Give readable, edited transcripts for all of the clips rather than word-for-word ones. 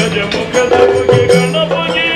ಗಜಮುಖದ ಗಣಪಗೆ.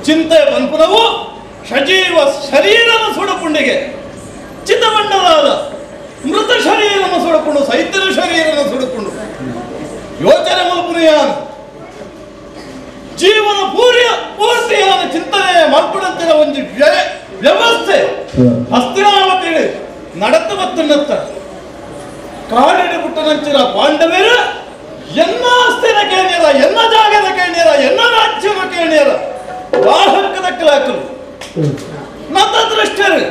ಚಿಂತೆ ಪನ್ಪುನವು ಸಜೀವ ಶರೀರನ ಸುಡುಪುಂಡಿಗೆ ಚಿತ್ತಮಂಡಲಾದ ಮೃತ ಶರೀರನ ಸುಡುಪುಂಡು ಸೈತನ ಶರೀರನ ಸುಡುಪುಂಡು ಯೋಚನೆ ಮಲ್ಪುನಿಯಾನು ಜೀವನ ಪೂರ್ತಿಯಾದ ಚಿಂತನೆ ಮಲ್ಪುಡಂತಿನ ಒಂದು ವ್ಯವಸ್ಥೆ ಹಸ್ತಿನಾವತಿ ನಡತು ಬತ್ತನ್ನತ್ತ ಕಾಡಿಡಿ ಪುಟ್ಟನಂಚಿನ ಪಾಂಡವರು ಎನ್ನ ಆಸ್ತಿನ ಕೇಳಿಯರ ಎನ್ನ ಜಾಗದ ಕೇಳಿಯರ ಎನ್ನ ರಾಜ್ಯದ ಕೇಳಿಯರ ವಾಹಕ ದಕ್ಕಲಾಕಲು ನತ ದೃಷ್ಟರು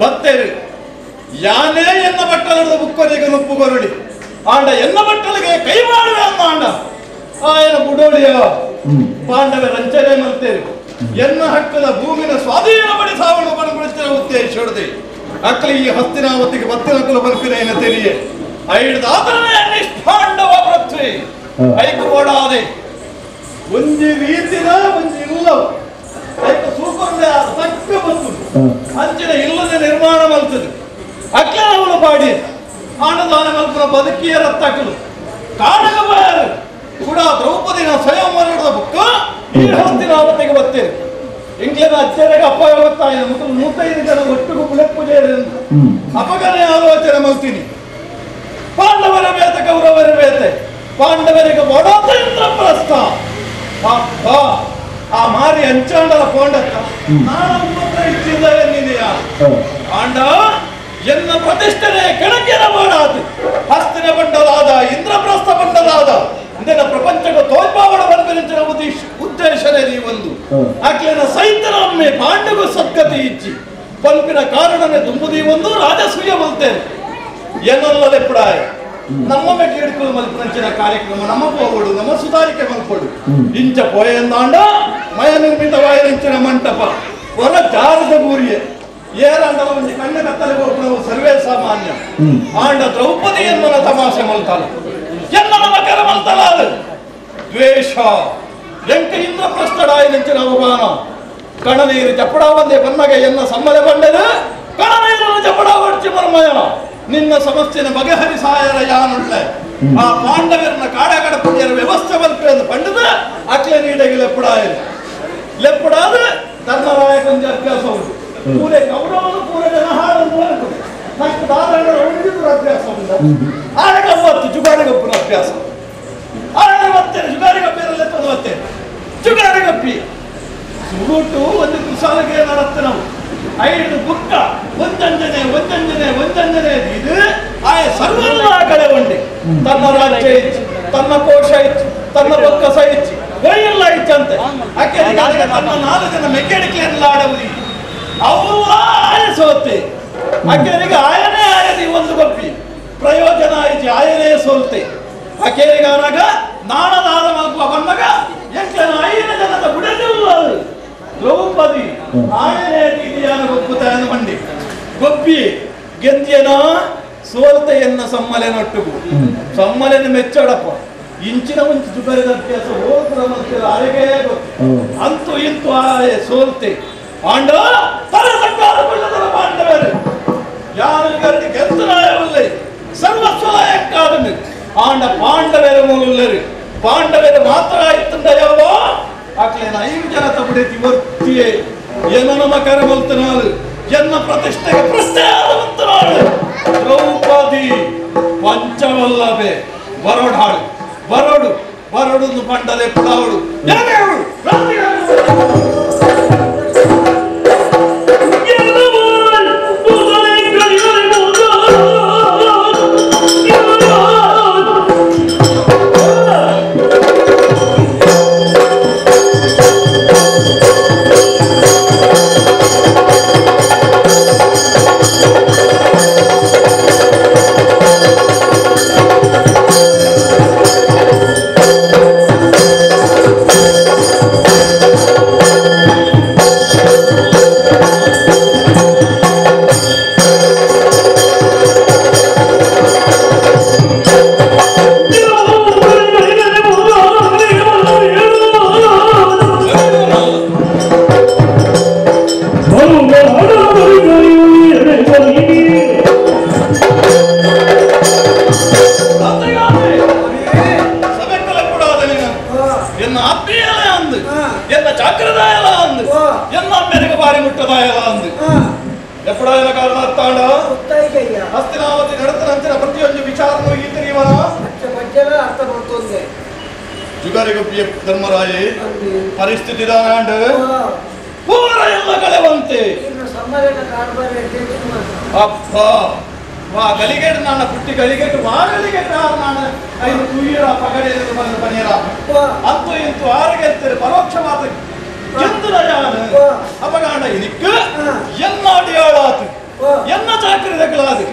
ಬತ್ತೇರು ಯಾನೇ ಎನ್ನ ಬಟ್ಟಲದ ಬುಕ್ಕೊರಿಗೆ ನುಪ್ಪುಗೊರಡಿ ಆಂಡ ಎನ್ನ ಬಟ್ಟಲಿಗೆ ಕೈ ಮಾಡುವೆ ಅನ್ನ ಆಂಡ ಆಯನ ಬುಡೋಳಿಯ ಪಾಂಡವ ರಂಚನೆ ಮಲ್ತೇರು ಎನ್ನ ಹಕ್ಕದ ಭೂಮಿನ ಸ್ವಾಧೀನ ಪಡಿಸಾವಣ ಪಣಪಡಿಸಿದ ಉದ್ದೇಶ ಹಿಡಿದೆ ಅಕ್ಕಲಿ ಈ ಹಸ್ತಿನಾವತಿಗೆ ಬತ್ತಿನಕ್ಕಲು ಬರ್ಪಿನ ಏನ ತೆರಿಯೆ ಐಡ್ದಾತನೇ ನಿಷ್ಪಾಂಡವ ಪೃಥ್ವಿ ಐಕು ಓಡಾದೆ ಒಂಜಿ ರೀತಿನ ಒಂಜಿ ಇಲ್ಲವು ಐಕು ಸೂಪರ್ದೆ ತಕ್ಕ ಬಂತು ಅಂಚಿನ ಇಲ್ಲದೆ ನಿರ್ಮಾಣ ಮಲ್ತದೆ ಅಕ್ಲನವಳು ಪಾಡಿ ಆನದಾನ ಮಲ್ಪುನ ಬದುಕಿಯ ರತ್ತಕಲು ಕಾಡಗ ಬಾಯರು ಕೂಡ ದ್ರೌಪದಿನ ಸ್ವಯಂವರದ ಬುಕ್ಕ ಈ ಹಸ್ತಿನಾವತಿಗೆ ಬರ್ತೇನೆ ಇಂಗ್ಲೆಂಡ್ ಅಜ್ಜರಿಗೆ ಅಪ್ಪ ಗೊತ್ತಾಯಿನ ಮತ್ತು 105 ಜನ ಒಟ್ಟಿಗೂ ಪುಲೆಪ್ಪುಜೆ ಅಪಗನೆ ಆಲೋಚನೆ ಮಲ್ತೀನಿ ಪಾಂಡವರ ಬೇತೆ ಕೌರವರ ಬೇತೆ ಪಾಂಡವರಿಗೆ ಬಡೋತ ಇಂದ್ರಪ್ರಸ್ಥ ಅಪ್ಪ ಆ ಮಾರಿ ಅಂಚಾಂಡಲ ಪೋಂಡತ್ತ ನಾನು ಮಾತ್ರ ಇಚ್ಛಿಂದ ಎನ್ನಿದೆಯಾ ಆಂಡ ಎನ್ನ ಪ್ರತಿಷ್ಠನೆ ಕೆಳಕಿನ ಮಾಡಾತು ಹಸ್ತಿನ ಬಂಡಲಾದ ಇಂದ್ರಪ್ರಸ್ಥ ಬಂಡಲಾದ ಇಂದಿನ ಪ್ರಪಂಚಕ್ಕೆ ತೋಜ್ಪಾವಡ ಬಂದಿನ ಉದ್ದೇಶನೇ ಒಂದು ಆಕ್ಲಿನ ಸೈತನೊಮ್ಮೆ ಪಾಂಡವ ಸದ್ಗತಿ ಇಚ್ಚಿ ಪಲ್ಪಿನ ಕಾರಣನೇ ತುಂಬುದಿ ಒಂದು ರಾಜಸೂಯ ಬಲ್ತೇನೆ ಏನಲ್ಲದೆಪ್ಪಡಾಯ ನಮ್ಮೊಮ್ಮೆ ಕೇಳಿಕೊಳ್ಳು ಮಲ್ಪನಂಚಿನ ಕಾರ್ಯಕ್ರಮ ನಮ್ಮ ಪೋವಡು ನಮ್ಮ ಸುಧಾರಿಕೆ ಮಲ್ಪಡು ಇಂಚ ಪೋಯಂದಾಂಡ ಮಯ ನಿರ್ಮಿತವಾಯನಂಚಿನ ಮಂಟಪ ಹೊರ ಜಾರದ ಬೂರಿಯೆ ಏರಂಡಲ ಒಂಜಿ ಕಣ್ಣ ಕತ್ತಲೆ ಹೋಗ್ಬಿಡವು ಸರ್ವೇ ಸಾಮಾನ್ಯ ಆಂಡ ದ್ರೌಪದಿ ಎನ್ನನ ತಮಾಷೆ ಮಲ್ತಾಳ ಎನ್ನನ ಮಕರ ಮಲ್ತಾಳ ಅದು ದ್ವೇಷ ಎಂಕ ಇಂದ್ರಪ್ರಸ್ಥಡಾಯನಂಚಿನ ಅವಮಾನ ಕಣನೀರು ಚಪ್ಪಡ ಬಂದೆ ಬನ್ನಗೆ ಎನ್ನ ಸಮ್ಮಲೆ ಬಂಡೆದು ಕಣನೀರನ್ನು ಚಪ್ಪಡ ಹೊಡ್ಚಿ ಮರ್ಮಯ ನಿನ್ನ ಸಮಸ್ಯೆನ ಬಗೆಹರಿಸಾಯರ ಯಾನುಳ್ಳೆ ಆ ಪಾಂಡವರನ್ನ ಕಾಡಗಡ ಪುಣ್ಯರ ವ್ಯವಸ್ಥೆ ಬಲ್ಪೆಂದು ಪಂಡದ ಅಕ್ಲೆ ನೀಡಗಿ ಲೆಪ್ಪಡಾಯರು ಲೆಪ್ಪಡಾದ ಧರ್ಮರಾಯ ಕೊಂಚ ಅಭ್ಯಾಸ ಉಂಟು ಪೂರೆ ಕೌರವನು ಪೂರೆ ಜನ ಹಾಳನ್ನು ನಂಗೆ ದಾದಾಗಳ ಉಳಿದಿದ್ರು ಅಭ್ಯಾಸ ಉಂಟು ಆಗ ಅವತ್ತು ಜುಗಾಡಿಗಪ್ಪನ ಅಭ್ಯಾಸ ಆಗ ಮತ್ತೆ ಜುಗಾಡಿಗಪ್ಪಿಯರಲ್ಲೇ ತಂದು ಮತ್ತೆ ಜುಗಾಡಿಗಪ್ಪಿ ಸುರುಟು ಒಂದು ಕುಸಾಲಿಗೆ ನಡತ್ತೆ ನಾವು ಐದು ಬುಕ್ಕ ಒಂದಂಜನೆ ಒಂದಂಜನೆ ಒಂದಂಜನೆ ಇದು ಆಯ ಸರ್ವಲ್ಲ ಕಡೆ ಉಂಡೆ ತನ್ನ ರಾಜ್ಯ ಇಚ್ಚು ತನ್ನ ಕೋಶ ಇಚ್ಚು ತನ್ನ ಬೊಕ್ಕಸ ಇಚ್ಚು ಒಯ್ಯೆಲ್ಲ ಇಚ್ಚಂತೆ ಆಕೆ ತನ್ನ 4 ಜನ ಮೆಕ್ಯಾನಿಕ್ಲೆಲ್ಲ ಆಡವುದಿ ಅವು ಆಯ ಸೋತೆ ಆಕೆರಿಗೆ ಆಯನೇ ಆಯದಿ ಒಂದು ಗೊಪ್ಪಿ ಪ್ರಯೋಜನ ಆಯ್ತು ಆಯನೇ ಸೋಲ್ತೆ ಆಕೆರಿಗಾನಾಗ ನಾಣದಾದ ಮಲ್ಪ ಬಂದಾಗ ಎಂಟನ ಐನ ಜನದ ಬುಡದಿಲ್ಲ ದ್ರೌಪದಿ ಆಯನೇ ರೀತಿಯಾದ ಗೊಪ್ಪುತ್ತಾಯನ ಬಂಡಿ ಗೊಬ್ಬಿ ಗೆಂದ್ಯನ ಸೋಲ್ತೆಯನ್ನ ಸಮ್ಮಲೆನೊಟ್ಟುಗು ಸಮ್ಮಲೆನ ಮೆಚ್ಚಡಪ್ಪ ಇಂಚಿನ ಮುಂಚೆ ಜುಗರಿದ ಅಭ್ಯಾಸ ಹೋದ್ರ ಮತ್ತೆ ಅರೆಗೆ ಗೊತ್ತು ಅಂತೂ ಇಂತೂ ಆಯ ಸೋಲ್ತೆ ಪಾಂಡ ತಲೆ ತಕ್ಕಾದ ಪಾಂಡವರು ಯಾರು ಗರಡಿ ಗೆದ್ದನಾಯವಲ್ಲೇ ಸರ್ವಸ್ವಲಯಕ್ಕಾದನು ಆಂಡ ಪಾಂಡವರ ಮೂಲಲ್ಲರು ಪಾಂಡವರು ಮಾತ್ರ ಆಯ್ತಂದಯಾವೋ ಆಕ್ಲೇನ 5 ಜನ ತಬುಡೆತಿ ವರ್ತಿಯೇ ಎನ್ನ ನಮ್ಮ ಕರಮಲ್ತನಾಳು ಎನ್ನ ಪ್ರತಿಷ್ಠೆಗೆ ಪ್ರಶ್ನೆ ಆದವಂತನಾಳು ದ್ರೌಪದಿ ಪಂಚವಲ್ಲಭೆ ಬರೋಡಾಳು ಬರೋಡು ಬರೋಡು ಪಂಡಲೆ ಪುಡಾವಳು Thank you. ಜುಗಾರಿ ಮುಟ್ಟದಾಯಲ ಅಂದು ಎಪ್ಪಡಾಯನ ಕಾರಣ ಅತ್ತಾಂಡ ಹಸ್ತಿನಾವತಿ ನಡತನಂಚಿನ ಪ್ರತಿಯೊಂದು ವಿಚಾರನೂ ಈತರಿವನ ಅರ್ಥ ಮಾಡ್ತೊಂದೆ ಜುಗಾರಿ ಗೊಪ್ಪಿಯ ಧರ್ಮರಾಯಿ ಪರಿಸ್ಥಿತಿ ದಾನಾಂಡು ಪೂರ ಎಲ್ಲ ಕಳೆವಂತೆ ಅಪ್ಪ ವಾ ಗಲಿಗೇಟ್ ನಾಣ ಪುಟ್ಟಿ ಗಲಿಗೇಟ್ ವಾ ಗಲಿಗೇಟ್ ನಾಣ ಐದು ತುಯ್ಯರ ಪಗಡೆ ಪನಿಯರ ಅಂತೂ ಇಂತೂ ಆರುಗೆಲ್ತಾರೆ ಪರೋಕ್ಷ ಮಾತು ಎಂದುರಯಾನ ಅಪಗಾಂಡ ಇನಿಕ್ ಎನ್ನಾಡಿಯಾಳಾತು ಎನ್ನ ಚಾಕರಿ ದಕ್ಕಲಾದು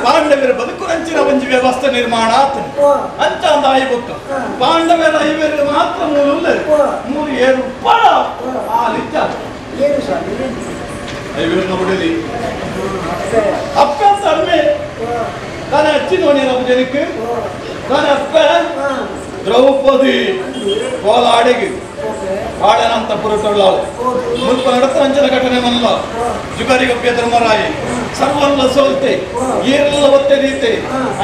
ಪಾಂಡವರ ಬದುಕು ನಂಚಿನ ಒಂಜಿ ವ್ಯವಸ್ಥೆ ನಿರ್ಮಾಣ ಆತು ಅಂಚ ಅಂದ ಆಯಿ ಬೊಕ್ಕ ಪಾಂಡವರ ಐವೇರು ಮಾತ್ರ ಮೂರು ಮೂರು ಏಳು ಪಡ ಆ ಲಿಚ್ಚ ಐವೇರು ಬಿಡಲಿ ಅಪ್ಪ ಅಂತ ಅಮ್ಮೆ ತಾನೇ ಅಚ್ಚಿನೋನಿ ನಮ್ಮ ಜನಕ್ಕೆ ತಾನೇ ಅಪ್ಪ ದ್ರೌಪದಿ ಕೋಲಾಡಿಗೆ ಆಡನಂತ ಪುರಟೊಳ್ಳಾಳು ಮುಲ್ಪ ನಡತ ಅಂಚನ ಘಟನೆ ಮಲ್ಲ ಜುಗಾರಿಗಪ್ಪಿಯ ಧರ್ಮರಾಯಿ ಸರ್ವಲ್ಲ ಸೋಲ್ತೆ ಏರೆಲ್ಲ ಒತ್ತೆ ರೀತೆ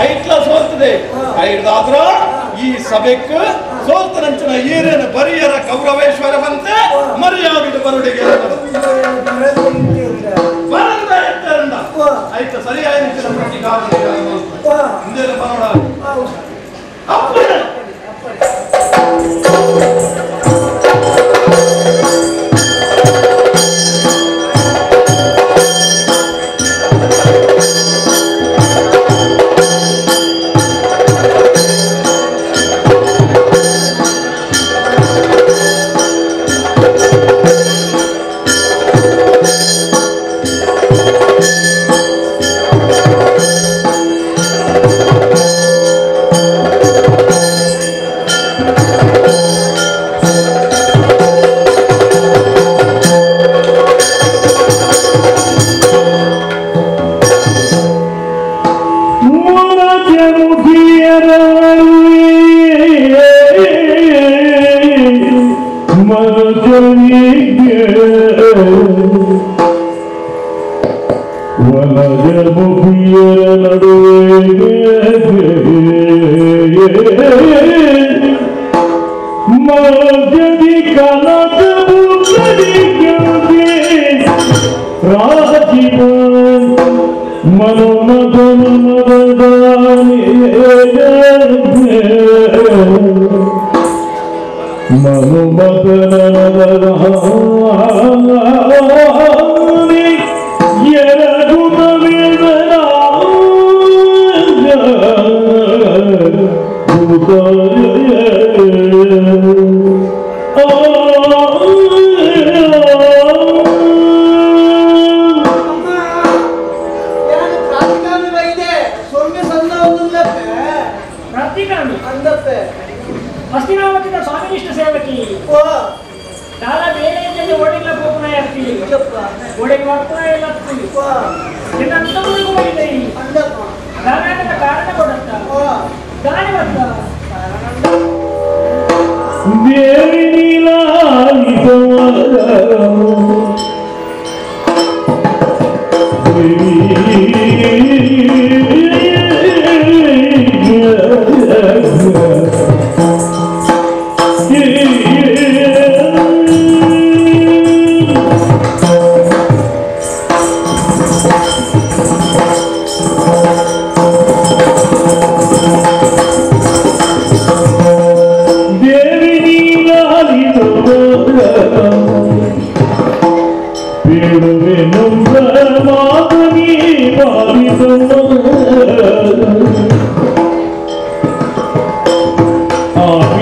ಐಟ್ಲ ಸೋಲ್ತದೆ ಐಡ್ದಾದ್ರ ಈ ಸಭೆಕ್ ಸೋಲ್ತನಂಚನ ಏರೇನ ಬರಿಯರ ಕೌರವೇಶ್ವರ ಬಂತೆ ಮರ್ಯಾದಿಡು ಬರುಡಿಗೆ ಬರಂದ ಎತ್ತರಂದ ಐತ ಸರಿಯಾದ ಪ್ರತಿಕಾರ ಹಿಂದೆ ಬರೋಣ ಅಪ್ಪಣೆ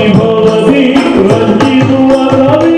Bhavati Ranjitu Ravi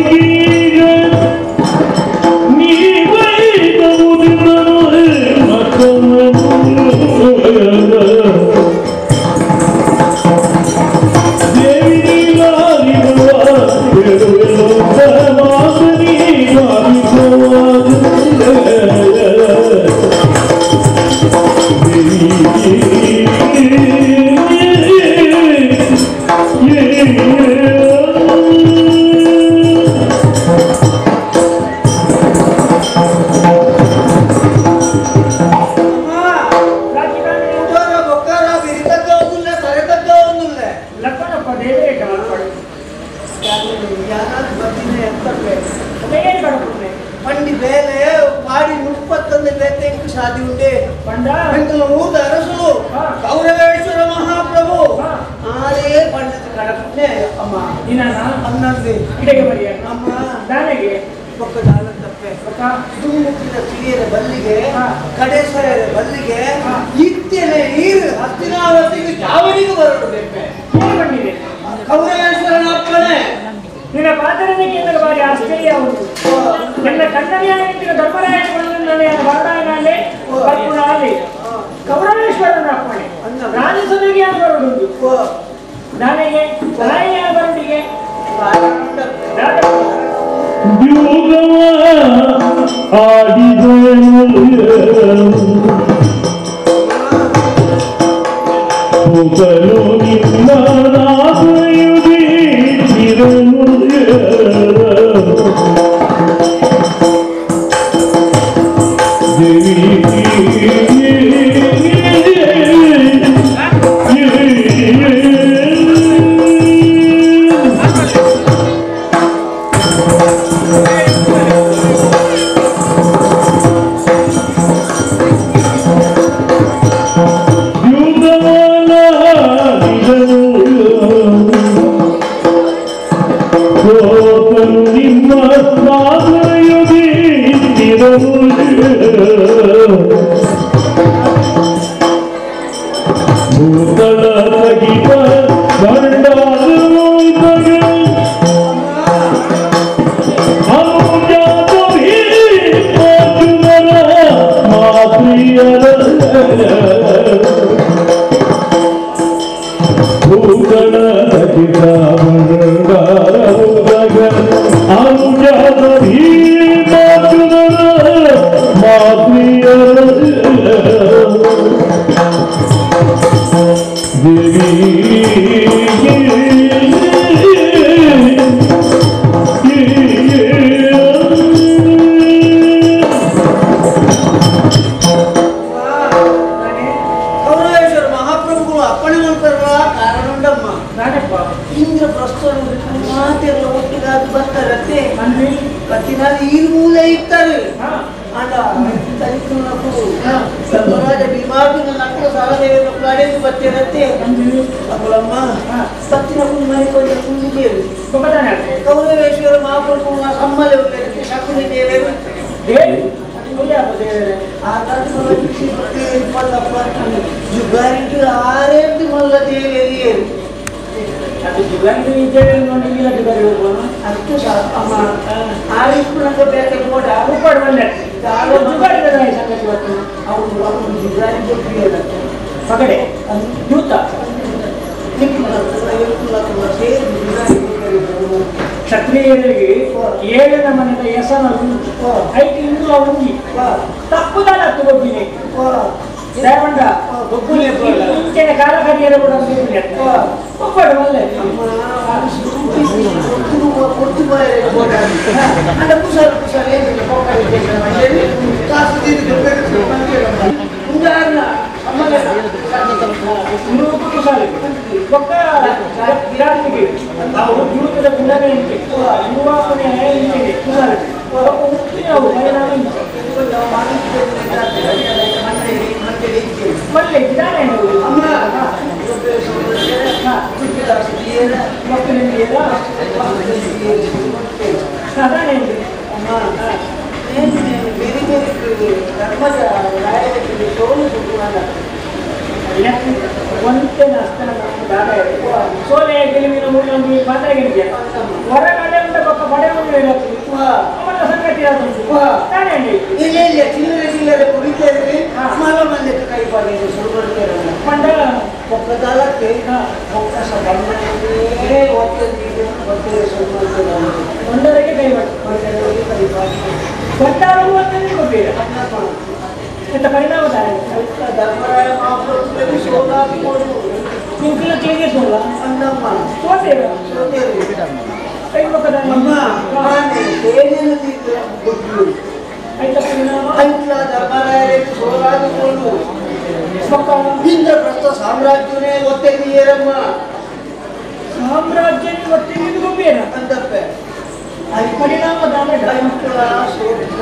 ಪಂಡಿ ಬೇಲೆ ಪಾಡಿ ಮುಪ್ಪತ್ತೊಂದು ಬೇತೆ ಸಾಧಿ ಉಂಡೆ ಪಂಡ ಊರ್ದ ಅರಸು ಕೌರವೇಶ್ವರ ಮಹಾಪ್ರಭು ಆರೇ ಪಂಡಿತ ಕಡಪನೆ ಅಮ್ಮ ಅನ್ನಂದಿ ಇಡೆಗೆ ಬರಿಯ ಅಮ್ಮ ದಾನೆಗೆ ಪಕ್ಕ ದಾನ ತಪ್ಪೆ ದುಮ್ಮುಕ್ಕಿದ ಕಿರಿಯರ ಬಲ್ಲಿಗೆ ಕಡೇಶ್ವರರ ಬಲ್ಲಿಗೆ ಇತ್ತೇನೆ ನೀರು ಹಸ್ತಿನಾವತಿಗೆ ಚಾವಣಿಗೆ ಬರಲು ಬೇಪೆ ಬಂದಿದೆ ಕೌರವೇಶ್ವರನ ಅಪ್ಪಣೆ ನಿನ್ನ ಪಾತ್ರನೇ ಕೇಂದ್ರ ಬಾರಿ ಆಶ್ಚರ್ಯ ಉಂಟು ನನ್ನ ಕಣ್ಣನೆಯ ಧರ್ಮರಾಯನ ವರದಾಯನಲ್ಲಿ ಬರ್ಪುಣಾಲಿ ಕೌರವೇಶ್ವರನ ಅಪ್ಪಣೆ ರಾಜಸಭೆಗೆ ಯಾರು ಬರುಡುಂಟು ನನಗೆ ರಾಯ ಬರುಡಿಗೆ ಕೌರವೇಶ್ವರ ಮಹಾಪ್ರಭು ಸಮ್ಮಲೆ ಶಕುನಿ ದೇವರು ಜುಗಾರಿಟು ಆರೇಂದು ಮಲ್ಲ ದೇವೇರಿಯರು ಅದು ಜುಗಾರಿ ಇದ್ದೇವೆ ಜುಗಾರಿ ಹೋಗೋಣ ಅಷ್ಟು ಅಮ್ಮ ಆರಿಸ್ಕೊಂಡ ಬೇಕೆ ನೋಡ ಉಪ್ಪಾಡು ಬಂದೆ ಜುಗಾರಿ ಸಂಗತಿ ಗೊತ್ತು ಅವರು ಅವರು ಜುಗಾರಿ ಗೊತ್ತಿಲ್ಲ ಪಗಡೆ ಯೂತ ಕ್ಷತ್ರಿಯರಿಗೆ ಏಳನ ಮನೆಯ ಯಸನ ಐದು ಇಂದು ಒಂಜಿ ತಪ್ಪುದಲ್ಲ ಗೊಬ್ಬಿನಿ ದೇವಂಡ ಇಂಚಿನ ಕಾಲಕರಿಯರ ಕೂಡ ಒಬ್ಬಡು ಒಳ್ಳೆ ಸೋಲೆ ಗೆಲುವಿನ ಮುಳ್ಳೊಂದು ಮಾತಾಡಿಗೆ ಹೊರಗಡೆ ಪಕ್ಕ ಪಡೆ ಒಂದು ಸಂಗತಿ ಇಲ್ಲ ಇಲ್ಲ ಚಿಲ್ಲರೆ ಚಿಲ್ಲರೆ ಕುಡಿತೇವೆ ಮಲ ಮಂದಿಗೆ ಕೈ ಪಾಡಿಗೆ ಶುರು ಮಾಡ್ತೇವೆ ಪಂಡ ಒಕ್ಕದಾಲಕ್ಕೆ ಒಕ್ಕಸ ಬಂದರೆ ಒತ್ತೊಂದಿಗೆ ಒತ್ತಿಗೆ ಶುರು ಮಾಡ್ತೇವೆ ಒಂದರಕ್ಕೆ ಕೈ ಮಾಡಿ ಒಂದರಕ್ಕೆ ಕೈ ಪಾಡಿ ಒಟ್ಟಾರೆ ಒತ್ತೊಂದಿಗೆ ಕೊಟ್ಟಿರ ಎಂತ ಪರಿಣಾಮ ಧರ್ಮರಾಯ ಮಹಾಪ್ರಭು ಸೋಲಾಗಿ ನಿಂಕಲ ಚೇಂಜಸ್ ಸೋಲ ಅಂದಮ್ಮ ಸೋತೇವೆ ಸೋತೇವೆ ಕೈ ಮುಖದ ಅಮ್ಮ ನಾನೇ ಸೇನೆಯನ್ನು ಗೊತ್ತು ಐತ್ಲ ಧರ್ಮರಾಯರಿಗೆ ಸೋಲಾಗಿಕೊಂಡು ಇಂದ್ರಪ್ರಸ್ಥ ಸಾಮ್ರಾಜ್ಯವೇ ಒತ್ತೆದೀಯರಮ್ಮ ಸಾಮ್ರಾಜ್ಯ ಒತ್ತೆದು ಗೊಬ್ಬೇರ ಅಂತಪ್ಪೆ ಅದು ಪರಿಣಾಮ ದಾನ ಐಕ್ಲ ಸೋತು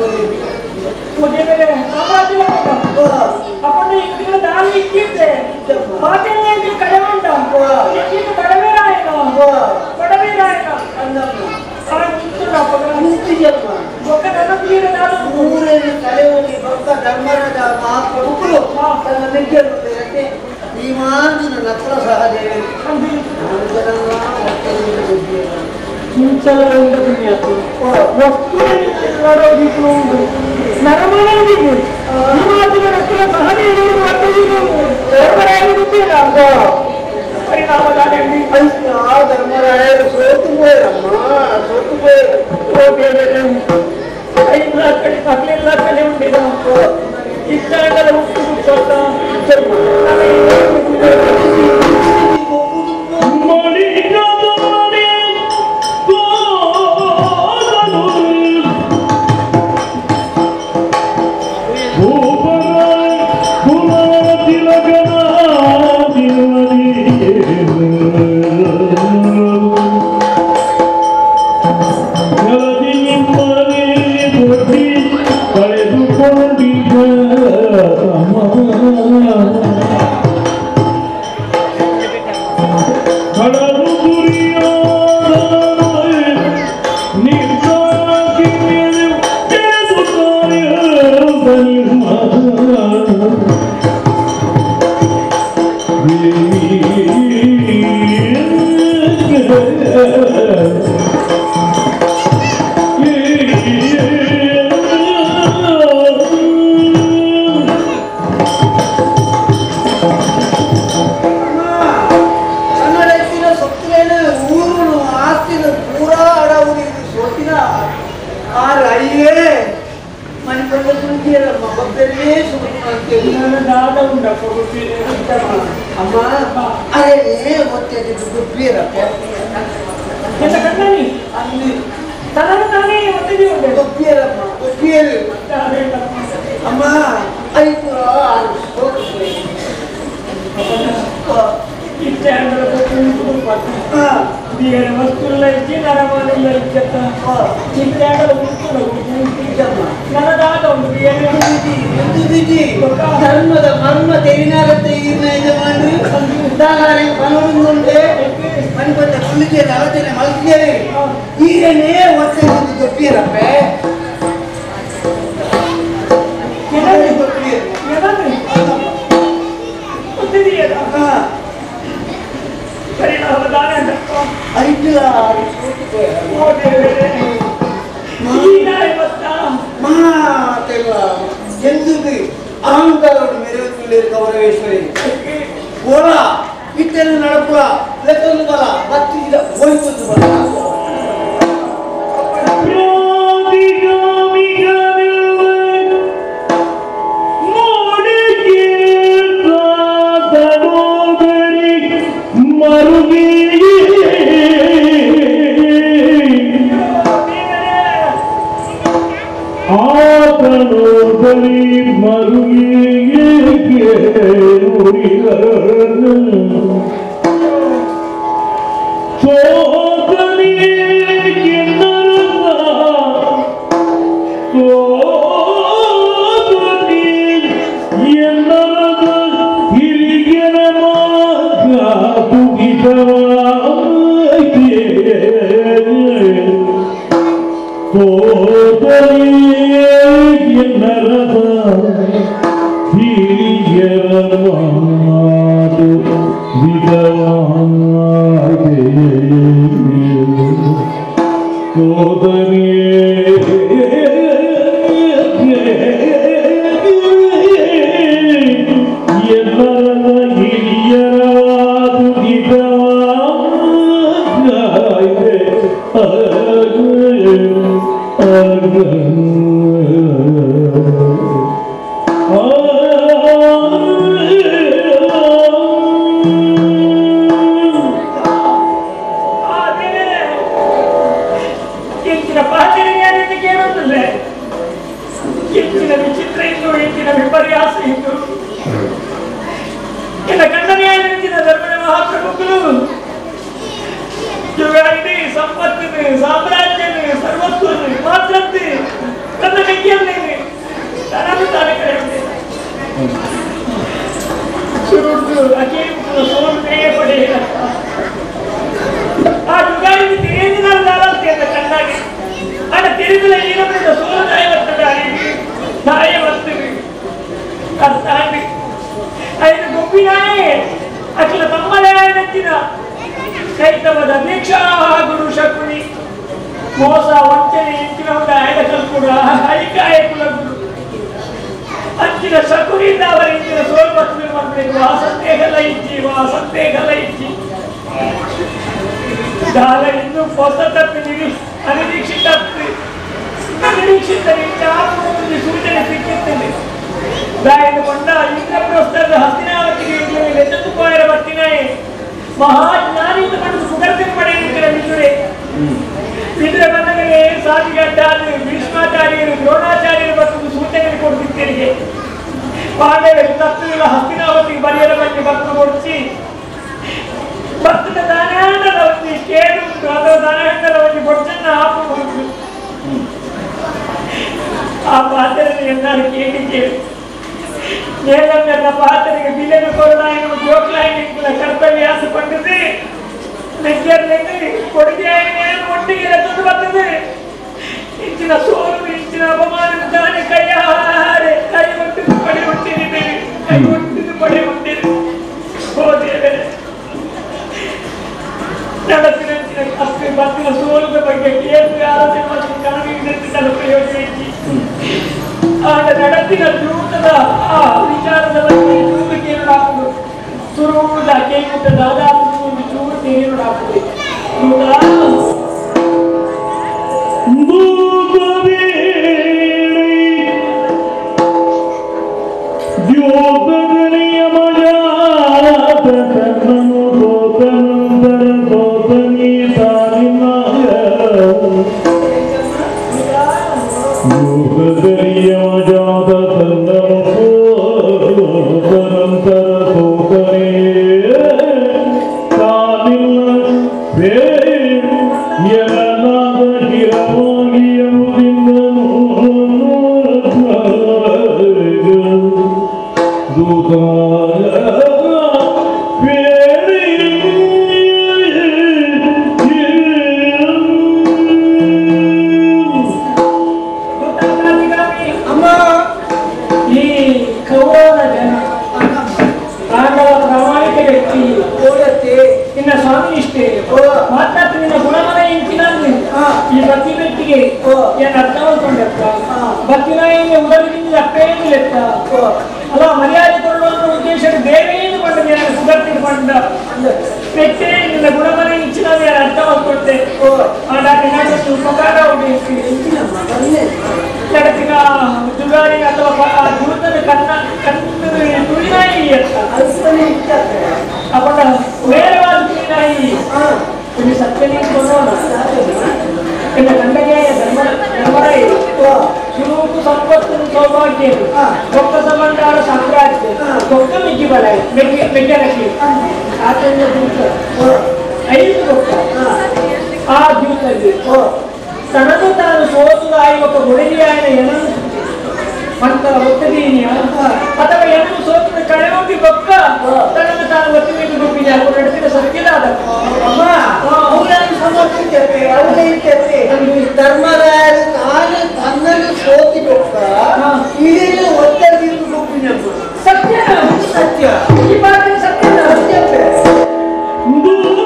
Thank you. ಅರ್ಥ ಆಗಿ ಐದು ಗೊಬ್ಬಿನಾಯೇ ಅಖಿಲ ತಮ್ಮದೇ ನಚ್ಚಿನ ಕೈತವದ ದೀಕ್ಷಾ ಗುರು ಶಕುನಿ ಮೋಸ ವಂಚನೆ ಎಂಚಿನ ಒಂದು ಆಯ್ದ ಕಲ್ಪುಡ ಐಕಾಯ ಕುಲ ಗುರು ಅಂಚಿನ ಶಕುನಿಯಿಂದ ಅವರ ಇಂಚಿನ ಸೋಲ್ಪತ್ತು ಮಾಡಬೇಕು. ಆ ಸಂದೇಹಲ ಇಜ್ಜಿ ಆ ಸಂದೇಹಲ ಇಜ್ಜಿ ದಾಲ ಇನ್ನೂ ಹೊಸ ತಪ್ಪಿ ಅನಿರೀಕ್ಷಿತ ಅನಿರೀಕ್ಷಿತ ಸೂಚನೆ ಸಿಕ್ಕಿರ್ತದೆ. ದಾಯನ ಕೊಂಡ ಇಂದ್ರಪ್ರಸ್ಥದ ಹಸ್ತಿನಾವತಿಗೆ ಲೆಚ್ಚತ್ತು ಕೋಯರ ಬರ್ತಿನಾಯೆ ಮಹಾಜ್ಞಾನಿ ಪಡೆದು ಸುಗರ್ತಿನ ಪಡೆಯುತ್ತಾರೆ. ವಿದುರೆ ವಿದುರೆ ಬಂದಗಲೇ ಸಾಧಿಗಡ್ಡಾದ ಭೀಷ್ಮಾಚಾರ್ಯರು ದ್ರೋಣಾಚಾರ್ಯರು ಮತ್ತು ಸೂಚನೆ ಕೊಡ್ತಿದ್ದೇನೆ. ಪಾಂಡವರು ತಪ್ಪಿಲ್ಲ ಹಸ್ತಿನಾವತಿಗೆ ಬರೆಯಲ ಬಗ್ಗೆ ಭಕ್ತ ಕೊಡಿಸಿ ಭಕ್ತದ ದಾನಾಂಡದ ಒಂದು ಕೇಡು ಉಂಟು ಅಥವಾ ದಾನಾಂಡದ ಒಂದು ಬೊಚ್ಚನ್ನು ಹಾಕಬಹುದು. ಆ ಪಾತ್ರೆಯನ್ನು ಎಲ್ಲರೂ ಕೇಳಿದ್ದೇವೆ. ನೇಲಮ್ಮೆಲ್ಲ ಪಾತ್ರೆಗೆ ಬಿಲ್ಲೆನು ಕೊರಡಾಯನು ಜೋಕ್ಲಾಯನ ಕರ್ತವ್ಯ ಆಸೆಪಟ್ಟಿದೆ. ಕೊಡುಗೆ ಒಟ್ಟಿಗೆ ರದ್ದು ಬರ್ತದೆ. ಇಂಚಿನ ಸೋಲು ಇಂಚಿನ ಅಪಮಾನ ತಾನೇ ಕೈಯಾರೆ ಕೈ ಒಟ್ಟಿದ್ದು ಪಡೆ ಹುಟ್ಟಿದ್ದೇವೆ ಕೈ ಒಟ್ಟಿದ್ದು ಪಡೆ ಹುಟ್ಟಿದೆ. ಹೋದೇವೆ ನಡಪಿನಂಚಿನ ಅಷ್ಟು ಬತ್ತಿನ ಸೋಲುದ ಬಗ್ಗೆ ಕೇಳಿ ಆಲೋಚನೆ ಮತ್ತು ಕಾನೂನಿನ ಪ್ರಯೋಜನ ಇಚ್ಚಿ ಆಗ ನಡಪಿನ ಜೂತದ ಆ ವಿಚಾರದ ಬಗ್ಗೆ ಜೂತಕ್ಕೆ ಏನು ಹಾಕುದು ಸುರುವುದ ಕೇಕುತ್ತ ದಾದಾಪು ಒಂದು ಚೂರು ನೀರು ಹಾಕುದು. ಅಲ್ಲ ಮರ್ಯಾದೆ ಕೊಡುವ ಉದ್ದೇಶ ದೇವೇನು ಪಂಡ ಸುಗರ್ತಿ ಪಂಡ ಪೆಟ್ಟೆ ನಿನ್ನ ಗುಣಮನ ಇಚ್ಚಿನ ಅರ್ಥ ಮಾಡ್ಕೊಟ್ಟೆ. ಉಪಕಾರ ನಡತಿನ ಜುಗಾರಿ ಅಥವಾ ಗುರುತದ ಕಣ್ಣ ಕಣ್ಣು ತುಳಿನಾಯಿ ಅಂತ ಅಪಟ ನೇರವಾದ ತುಳಿನಾಯಿ ಇದು ಸತ್ಯನೇ ಕೊಡೋಣ. ಎನ್ನ ಕಂಡಗೆ ಧರ್ಮ ಧರ್ಮರಾಯ ಸುರೂಪು ಸಂಪತ್ತು ಸೌಭಾಗ್ಯ ಒಕ್ಕ ಸಂಬಂಧಾರ ಸಾಮ್ರಾಜ್ಯ ಒಕ್ಕ ಮೆಗ್ಗಿ ಬಲ ಮೆಗ್ಗಿ ಮೆಗ್ಗಲಕ್ಕೆ ಆತನ ದೂತ ಐದು ಗೊತ್ತ ಆ ದ್ಯೂತಲ್ಲಿ ತನದು ತಾನು ಸೋತುದ ಆಯುವಕ ಗೊಡಲಿಯಾಯನ ಏನನ್ನು ಮಂತರ ಒತ್ತದೀನಿಯ ಅಥವಾ ಏನನ್ನು ಸೋತದ ಕಳೆಯೋಗಿ ಬೊಕ್ಕ ತನದು ತಾನು ಒತ್ತಿಗೆ ಗುಪ್ಪಿನ ನಡೆಸಿದ ಸತ್ಯದಾದ ಅಮ್ಮ ಅವರನ್ನು ಸಮರ್ಥಿಸ್ತೇವೆ ಅವರೇ ಇರ್ತೇವೆ. ಧರ್ಮರಾಯರು ತಾನು ತನ್ನನ್ನು ಸೋತಿ ಬೊಕ್ಕ ಇದನ್ನು ಒತ್ತದಿರು ಗುಪ್ಪಿನ ಸತ್ಯ ಸತ್ಯ ಈ ಮಾತಿನ ಸತ್ಯ ಸತ್ಯವೇ. Oh,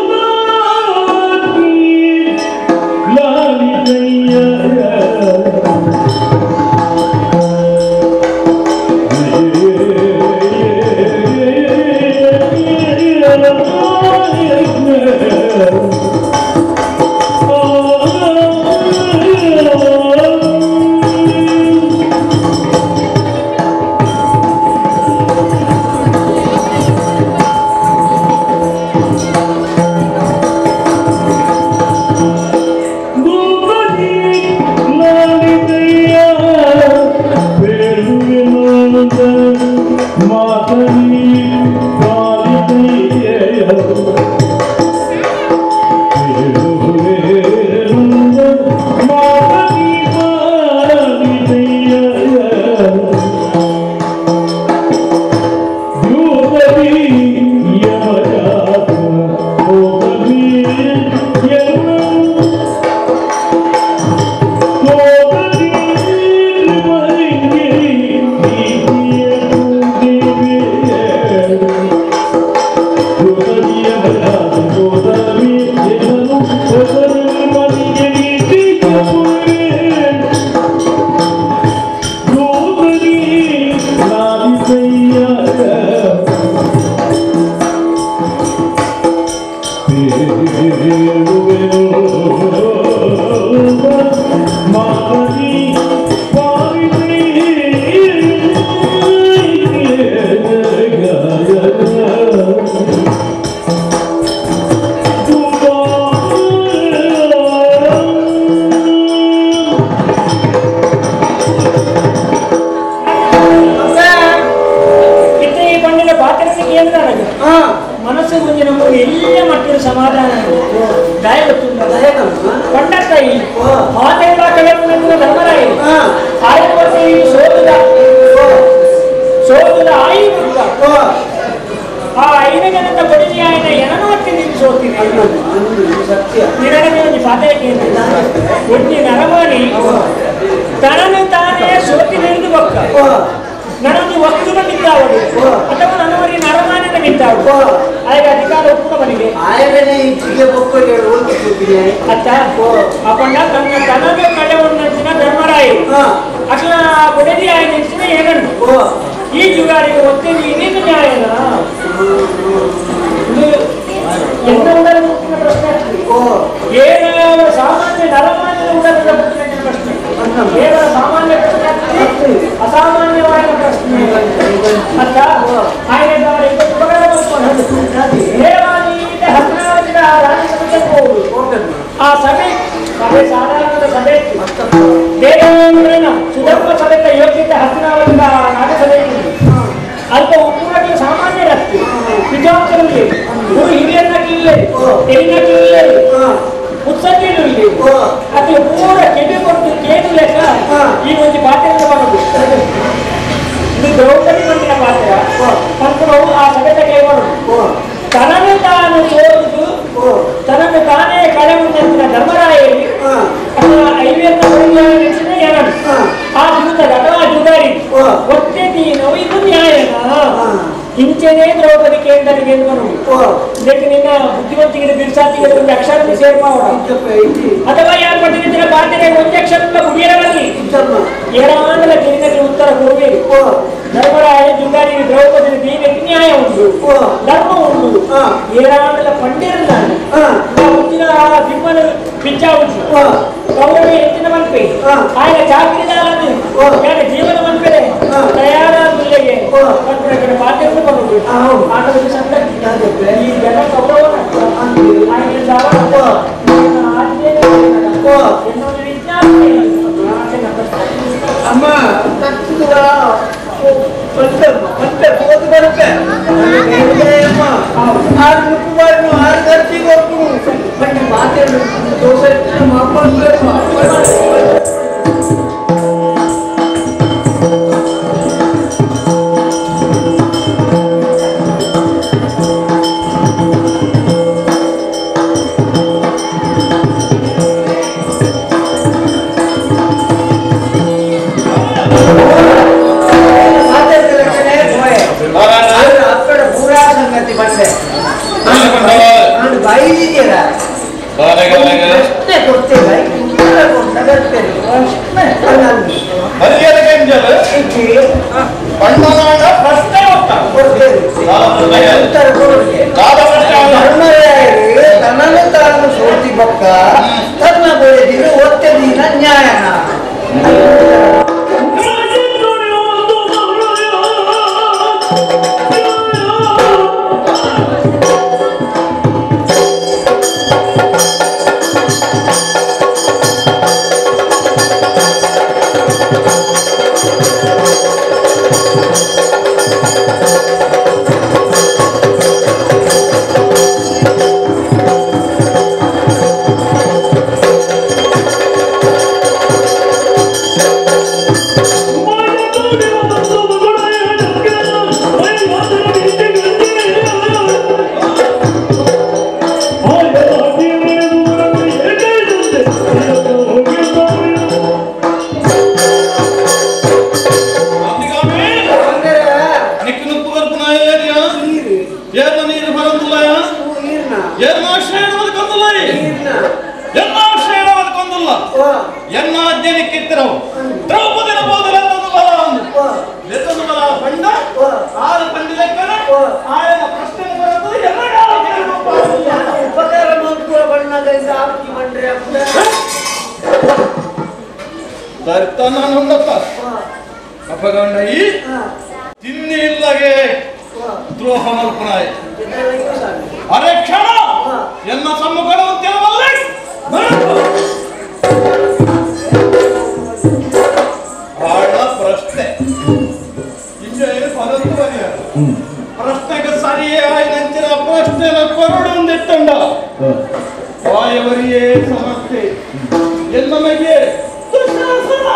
ಆ ಐದು ಜನದ ಬಡಿಯಾಯನ ಏನೋ ನಿಲ್ಲಿಸೋತೀನಿ ನಿನಗೆ ಒಂದು ಪಾಠಕ್ಕೆ ಒಂಜಿ ನರಮಾನಿ ತನನು ತಾನೇ ಸೋತಿ ಹಿಡಿದು ಬಕ್ಕ ನನಗೆ ವಸ್ತುನ ಮಿತ್ತಾವದು ಅಥವಾ ನನ್ನವರಿಗೆ ನರಮಾನ್ಯನ ಮಿತ್ತಾವದು ಆಗ ಅಧಿಕಾರ ಒಪ್ಪುನ ಮನೆಗೆ ಅತ್ತ ಅಪಣ್ಣ ತನ್ನ ತನಗೆ ಕಳೆವನ್ನಂಚಿನ ಧರ್ಮರಾಯಿ ಅಟ್ಲ ಬಡದಿ ಆಯ್ನ ಏನನ್ನು ಈ ಜುಗಾರಿಗೆ ಒತ್ತೆ ನೀನೇನು ನ್ಯಾಯನ ಎಲ್ಲ ಉಡಲ ಮುಟ್ಟಿನ ಪ್ರಶ್ನೆ ಏನಾದ ಸಾಮಾನ್ಯ ನರಮಾನ್ಯದ ಉಡಲದ ಮುಟ್ಟಿನ ಪ್ರಶ್ನೆ ಕೇವಲ ಸಾಮಾನ್ಯ ಪ್ರಶ್ನೆ ಅಸಾಮಾನ್ಯವಾದ ಪ್ರಶ್ನೆ ಅತ್ತ ಆ ಸಭೆ ಸಭೆ ಸಾಧಾರಣದ ಸಭೆ ದೇವೇಂದ್ರನ ಸುಧರ್ಮ ಸಭೆತ ಯೋಗ್ಯತೆ ಹಸ್ತಿನಾವತಿದ ನಾಗಸಭೆ ಅಲ್ಪ ಒಪ್ಪುನಕ್ಕೆ ಸಾಮಾನ್ಯರಸ್ತಿ ವಿದ್ವಾಂಸರಲ್ಲಿ ಗುರು ಹಿರಿಯನ್ನಕ್ಕಿಲ್ಲ ಎರಿನಕ್ಕಿಲ್ಲ ಉತ್ಸಂಗಿಲು ಇಲ್ಲಿ ಅದು ಪೂರ ಕೆವಿ ಕೊಟ್ಟು ಕೇನು ಲೆಕ್ಕ ಈ ಒಂದು ಪಾತ್ರೆಯಿಂದ ಬರೋದು ಇದು ದ್ರೌಪದಿ ಮಂದಿನ ಪಾತ್ರ ಪಂಕುನವು ಆ ಸಭೆತ ಕೈಗೊಳ್ಳೋದು ತನನ್ನು ತಾನು ಸೋತು ತನನ್ನು ತಾನೇ ಕಳೆಯುವಂತಿನ ಧರ್ಮರಾಯಲ್ಲಿ ಐವೇನ ಎರಡು ಆ ಜೂತದ ಅಥವಾ ಜೂದಾರಿ ಒತ್ತೆ ನೀನು ಇದು ನ್ಯಾಯನ ಇಂಚೆನೇ ದ್ರೌಪದಿ ಕೇಂದ್ರರಿಗೆ ಇದಕ್ಕೆ ನಿನ್ನ ಬುದ್ಧಿವಂತಿಗೆ ಬಿರ್ಸಾತಿಗೆ ಒಂದು ಅಕ್ಷರ ಸೇರ್ಪಾವಣ ಅಥವಾ ಯಾರು ಪಟ್ಟಿನ ಪಾತ್ರೆ ಒಂದು ಅಕ್ಷರ ಮುಗಿಯರವಲ್ಲಿ ಏರಾಂಡಲ ಕಿರಿನಕ್ಕೆ ಉತ್ತರ ಕೊಡಬೇಕು ಧರ್ಮರಾಯ ಜುಗಾರಿ ದ್ರೌಪದಿ ದೀನಕ್ಕೆ ನ್ಯಾಯ ಉಂಟು ಧರ್ಮ ಉಂಟು ಏರಾಂಡಲ ಪಂಡಿರಲ್ಲ ಉತ್ತಿನ ಬಿಮ್ಮನ ಪಿಂಚಾ ಉಂಟು ಕೌರವ ಹೆಚ್ಚಿನ ಮನ್ಪೆ ఆయన చాకరీదాలను ఆయన జీవన మన్పే తయారాదుల్లಗೆ ಕಡೆ ಪಾತ್ರೆಯನ್ನು ಬರುವುದು ಆಟದ ಸಂದರ್ಭ ಈ ಜನ ಕೌರವನ ಅಮ್ಮ ಆರು ಮುಪ್ಪು ಆರು ಖರ್ಚಿಗೆ ಹೋಗ್ಬಿಡು ಬಟ್ ಮಾತೇನು ದೋಸೆ ನಮ್ಮ ಅಪ್ಪ ತನ್ನನ್ನು ತಾನು ಸೋತಿ ಬಕ್ಕ ತನ್ನ ಬೆಳೆದಿರು ಒತ್ತೆ ದಿನ ನ್ಯಾಯನ ದ್ರೋಹ ಮಲ್ಪನಾಯ ಅರೆ ಕ್ಷಣ ಎನ್ನ ಸಮ್ಮುಖ ಪ್ರಶ್ನೆ ಪ್ರಶ್ನೆಗೆ ಸರಿಯಾಗಿ ನಂಚಿನ ಪ್ರಶ್ನೆನ ಕೊರಡು ಬಾಯವರಿಯೇ ಸಮಸ್ಯೆ ಎನ್ನಮಗೆ ದುಶಾಸನ.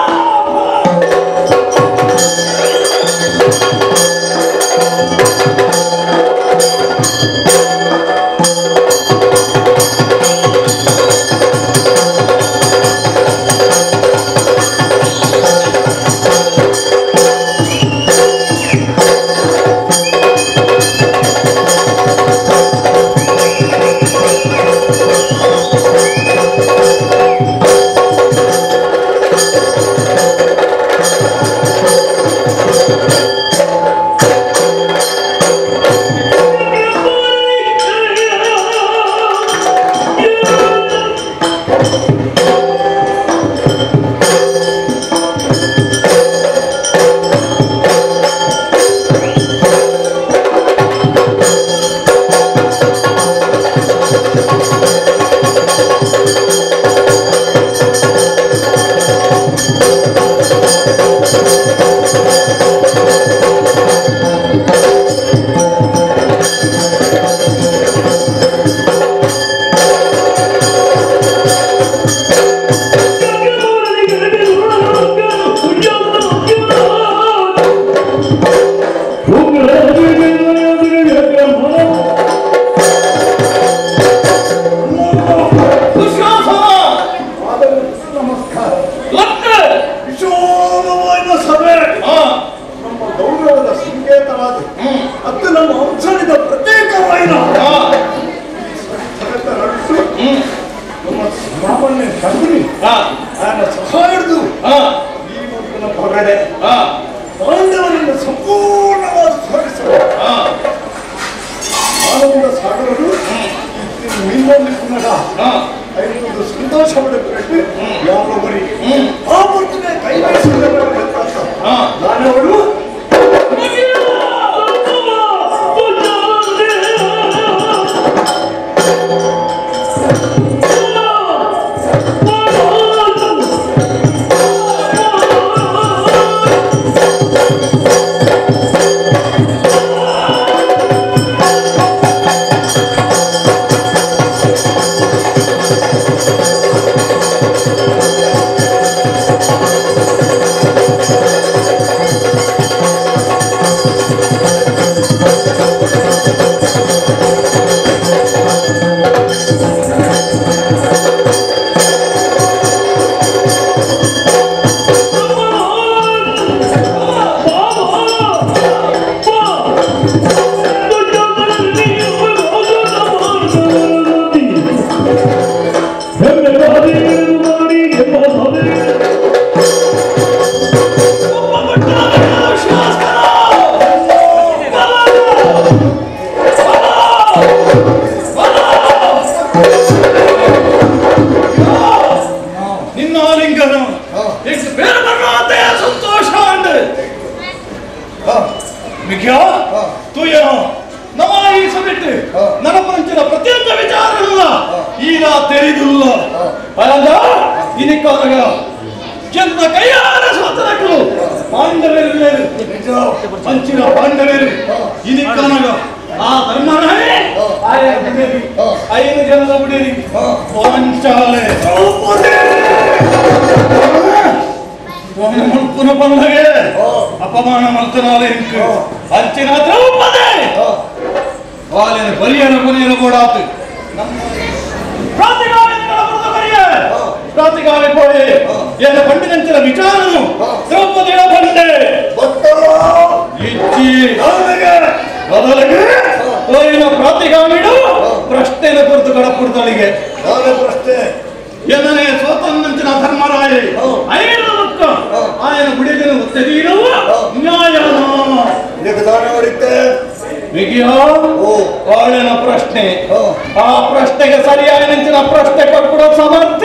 ಗೌರವವಾದ ಸಭೆ ನಮ್ಮ ಗೌರವದ ಸಂಕೇತವಾದ ಅದು ನಮ್ಮ ವಂಶದ ಪ್ರತ್ಯೇಕವಾದ ನಮ್ಮ ಮಾಮಣ್ಣ ಶಕುನಿ ಆಯನ ಸಹಾಯದು ಈ ಮಕ್ಕಳ ಹೊರಗಡೆ ಪಾಂಡವರನ್ನು ಸಂಪೂರ್ಣವಾಗಿ ಸ್ವಾಗತಿಸಿದ ಆನಂದ ಸಾಗರರು ನಿಮ್ಮಲ್ಲಿ ಪುನಃ ಐದು ಸಂತೋಷ ಪಡಬೇಕು ಯಾರೊಬ್ಬರಿ ಆ ಮೂರ್ತಿನ ಕೈ ನಾನವರು ಅಪಮಾನ ಮಲ್ತನಾಲೆ ಅಂಚಿನ ದ್ರೌಪದಿ ಬಾಲಿನ ಬಲಿಯನ ಕೊನೆಯ ಕೂಡಾತು ಪ್ರಾತಿಗಾಲೆ ಪೋಯೆ ಏನ ಪಂಡಿನಂಚಿನ ವಿಚಾರನು ದ್ರೌಪದಿಯ ಬಂಡೆ ಇಚ್ಚಿ ಬದಲಿಗೆ ಹೋಯಿನ ಪ್ರಾತಿಗಾಮಿಡು ಪ್ರಶ್ನೆನ ಕುರಿತು ಕಡಪುಡ್ತಳಿಗೆ ಪ್ರಶ್ನೆ ಏನನೇ ಸ್ವತಂತ್ರ ಧರ್ಮರಾಯ ಐದು ಮುಕ್ಕ ಆಯನ ಗುಡಿಯನ್ನು ಒತ್ತೆದೀರವು ನ್ಯಾಯನ ಬಾಳಿನ ಪ್ರಶ್ನೆ ಆ ಪ್ರಶ್ನೆಗೆ ಸರಿಯಾಗಿ ನಿಂತಿನ ಪ್ರಶ್ನೆ ಕೊಟ್ಬಿಡೋ ಸಮರ್ಥ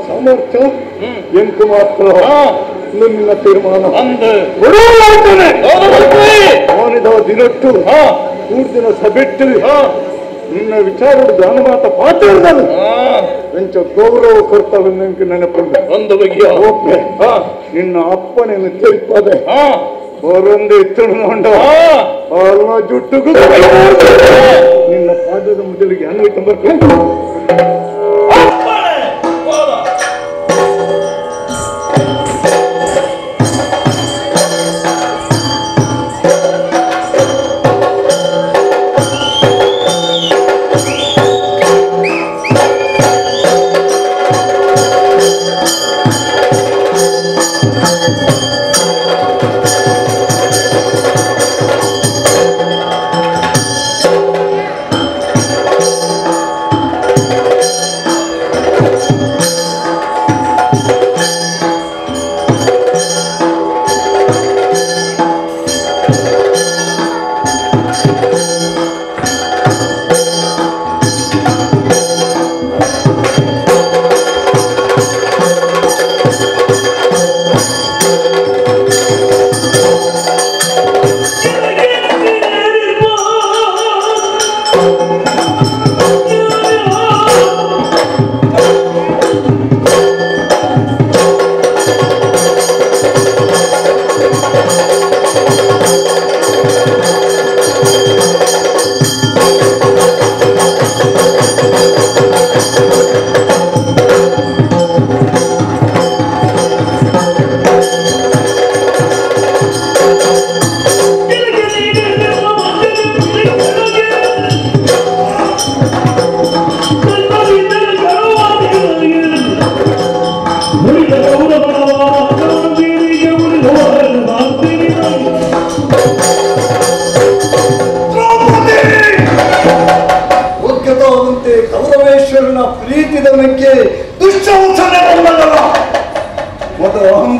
ಸಾಮರ್ಥ್ಯ ಎಂಟು ಮಾತ್ರ ನಿನ್ನ ತೀರ್ಮಾನ ಅವನಿದ ದಿನಟ್ಟು ಮೂರು ದಿನ ಸಬಿಟ್ಟು ನಿನ್ನ ವಿಚಾರ ದಾನ ಮಾತ ಪಾತ್ರ ಎಂಚ ಗೌರವ ಕೊಡ್ತಾವೆ ನಿನಗೆ ನೆನಪುಂಟು ಒಂದು ಬಗೆಯ ಒಪ್ಪೆ ನಿನ್ನ ಅಪ್ಪನೇನು ತಿಳಿಪದೆ ಅವರೊಂದು ಇತ್ತು ಅವರ ಜುಟ್ಟುಗೂ ನಿನ್ನ ಪಾದದ ಮೊದಲಿಗೆ ಅನ್ವಿತ ಬರ್ಬೇಕು. ಿ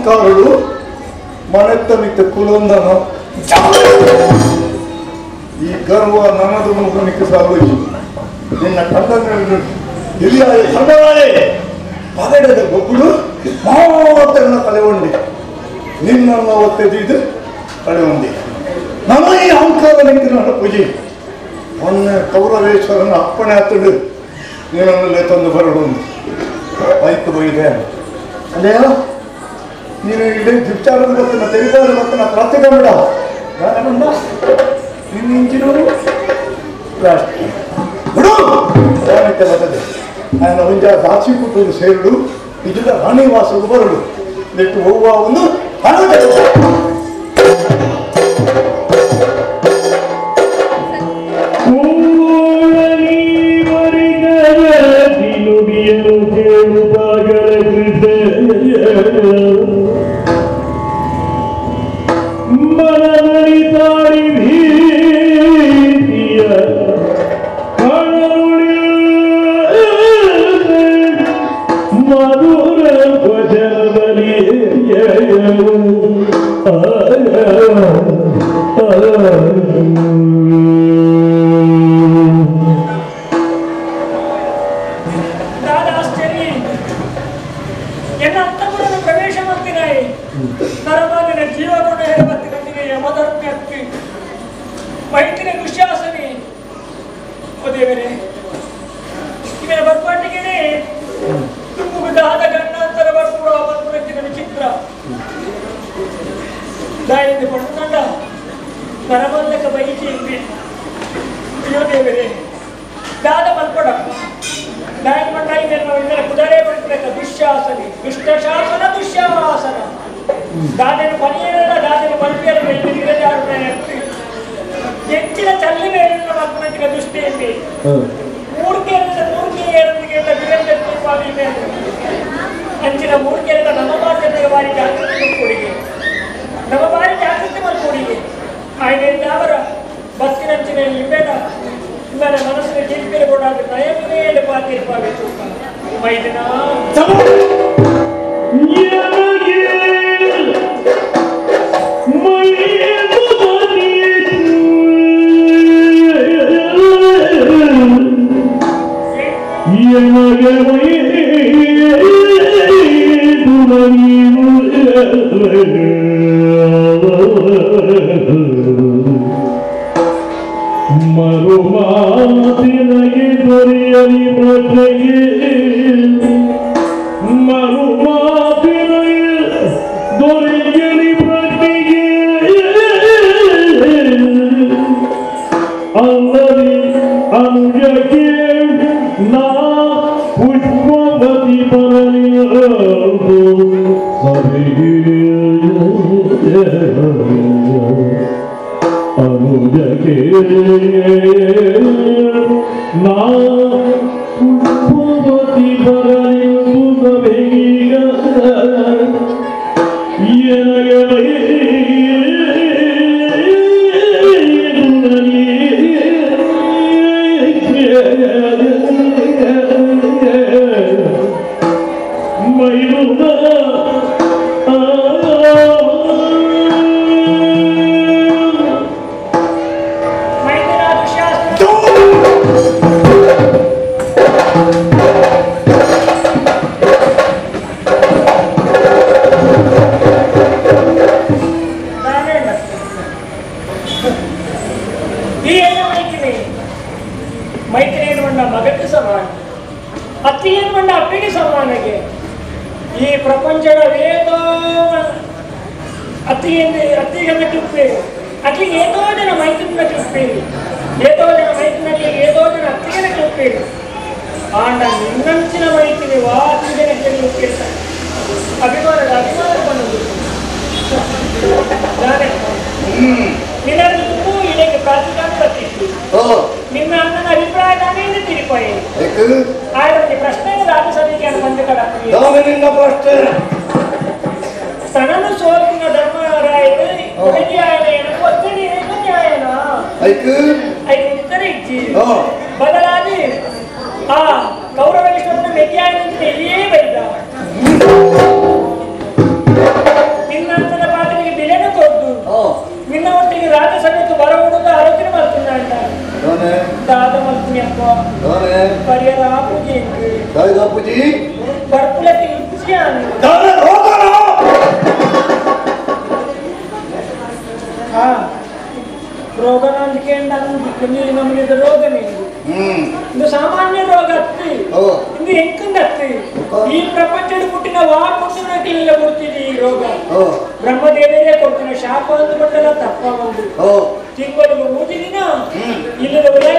ಅಹಂಕಾರಳು ಮನೆತ್ತ ಕುಲೊಂದನ ಈ ಗರ್ವ ನನ್ನದು ಮುಖನಿಕ್ಕೆ ಸಾಗೋಯ್ತು. ನಿನ್ನ ಕಂಡನ ಹಿರಿಯ ಧರ್ಮರಾಯೇ ಪಗಡೆದ ಗೊಬ್ಬಳು ಮಾತನ್ನ ಕಳೆಗೊಂಡಿ ನಿನ್ನನ್ನು ಒತ್ತೆದು ಕಳೆಗೊಂಡಿ ನನ್ನ ಈ ಅಹಂಕಾರ ನಿಂತು ಪೂಜೆ ಮೊನ್ನೆ ಕೌರವೇಶ್ವರನ ಅಪ್ಪಣೆ ಆತಡು ನೀನಲ್ಲೇ ತಂದು ಬರಡು ಬೈಕ್ ಬೈದೆ ಅಲ್ಲೇ ನೀನು ಇಡೀ ವಿಚಾರದ ಗೊತ್ತಿನ ತೆರಿದಾರ ಗೊತ್ತಿನ ಪ್ರಾರ್ಥನೆ ಬೇಡ ನಾನು ನಿನ್ನ ಇಂಜಿನೂರು ಪ್ಲಾಸ್ಟಿಕ್ ಬಿಡು ದಾನಕ್ಕೆ ಬರ್ತದೆ ఆయన ಒಂಜ ದಾಸಿ ಕುಟುಂಬ ಸೇರಡು ನಿಜದ ರಾಣಿ ವಾಸವು ಬರಡು ನೆಟ್ಟು ಹೋಗುವ ಒಂದು ಹಣ. ಕೌರವೇಶ್ವರನ ಮೆಗ್ಯಾನಂತೆ ಏ ಬೈದ. ನಿನ್ನಂತನ ಪಾತ್ರೆಗೆ ಬೆಲೆನೂ ಕೊಟ್ಟು ನಿನ್ನ ಒಟ್ಟಿಗೆ ರಾಜಸಭೆಗೆ ಬರಬಹುದು ಆಲೋಚನೆ ಮಾಡ್ತೀನಿ ಅಂತ ದಾದ ಮಲ್ತೀನಿ ಅಪ್ಪ ಪರಿಯರ ಪೂಜೆ ಪೂಜಿ ಬರ್ಪುಲಕ್ಕೆ ಇಚ್ಛೆ ಹಾ ರೋಗನಂದಿಕೆ ನಮಗೆ ರೋಗನೇ ಇದು ಸಾಮಾನ್ಯ ರೋಗ ಅತ್ತಿ ಇದು ಹೆಂಕಂದ ಅತ್ತಿ ಈ ಪ್ರಪಂಚದ ಪುಟ್ಟಿನ ವಾ ಪುಟ್ಟಿನ ಕೊಡ್ತೀನಿ ಈ ರೋಗ ಬ್ರಹ್ಮದೇವರೇ ಕೊಡ್ತೀನಿ ಶಾಪ ಅಂತ ಬಂದಲ್ಲ ತಪ್ಪ ಒಂದು ತಿಂಗಳಿಗೆ ಮೂರು ದಿನ ಇಲ್ಲದ ಉದಯ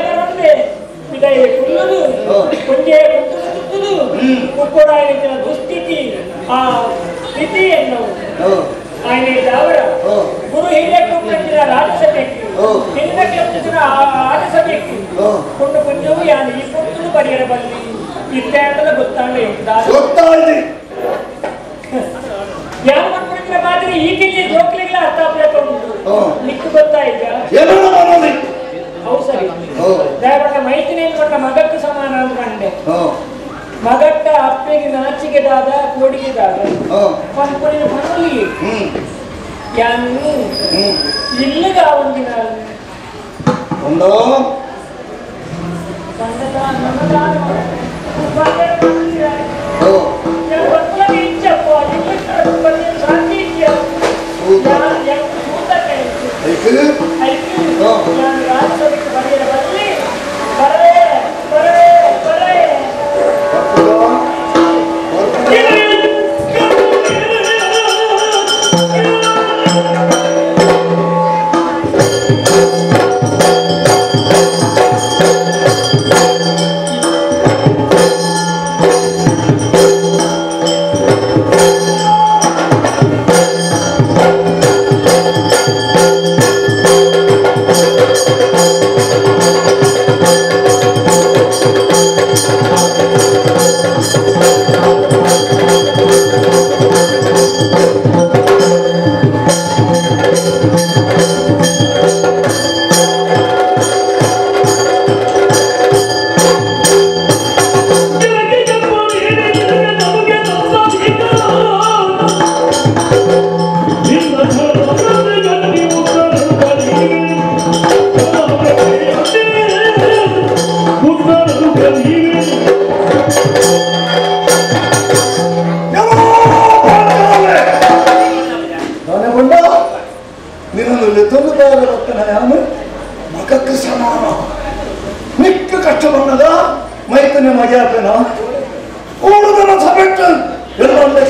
ಇದೇ ಕುಲ್ಲದು ಒಂದೇ ಕುತ್ತದು ತುತ್ತದು ಉಪ್ಪುಡಾಯಿನ ದುಸ್ಥಿತಿ ಆ ಸ್ಥಿತಿ ಎನ್ನುವುದು ఆయన ದಾವರ ಗುರು ಹಿರಿಯ ರಾಜಸಭೆಗೆ ಹಿರಿಯ ರಾಜಸಭೆಗೆ ಕೊಂಡು ಪುಣ್ಯವು ಯಾನು ಈ ಪುಟ್ಟನು ಪರಿಯರ ಬಲ್ಲಿ ಇತ್ಯಾದಲ ಗೊತ್ತಾಂಡೆ ಗೊತ್ತಾಯ್ತು ಯಾರು ಮಕ್ಕಳಿಗೆ ಮಾತ್ರ ಈಗಿಲ್ಲಿ ಜೋಕ್ಲಿಗಳ ಅರ್ಥ ಆಗ್ಬೇಕು ನಿಕ್ಕು ಗೊತ್ತಾಯ್ತ ಹೌದು ಸರಿ ದಯಪಟ್ಟ ಮೈತಿನ ಕೊಟ್ಟ ಮಗಕ್ಕೂ ಸಮಾನ ಅಂದ್ಕೊಂಡೆ ಮಗಟ್ಟ ಅಪ್ಪೆಗೆ ನಾಚಿಕೆದಾದ ಕೋಡಿಗೆದಾದ ಪನ್ಪುಣಿನ ಪನ್ನುಲಿ ಯಾನು ಇಲ್ಲಗ ಒಂದಿನ ಒಂದು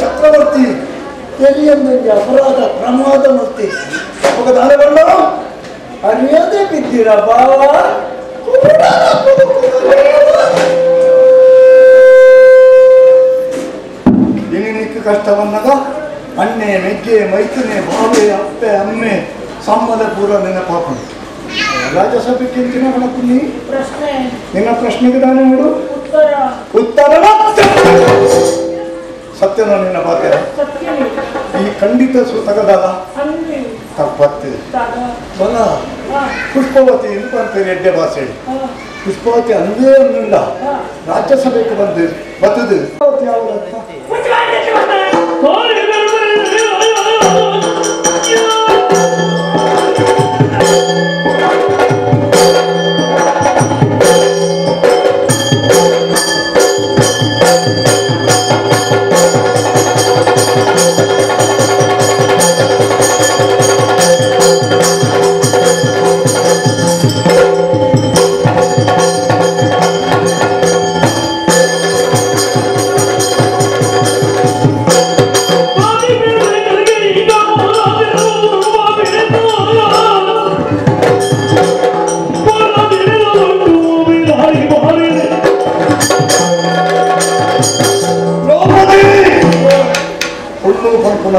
ಚಕ್ರವರ್ತಿ ಅಪರಾಧ ಪ್ರಮಾದ ಮೂರ್ತಿ ಅರಿಯದೆ ಬಿದ್ದಿರ ಬಾವ ಇನಿ ಕಷ್ಟವನ್ನದ ಅಣ್ಣೆ ಮೆಗ್ಗೆ ಮೈತನೆ ಬಾವೆ ಅಪ್ಪೆ ಅಮ್ಮೆ ಸಮ್ಮದ ಪೂರ ನೆನಪಾಪ ರಾಜ್ಯಸಭೆಗೆ ಪುಣ್ಯ ಪ್ರಶ್ನೆ ನಿನ್ನ ಪ್ರಶ್ನೆಗೆ ನಾನು ನೋಡು ಉತ್ತರ ಉತ್ತರ ಸತ್ಯನ ನಿನ್ನ ಪಾತ್ರ ಈ ಖಂಡಿತ ಸೂತಕದಲ್ಲ ತಪ್ಪತ್ತೆ ಬಲ ಪುಷ್ಪವತಿ ಅಂತಾರೆ ಎಡ್ಡೆ ಭಾಷೆ ಪುಷ್ಪವತಿ ಅಂದೇ ಅಂದ ರಾಜ್ಯಸಭೆಗೆ ಬಂದು ಬರ್ತದೆ ಯಾವುದು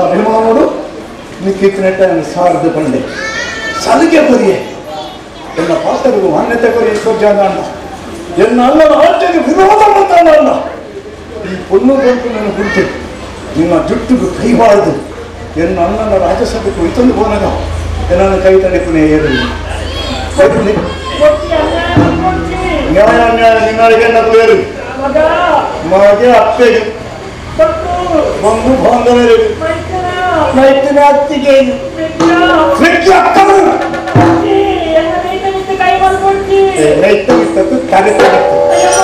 ಅಭಿಮಾನೋಡು ನಿಕ್ಕಿತ್ತನೆಟ್ಟ ಸಾರದು ಬಂಡೆ ಸಲಿಗೆ ಬರಿಯೆ ಎನ್ನ ಪಾತ್ರರಿಗೂ ಮಾನ್ಯತೆ ಕೊರಿ ಜಾನ ಎನ್ನ ಅಲ್ಲನ ಆಚೆಗೆ ವಿರೋಧ ಮಾಡ್ತಾನ ಅಲ್ಲ ಈ ಪೊಣ್ಣು ಬಂತು ನನ್ನ ಕುರಿತು ನಿನ್ನ ಜುಟ್ಟಿಗೆ ಕೈಬಾರದು ಎನ್ನ ಅಣ್ಣನ ರಾಜ್ಯಸಭೆಗೆ ಒಯ್ತಂದು ಹೋನಾಗ ನನ್ನ ಕೈ ತಡೆಪುನೇ ಏರಲಿ ನ್ಯಾಯ ಅನ್ಯಾಯ ನಿನ್ನಳಿಗೆ ನಗು ಏರು ಮಗೆ ಅಪ್ಪೆಗೆ ಬಂಧು ಬಾಂಧವರಿಗೆ ಮೈತಿನ ಅತ್ತಿಗೆ ಮೆಕ್ಕಿ ಅಕ್ಕನು ಎಲ್ಲ ರೈತ ಬಿಟ್ಟು ಕೈ ಮಾಡ್ಕೊಡ್ತೀವಿ ರೈತ ಬಿಟ್ಟು ಕರೆ ಅಯ್ಯೋ.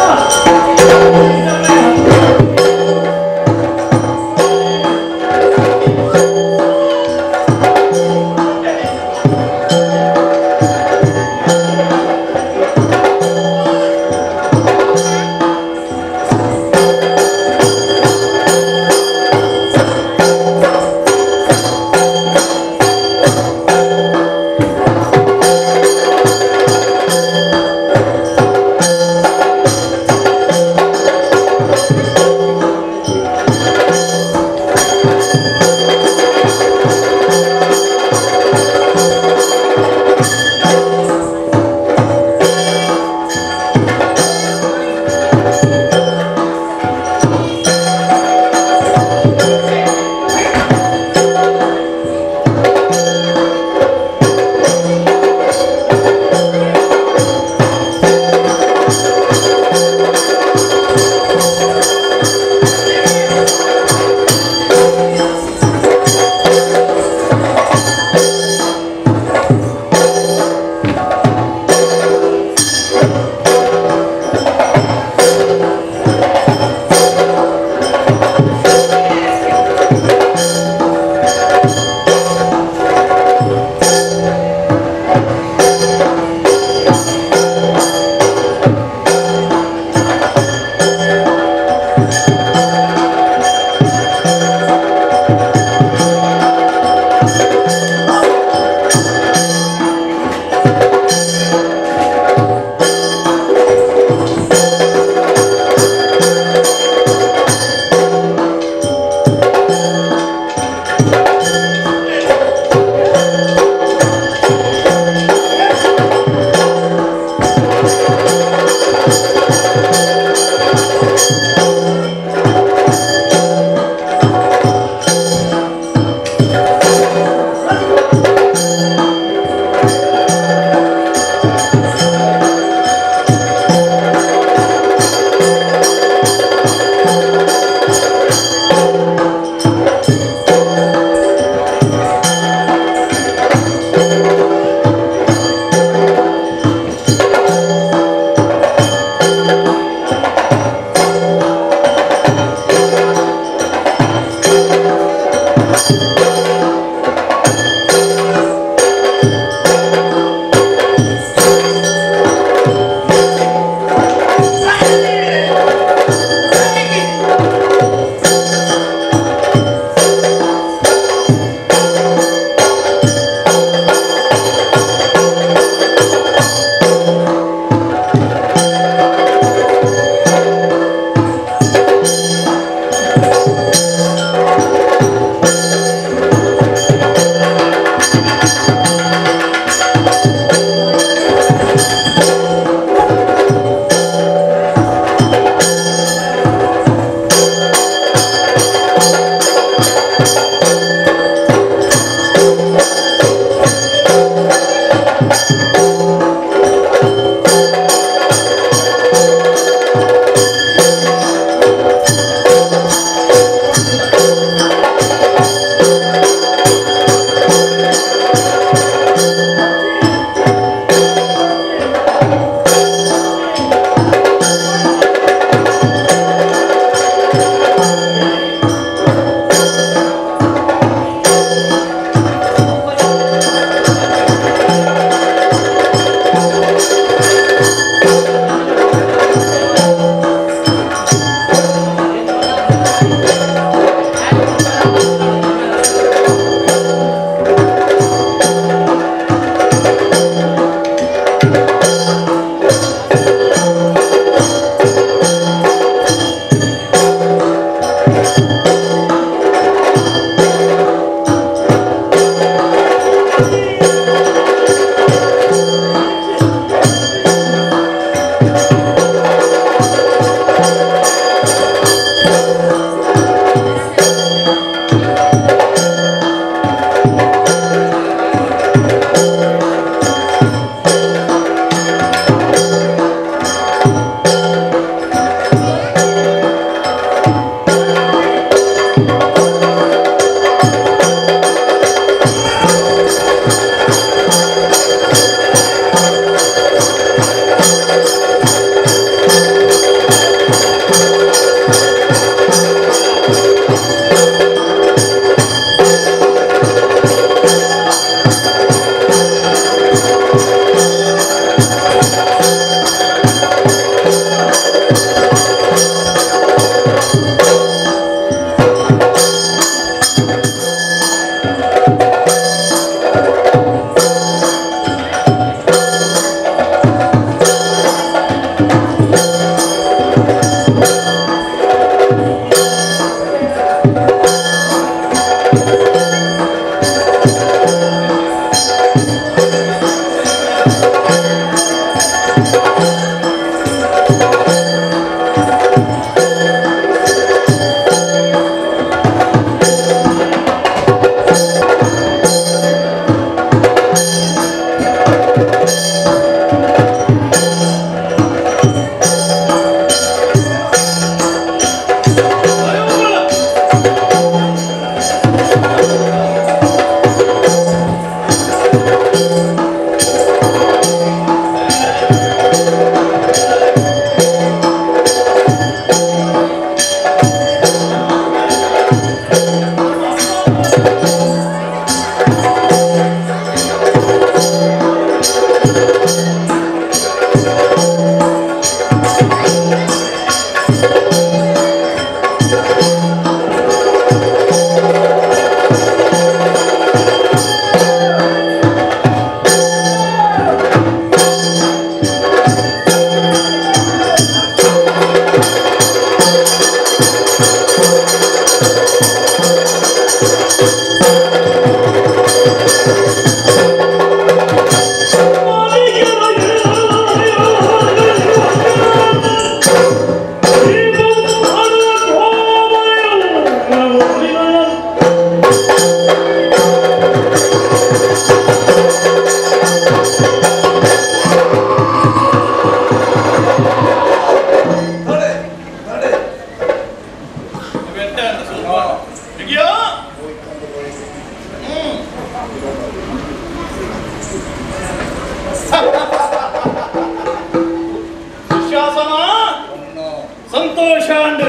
ಸಂತೋಷ ಅಂಡು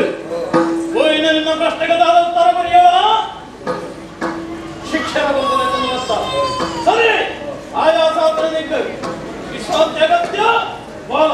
ಹೋಯಿನ ನಿನ್ನ ಪ್ರಶ್ನೆಗದಾದ ಉತ್ತರ ಬರೆಯವ ಶಿಕ್ಷಣ ಸರಿ ಆಯಾಸಾತ್ರ ವಿಶ್ರಾಂತಿ ಅಗತ್ಯ ಬಾಲ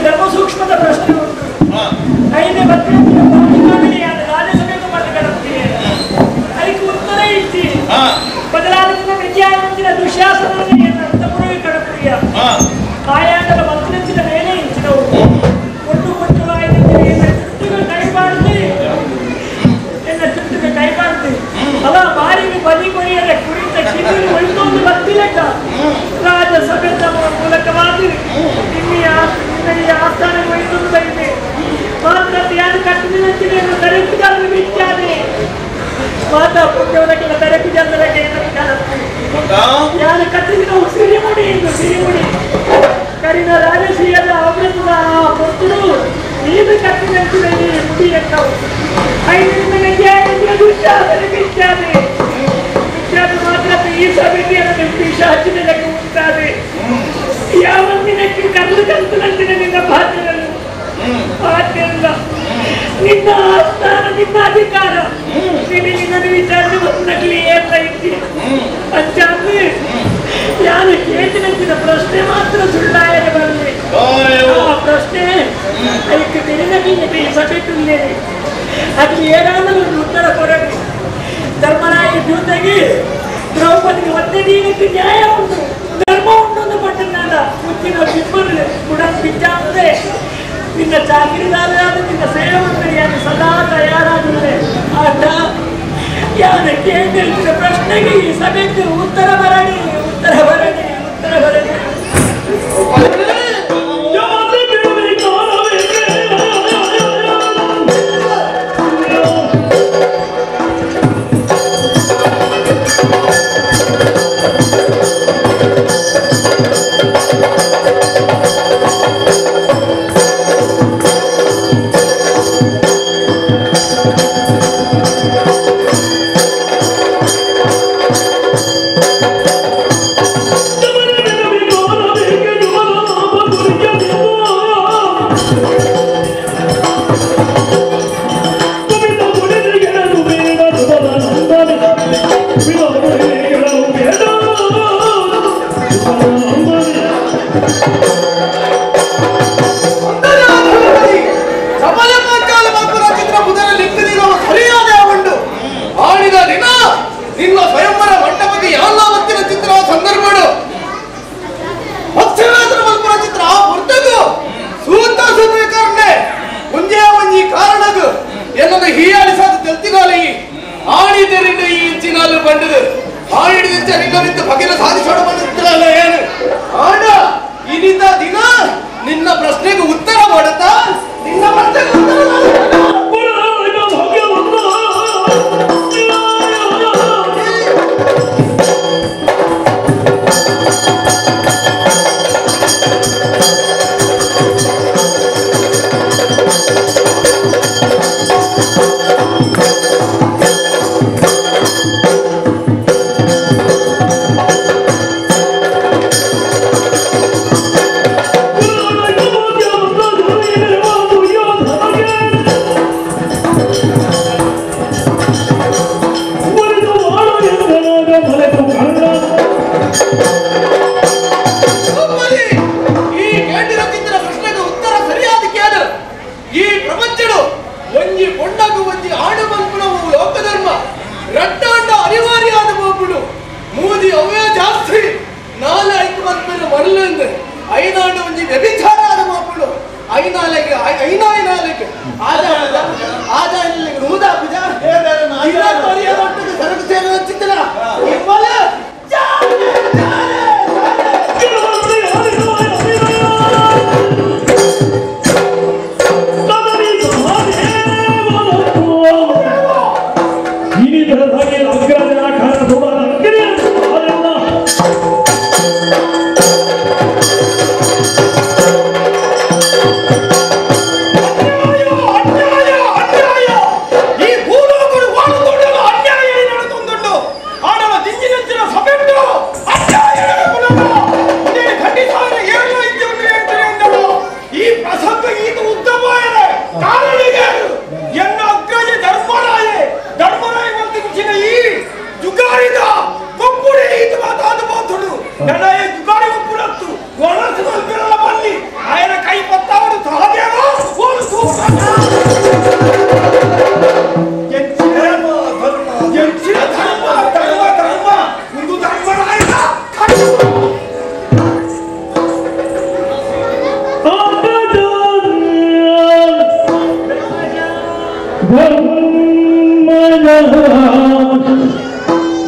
ಧರ್ಮ ಸೂಕ್ಷ್ಮದ ಪ್ರಶ್ನೆ. ಮೂಲಕವಾದ ನಿನ್ನ ಈ ಆಸ್ಥಾನ ವಹಿಸಲು ಬೈದೆ ಮಾತ್ರ ಯಾರು ಕಟ್ಟಿನ ತರಕು ಬಿಚ್ಚಾದೆ ಮಾತಾ ಪುಣ್ಯವರಕ್ಕೆಲ್ಲ ತರಕು ಜನರಕ್ಕೆ ಯಾರು ಕಟ್ಟಿನ ಸಿರಿಮುಡಿ ಎಂದು ಸಿರಿಮುಡಿ ಕರಿನ ರಾಜಶ್ರೀಯದ ಅಮೃತದ ಆ ಪೊತ್ತುಡು ನೀನು ಕಟ್ಟಿನಂಚಿನ ಈ ಮುಡಿ ಎಂದವು ಐದು ದುಶ್ಯಾಸನ ಬಿಚ್ಚಾದೆ ಬಿಚ್ಚಾದ ಮಾತ್ರ ಈ ಸಮಿತಿಯನ್ನು ಪಿಶಾಚಿನ ಉಂಟಾದೆ ಯಾವ ದಿನಕ್ಕೆ ಕಲ್ಲು ಕಂತುನಂಚಿನ ನಿನ್ನ ಪಾತ್ರಗಳು ಪಾತ್ರಲ್ಲ ನಿನ್ನ ಆಸ್ಥಾನ ನಿನ್ನ ಅಧಿಕಾರ ನಿನ್ನನ್ನು ವಿಚಾರಣೆ ಮತ್ತು ನಕಲಿ ಏರ್ಲ ಇದ್ದಿ ಅಂಚಾದ್ರೆ ಯಾರು ಕೇಳಿದಂತಿನ ಪ್ರಶ್ನೆ ಮಾತ್ರ ಸುಳ್ಳಾಯರೆ ಬರಲಿ ಆ ಪ್ರಶ್ನೆ ಅದಕ್ಕೆ ತಿಳಿದಕ್ಕೆ ಈ ಸಭೆಟುಳ್ಳೇನೆ ಅದು ಏನಾದರೂ ಒಂದು ಉತ್ತರ ಕೊರಡಿ ಧರ್ಮರಾಯ ಜೊತೆಗೆ ದ್ರೌಪದಿಗೆ ಒಂದೇ ದಿನಕ್ಕೆ ನ್ಯಾಯ ಉಂಟು ಧರ್ಮ ಉಂಟು ಅಂತ ಪಟ್ಟನಾದ ಮುಚ್ಚಿನ ಬಿಬ್ಬರು ಕೂಡ ಬಿಚ್ಚಾದ್ರೆ ನಿನ್ನ ಚಾಕಿರಿದಾರರಾದ ನಿನ್ನ ಸೇವಕರಿಯಾದ ಸದಾ ತಯಾರಾಗಿದ್ದಾರೆ. ಆತ ಯಾರು ಕೇಳಿದ ಪ್ರಶ್ನೆಗೆ ಈ ಸಭೆಗೆ ಉತ್ತರ ಬರಲಿ ಉತ್ತರ ಬರಲಿ ಉತ್ತರ ಬರಲಿ.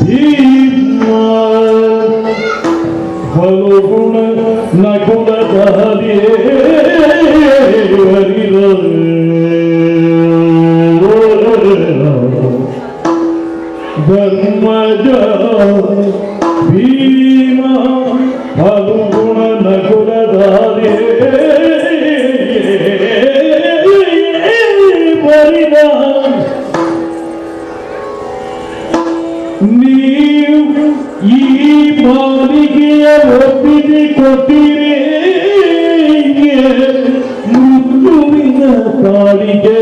Bhima, Nakula Dharmaja Bhima Phalguna Nakula ಮೃತ್ಯುವಿನ ಕಾಳಿಗೆ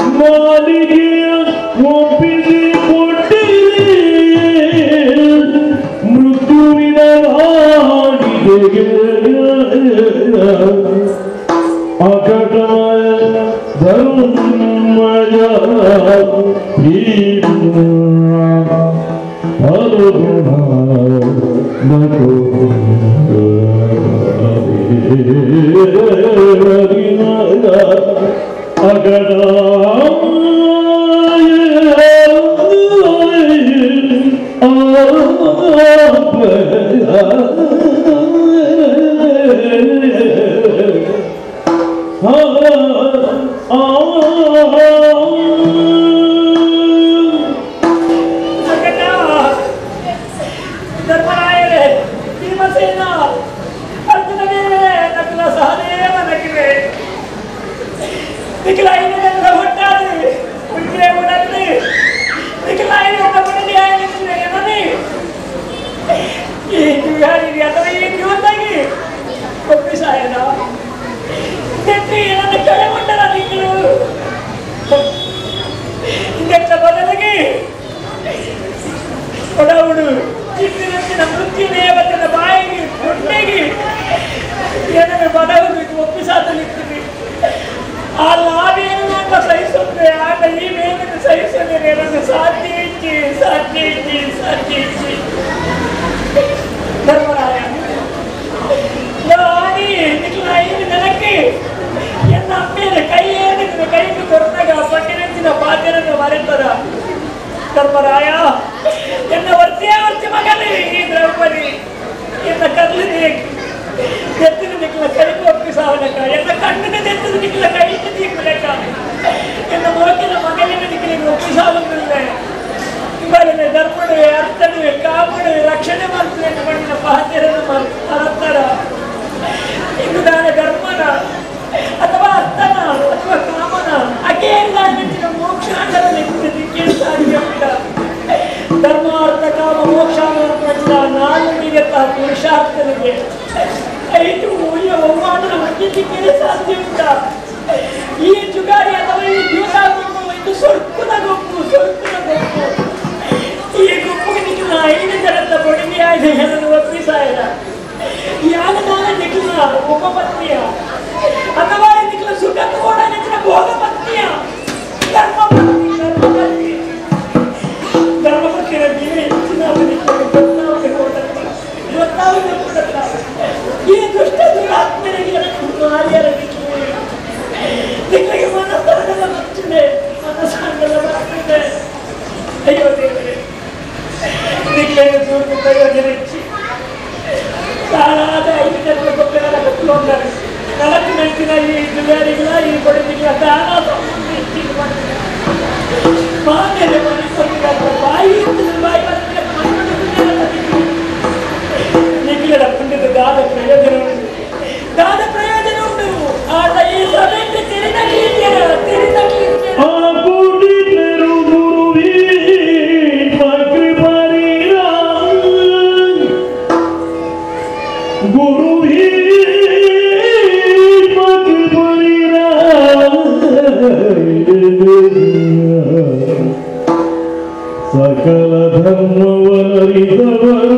ಮಾಲಿಗೆಯ ಒಪ್ಪಿಸಿ ಕೊಟ್ಟಿರಿ ಮೃತ್ಯುವಿನ ಕಾಳಿಗೆ ಅಕಟ ಧರ್ಮಜ ಭೀಮ ಫಲ್ಗುಣ ಅಗಡ ಧರ್ಮರಾಯರೇ, ಭೀಮಸೇನ, ಅರ್ಜುನ ದೇವರೇ, ನಕುಲ ಸಹದೇವ ನಕಿಲೆ ನಿಖಿಲ ಹುಟ್ಟಾದಿ ಉಜ್ಜೆ ಉಡಲ್ಲಿ ನಿಖಿಲ ಈ ಜುಗಾರಿಗೆ ಅಥವಾ ಈ ಜೀವನದಾಗಿ ಒಪ್ಪಿಸಾಯನ ನೆಟ್ಟಿ ನನ್ನ ಕೆಳಗೊಂಡರ ನಿಖಿಲು ಇದಕ್ಕೆ ಬದಲಿಗೆ ಕೊಡವುಡು ಚಿಟ್ಟಿನ ಮೃತ್ಯು ದೇವತೆನ ಬಾಯಿಗೆ ಹೊಟ್ಟೆಗೆ ಏನನ್ನು ಬಡವರು ಇದು ಒಪ್ಪಿಸಾತಲಿರ್ತೀವಿ. ಆ ಲಾಭೇನು ಅಂತ ಸಹಿಸುತ್ತೆ, ಆಗ ಈ ಮೇಲನ್ನು ಸಹಿಸದೆ ನನ್ನ ಸಾಧ್ಯ ಇಚ್ಚಿ ಸಾಧ್ಯ ಇಚ್ಚಿ ಸಾಧ್ಯ ಇಚ್ಚಿ. ಧರ್ಮರಾಯ ನಾನಿ ನಿಖಿಲ ಐದು ನೆಲಕ್ಕೆ ಎನ್ನ ಅಮ್ಮೇಲೆ ಕೈ ಏನಿದ್ರೆ ಕೈಗೆ ಕೊರತಾಗ ಪಟ್ಟಿನಂಚಿನ ಪಾತ್ರೆಯನ್ನು ಮರೆತದ. ಧರ್ಮರಾಯ ಎನ್ನ ವರ್ತಿಯ ವರ್ತಿ ಮಗನೇ ಈ ದ್ರೌಪದಿ ಎನ್ನ ಕರ್ಲಿದೆ ಎತ್ತಿನ ನಿಖಿಲ ಕೈಗೆ ಒಪ್ಪಿಸಾವಲಕ, ಎನ್ನ ಕಣ್ಣಿನ ಎತ್ತಿನ ನಿಖಿಲ ಕೈಗೆ ತೀರ್ಪಲಕ, ಎನ್ನ ಮೋಕಿನ ಮಗಲಿನ ನಿಖಿಲಿಗೆ ಒಪ್ಪಿಸಾವಂದಿಲ್ಲ. ಇವರನ್ನೇ ಧರ್ಮಡುವೆ ಅರ್ಥಡುವೆ ಕಾಮಡುವೆ ರಕ್ಷಣೆ ಮಾಡ್ತದೆ ಮಣ್ಣಿನ ಪಾತ್ರೆಯನ್ನು ಮರತ್ತಾರ. ಇನ್ನು ನಾನು ಧರ್ಮನ ಅಥವಾ ಅರ್ಥನ ಅಥವಾ ಕಾಮನ ಅಕೇಲ್ಲ ನೆಚ್ಚಿನ ಮೋಕ್ಷಾಂಡದಲ್ಲಿ ಸಾಧ್ಯ ಉಂಟ. ಧರ್ಮ ಅರ್ಥ ಕಾಮ ಮೋಕ್ಷ ನಾಲ್ಕು ಪುರುಷಾರ್ಥನಿಗೆ ಐದು ಮೂಲ್ಯ ಒಮ್ಮಾಟನ ಮಧ್ಯಕ್ಕೆ ಸಾಧ್ಯ ಉಂಟ. ಈ ಜುಗಾರಿ ಅಥವಾ ಈ ದ್ಯೂತ ಗುಂಪು ಇದು ಸೊರ್ಕುನ ಗುಂಪು, ಸೊರ್ಕುನ ಗುಂಪು. ಈ ಗುಂಪಿಗೆ ನಿಖಿಲ ಐದು ಜನದ ಬೊಡಿಮೆಯಾದ ಜನರು ಒಪ್ಪಿಸಾಯದ ಯಾನ ನಿಖಿಲ ಉಪಪತ್ನಿಯ ಅಥವಾ ನಿಖಿಲ ಸುಖ ಕೂಡ ನಿಖಿಲ ಭೋಗಪತ್ನಿಯ ಧರ್ಮಪತ್ನಿ ಧರ್ಮಪತ್ನಿ ಧರ್ಮಪತ್ನಿಯ ಹೆಚ್ಚಿನ ಗೊತ್ತಾಗುತ್ತೆ ಕೊಡತ್ತ. ಈ ದುಷ್ಟ ದುರಾತ್ಮನಿಗೆ ಮಾರ್ಯರ ನಿಖಿಲಿಗೆ ಮನಸ್ಸಾಗಲ್ಲ ಬರ್ತದೆ, ಮನಸ್ಸಾಗಲ್ಲ ಬರ್ತದೆ. ಅಯ್ಯೋ ದೇವರೇ, ನಿಖಿಲಿಗೆ ದೂರದ ಪ್ರಯೋಜನ ಹೆಚ್ಚಿ ಸಾಲಾದ ಐದು ಜನರ ಕೊಪ್ಪೆಗಳ ಕತ್ತಲೊಂದರೆ ನಾಲ್ಕು ನಂಟಿನ ಈ ಜುಗಾರಿಗಳ ಈ ಕೊಡದಿಗಳ ದಾನ ಸಂಬಂಧ ಹೆಚ್ಚಿಗೆ ಮಾಡ್ತಾರೆ. ಮಾಮೇಲೆ ಮನಸ್ಸು ಬಾಯಿ ಬಾಯಿ ನಿಖಿಲದ ಪುಣ್ಯದ ದಾದ ಪ್ರಯೋಜನ ಉಂಟು, ದಾದ ಪ್ರಯೋಜನ ಉಂಟು. ಆತ ಈ ಸಭೆಗೆ ತಿರಿದಕ್ಲಿದ್ದೀರ ತಿರಿದಕ್ಲಿದ್ದೀರ. ಸಕಲ ಧರ್ಮವನರಿದವರು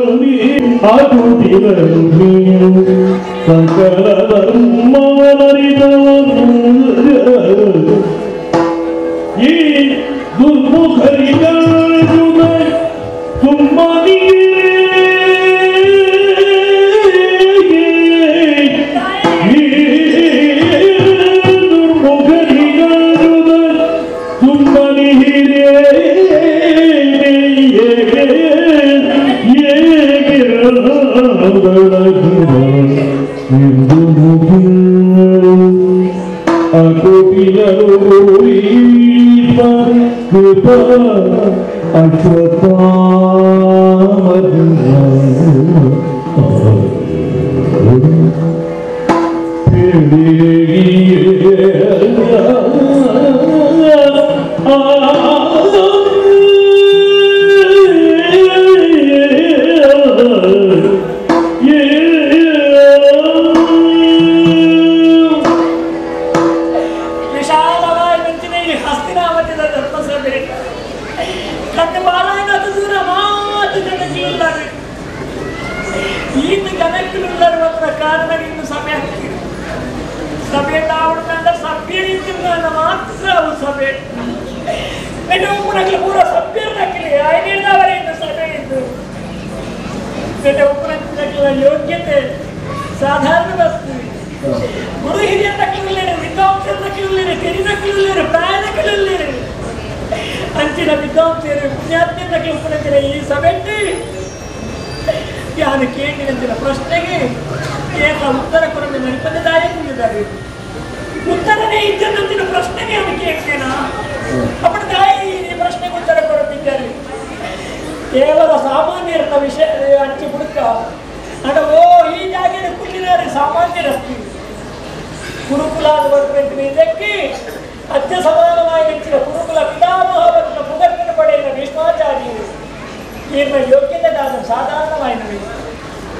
ಆಗುತ್ತಿರಲು ನೀನು ಸಕಲ ಧರ್ಮವನರಿದವರು ಈ ದುರ್ಮುಖರಿಗಾಜುದ ಸುಮ್ಮನಿಗೆ ಈ ದುರ್ಮುಖರಿಗಾಜುದ ಸುಮ್ಮನಿಗೆ Kripa ಯೋಗ್ಯತೆ ಸಾಧಾರಣ ವಸ್ತು ಗುರು ಹಿರಿಯರ ವಿದ್ವಾಂಸರ ತೆರಿದಕ್ಕಲಿಲ್ಲ ಪ್ರಾಯದಕ್ಕಲಿಲ್ಲ ಅಂಚಿನ ವಿದ್ವಾಂಸರು ಪುಣ್ಯಾತ್ಮಕ್ಕೆ ಉಪನಂಚಿನ ಈ ಸಭೆಟ್ಟು ಯಾರು ಕೇಳಿದಂಚಿನ ಪ್ರಶ್ನೆಗೆ ಕೇವಲ ಉತ್ತರ ಕೊಡಲು ಮರಿಪಂದದಾಯಕೊಂಡಿದ್ದಾರೆ. ಉತ್ತರನೇ ಇದ್ದಂಚಿನ ಪ್ರಶ್ನೆಗೆ ಅದು ಕೇಳ್ತೇನಾ ಅಪ್ಪಣ ತಾಯಿ ಈ ಪ್ರಶ್ನೆಗೆ ಉತ್ತರ ಕೊಡುತ್ತಿದ್ದಾರೆ. ಕೇವಲ ಸಾಮಾನ್ಯರ ವಿಷಯ ಅಂಚಿ ಹುಡುಕ ಅಂಡ ಓ ಈ ಜಾಗದ ಕುಲ್ಲಿನಾರೆ ಸಾಮಾನ್ಯರಸ್ತಿ ಗುರುಕುಲಾದ ಇದಕ್ಕೆ ಅತ್ಯ ಸಮಾನವಾಗಿ ಹೆಚ್ಚಿನ ಗುರುಕುಲ ಪಿತಾಮಹವನ್ನು ಪುಗರ್ಕನ ಪಡೆಯುವ ಭೀಷ್ಮಾಚಾರ್ಯರು ಈರ್ನ ಯೋಗ್ಯತೆ ದಾದ ಸಾಧಾರಣವಾಯಿನವಿ.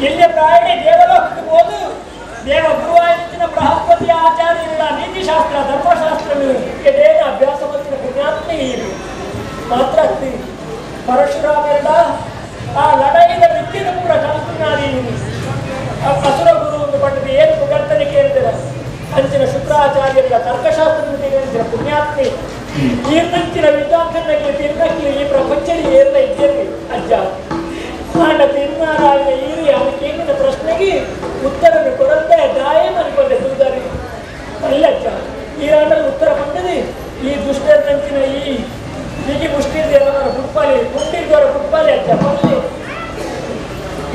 ಎಲ್ಲಿಯ ಪ್ರಾಯಣೆ ದೇವಲೋಕಕ್ಕೆ ಹೋದು ದೇವ ಗುರುವಾಯಿನ ಬೃಹಸ್ಪತಿ ಆಚಾರ್ಯರ ನೀತಿಶಾಸ್ತ್ರ ಧರ್ಮಶಾಸ್ತ್ರಗಳು ಎದೇನ ಅಭ್ಯಾಸ ಮತ್ತು ಪುಣ್ಯಾತ್ಮೆ ಇದು ಮಾತ್ರ ಪರಶುರಾಮರ ಆ ಲಡಾಯಿದ ವಿದ್ಯೆದ ಪೂರ ಕಲ್ಪನಾರಿ ಅಸುರ ಗುರು ಒಂದು ಪಟ್ಟದ ಏನು ಪುಗರ್ತನೆ ಕೇಳಿದರೆ ಅಂಚಿನ ಶುಕ್ರಾಚಾರ್ಯರ ತರ್ಕಶಾಸ್ತ್ರ ಪುಣ್ಯಾತ್ಮೆ ಈರ್ನಂಚಿನ ವಿದ್ವಾಂಸನಕ್ಕೆ ತಿನ್ನಕ್ಕೆ ಈ ಪ್ರಪಂಚದಲ್ಲಿ ಏರ್ನ ಇದ್ದಲ್ಲಿ ಅಜ್ಜ ಆಂಡ ತಿನ್ನಾರಾಯಣ ಈರಿ ಅದಕ್ಕೆ ಪ್ರಶ್ನೆಗೆ ಉತ್ತರವನ್ನು ಕೊಡಂತೆ ದಾಯ ಮನ್ಕೊಂಡೆ ತೂದಾರಿ ಅಲ್ಲ ಅಜ್ಜ ಈ ರಾಂಡಲ್ಲಿ ಉತ್ತರ ಬಂದದೆ ಈ ದುಷ್ಟರಂಚಿನ ಈ ಹೀಗೆ ಮುಷ್ಟಿರ್ದೇವರ ಹುಟ್ಪಾಲಿ ಮುಂಡಿದ್ದವರ ಹುಟ್ಪಾಲಿ ಅಜ್ಜ ಪಲ್ಲಿ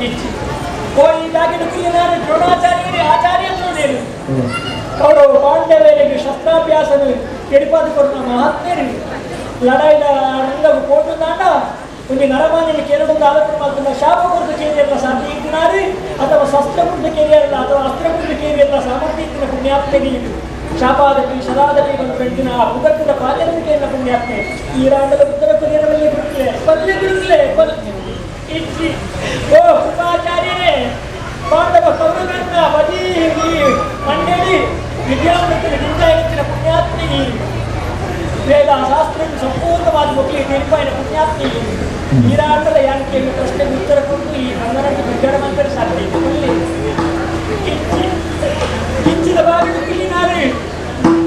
ಇಚ್ಚಿ ಓ ಇದಾಗಿ ನಾನು ದ್ರೋಣಾಚಾರ್ಯರಿ ಆಚಾರ್ಯ ದ್ರೋಣೇರು ಕೌರವ ಪಾಂಡವರಿಗೆ ಶಸ್ತ್ರಾಭ್ಯಾಸನು ಎಡಿಪಾದ ಕೊಟ್ಟ ಮಹಾತ್ಮೇರಿ ಲಡಾಯಿದ ರಂಗವು ಕೋಟು ತಾಂಡ ಒಂದು ನರಮಾನ್ಯನ ಕೇರಳದ ಆಲೋಚನೆ ಮಾಡ್ತಲ್ಲ ಶಾಪ ಕೊರತು ಕೇರಿಯಲ್ಲ ಸಾಧ್ಯ ಇಟ್ಟಿನಾರಿ ಅಥವಾ ಶಸ್ತ್ರ ಕುರಿತು ಕೇರಿಯಲ್ಲ ಅಥವಾ ಅಸ್ತ್ರ ಕುರಿತು ಕೇರಿಯಲ್ಲ ಸಾಮರ್ಥ್ಯ ಇತ್ತಿನ ಪುಣ್ಯಾತ್ಮೆಗೆ ಇದು ಶಾಪಾದಪಿ ಶರಾದಪಿ ಬಂದು ಬೆಟ್ಟಿನ ಆ ಪುಗಟ್ಟದ ಪಾದರವಿಕೆಯನ್ನ ಪುಣ್ಯಾತ್ಮೆ ಈ ರಾಂಡದ ಉತ್ತರ ಕೊರಿಯರವಲ್ಲಿ ಗುರುಕ್ಲೆ ಪಲ್ಲೆ ಗುರುಕ್ಲೆ ಪಲ್ ಇಚ್ಚಿ ಓ ಕೃಪಾಚಾರ್ಯರೇ ಪಾಂಡವ ಕೌರವರನ್ನ ಬದಿ ಮಂಡಳಿ ವಿದ್ಯಾವಂತರ ಗಿಂತ ಪುಣ್ಯಾತ್ಮೆ ವೇದ ಶಾಸ್ತ್ರ ಸಂಪೂರ್ಣವಾದ ಮಕ್ಕಳಿಗೆ ತೀರ್ಪಾಯಿನ ಪುಣ್ಯಾತ್ಮೆ ಈ ರಾಂಡದ ಯಾಕೆ ಪ್ರಶ್ನೆಗೆ ಉತ್ತರ ಕೊಟ್ಟು ಈ ಬಂಧನಕ್ಕೆ ಬಿಡ್ಗಡೆ ಮಾಡ್ತಾರೆ ಸಾಧ್ಯ ಇಚ್ಚಿದ ಬಾಗಿಲು ಕಿಲಿನಾರು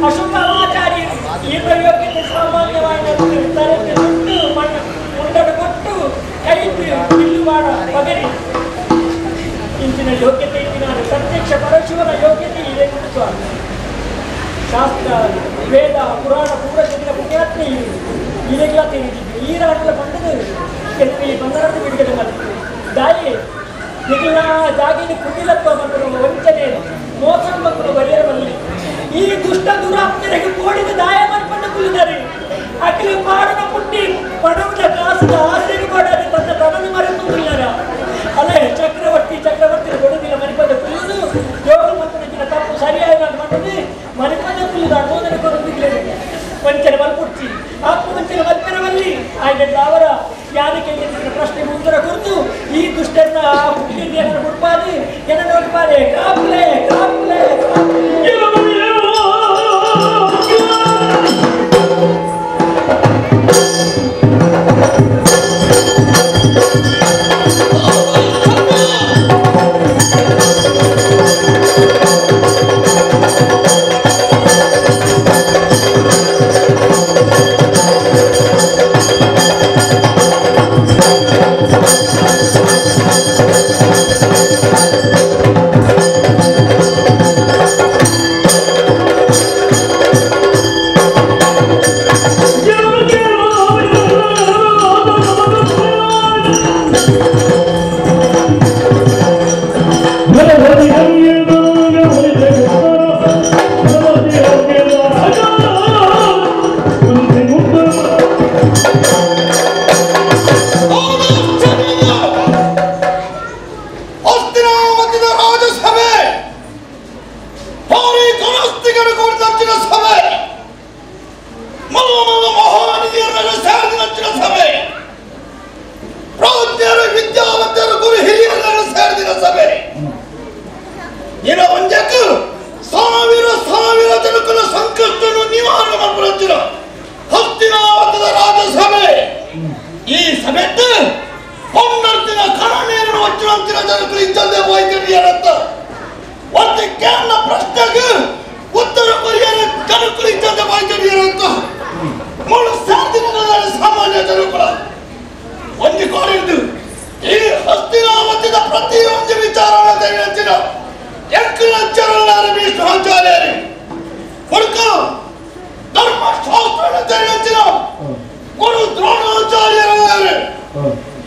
ಅಶೋಕಾಚಾರ್ಯರು ಈ ಯೋಗ್ಯತೆ ಸಾಮಾನ್ಯವಾಗಿ ತಲೆಗೆ ಸುಟ್ಟು ಮಣ್ಣು ಮುಂಡಡು ಕೊಟ್ಟು ಕೈದು ನಿಲ್ಲುವಾಡ ಬಗರಿ ಇಂಚಿನ ಯೋಗ್ಯತೆ ಇತ್ತಿನಾರು ಪ್ರತ್ಯಕ್ಷ ಪರಶಿವನ ಯೋಗ್ಯತೆ ಇದೆ ಕುಟುಂಬ ಶಾಸ್ತ್ರ ವೇದ ಪುರಾಣ ಪೂರ చెందిన ಪುಣ್ಯಾತ್ಮೆ ಇದೆಲ್ಲ ತಿಳಿದಿದ್ದು ಈ ರಾಷ್ಟ್ರ ಪಂಡದು ಎತ್ತಿ ಬಂಗಾರದ ಬಿಡುಗಡೆ ಮಾಡಿದ್ರು ದಾಯಿ ನಿಖಿಲ ಜಾಗಿನ ಕುಟಿಲತ್ವ ಮತ್ತು ವಂಚನೆ ಮೋಸ ಮಕ್ಕಳು ಬರೆಯಬಲ್ಲಿ ಈ ದುಷ್ಟ ದುರಾತ್ಮರಿಗೆ ಕೋಡಿದ ದಾಯ ಮನ್ಪಂಡು ಕುಲಿದರೆ ಅಖಿಲ ಪಾಡನ ಪುಟ್ಟಿ ಪಡವುದ ಕಾಸದ ಆಸೆಗೆ ಕೊಡದೆ ತನ್ನ ತನನು ಮರೆತು ಕುಲ್ಲರ ಅಲ್ಲೇ ಚಕ್ರವರ್ತಿ ಚಕ್ರವರ್ತಿ ಕೊಡುದಿಲ್ಲ ಮನಿಪದ ಕುಲ್ಲುದು ಯೋಗ ಮತ್ತು ನಿಖಿಲ ತಪ್ಪು ಸರಿಯಾದ ಮಾಡಿದ್ರೆ ಮನಿಪದ ಕುಲ್ಲುದು ಅನುಮೋದನೆ ಕೊಡುತ್ತಿಲ್ಲ ವಂಚನೆ ಮಲ್ಪುಡ್ಚಿ ಆತ್ಮವಂಚನೆ ಮಲ್ಪೆರವಲ್ಲಿ ಆಯ್ದ ಅವರ ಯಾರಕ್ಕೆ ಪ್ರಶ್ನೆಗೆ ಉತ್ತರ ಕೊಡ್ತು ಈ ದುಷ್ಟನ್ನ ಹುಟ್ಟಿದ ಹುಡ್ಪಾದಿ ಎನ್ನ ನೋಡ್ಪಾದೆ ಕಾಪ್ಲೆ ಕಾಪ್ಲೆ ಕಾಪ್ಲೆ. Thank you.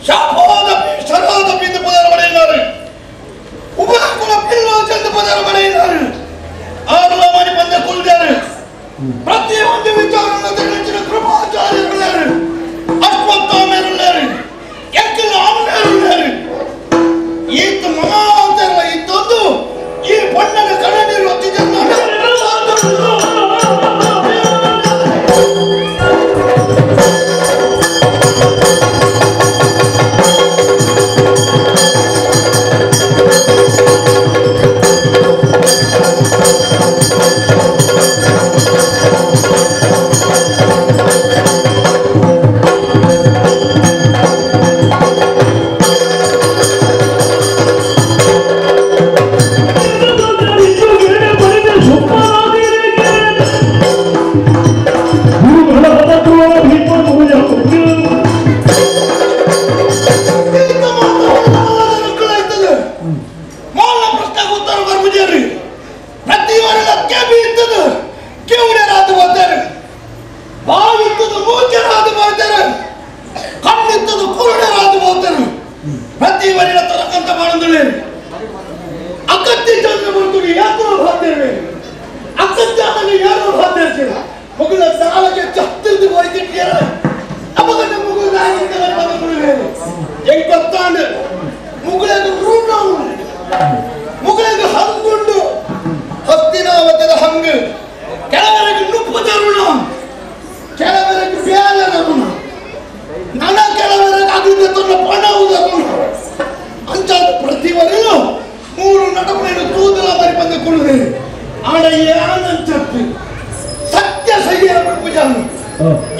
ಶಾಪೋದಪಿ ಶರೋದಪಿ ಎಂದು ಪುದರ ಪಡೆಯಿನಾರು ಉಪಕುಲ ಪಿಲ್ಲೋಚ ಎಂದು ಪುದರ ಪಡೆಯಿನಾರು ಆರುಲ ಮಣಿ ಬಂದ ಕುಲ್ದಾರು ಪ್ರತಿಯೊಂದು ವಿಚಾರವನ್ನು ತಿಳಿಸಿದ ಕೃಪಾಚಾರ್ಯರುಳ್ಳಾರು ಅಶ್ವತ್ಥಾಮರುಳ್ಳಾರು ಎಕ್ಕಿನ ಅಮ್ಮರುಳ್ಳಾರು ಈತ ಮಹಾಂತರ ಇದ್ದೊಂದು ಈ ಬಣ್ಣನ ಕಣ್ಣೀರು ಹೊತ್ತಿದ್ದ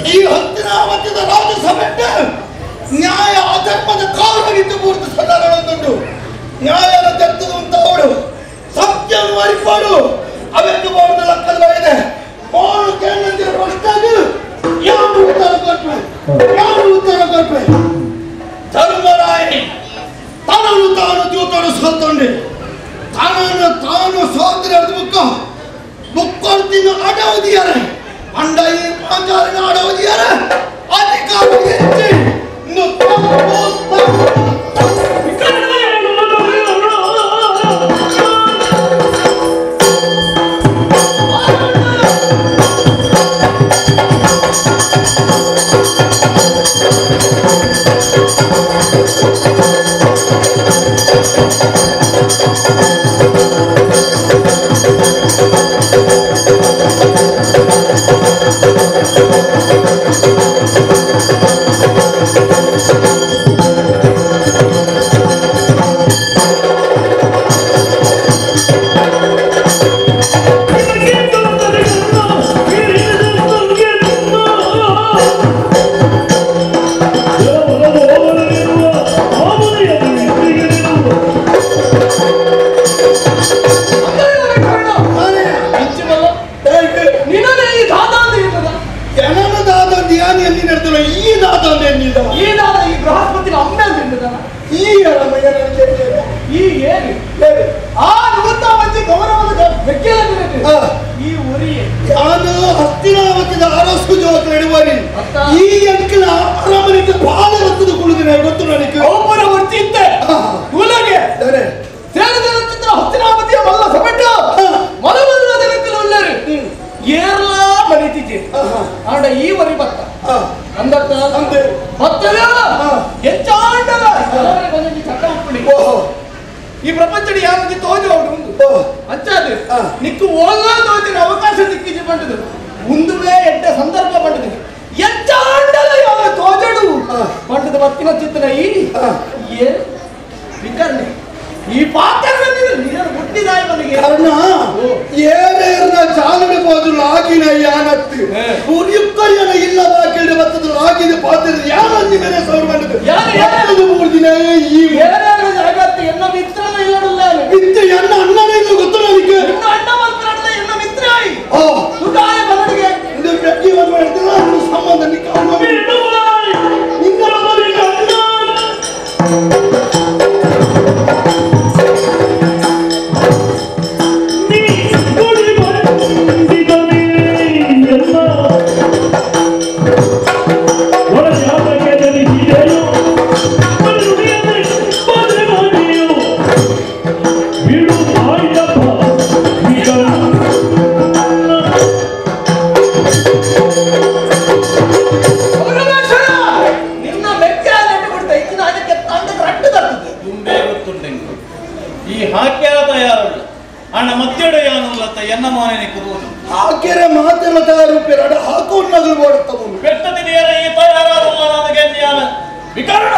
ಈ ಹತ್ತಿರಾವತಿದ ರಾಜಸಭೆ ನ್ಯಾಯ ಅಧರ್ಮದ ಕಾರಣವಿದ್ದು ಪೂರ್ತಿ ಸದಾನಂದುಂಟು ನ್ಯಾಯನ ತೆತ್ತದು ಅಂತವಳು ಸತ್ಯವನ್ನು ಅರಿಪಾಡು ಅವೆಂದು ಬಾರದ ಲಕ್ಕದ ಪಾಡು ಕೇಳಿದ್ರೆ ಪ್ರಶ್ನೆಗೆ ಯಾರು ಉತ್ತರ ಕೊಟ್ಟೆ ಯಾರು ಉತ್ತರ ಕೊಟ್ಟೆ ಧರ್ಮರಾಯ ತನ್ನನ್ನು ತಾನು ಜೂತನು ಸೋತೊಂಡೆ ತನ್ನನ್ನು ತಾನು ಸೋತರೆ ಬುಕ್ಕ ಬುಕ್ಕೊಡ್ತಿನ ಅಡವದಿಯಾರೆ ಅಂಡ ಈ ಪಾಂಚಾಲಿನ ಅಡವದಿಯಾರೆ ಅಧಿಕಾರ ಹೆಚ್ಚಿ ಈ ಪ್ರಪಂಚ ಯಾರಿಗೆ ತೋಜು ಅಂಚಾದ ನಿಕ್ಕು ಓಲ್ಲ ತೋಜಿನ ಅವಕಾಶ ಸಿಕ್ಕಿಜಿ ಪಂಡದು ಮುಂದುವೇ ಎಡ್ಡ ಸಂದರ್ಭ ಪಂಡದು ಎಂಚಾಂಡಲ ಯಾವ ತೋಜಡು ಪಂಡದ ಮತ್ತಿನ ಚಿತ್ತನ ಈ ಏ ವಿಕರ್ಣೆ ಈ ಪಾತ್ರ ನೀನು ಹುಟ್ಟಿದಾಯ ಮನೆಗೆ ಕಾರಣ ಏನೇರ್ನ ಚಾಲನೆ ಹೋದು ಲಾಗಿನ ಯಾನತ್ತು ಉರಿಯುಕ್ಕರಿಯನ ಇಲ್ಲ ಬಾಕಿಲ್ಡೆ ಬತ್ತದು ಲಾಗಿನ ಪಾತ್ರ ಯಾನಂದಿ ಮೇಲೆ ಸೌರ್ ಬಂದದ್ದು ಯಾರು ಮೂರು ದಿನ ಈ ಏನೇರ್ನ ಜಾಗತ್ತೆ ಎನ್ನ ಮಿತ್ರನ ಇಲ್ಲಡುಲ್ಲ ಮಿತ್ರ ಎನ್ನ ಅಣ್ಣನ ಇಲ್ಲ ಗೊತ್ತು ನನಗೆ ಎನ್ನ ಅಣ್ಣ ಮಾತ್ರ ಎನ್ನ ಮಿತ್ರ ಆಯಿ ಸುಖಾಯ ಬಲಡಿಗೆ ಇದು ಪ್ರತಿ ಒಂದು ಮಾಡ್ತಿಲ್ಲ ಅದು ಸಂಬಂಧ ನಿಕ್ಕ ನಿನ್ನ ಹಾಕೆರೆ ಮಾತೆಲ್ಲ ತಯಾರು ಹಾಕೋನ್ನಗಲು ಓಡುತ್ತ ಬೆಟ್ಟದಿನಿಯರ ಈ ತಯಾರಾದಲ್ಲ ನನಗೆ ಜ್ಞಾನ ವಿಕರಣ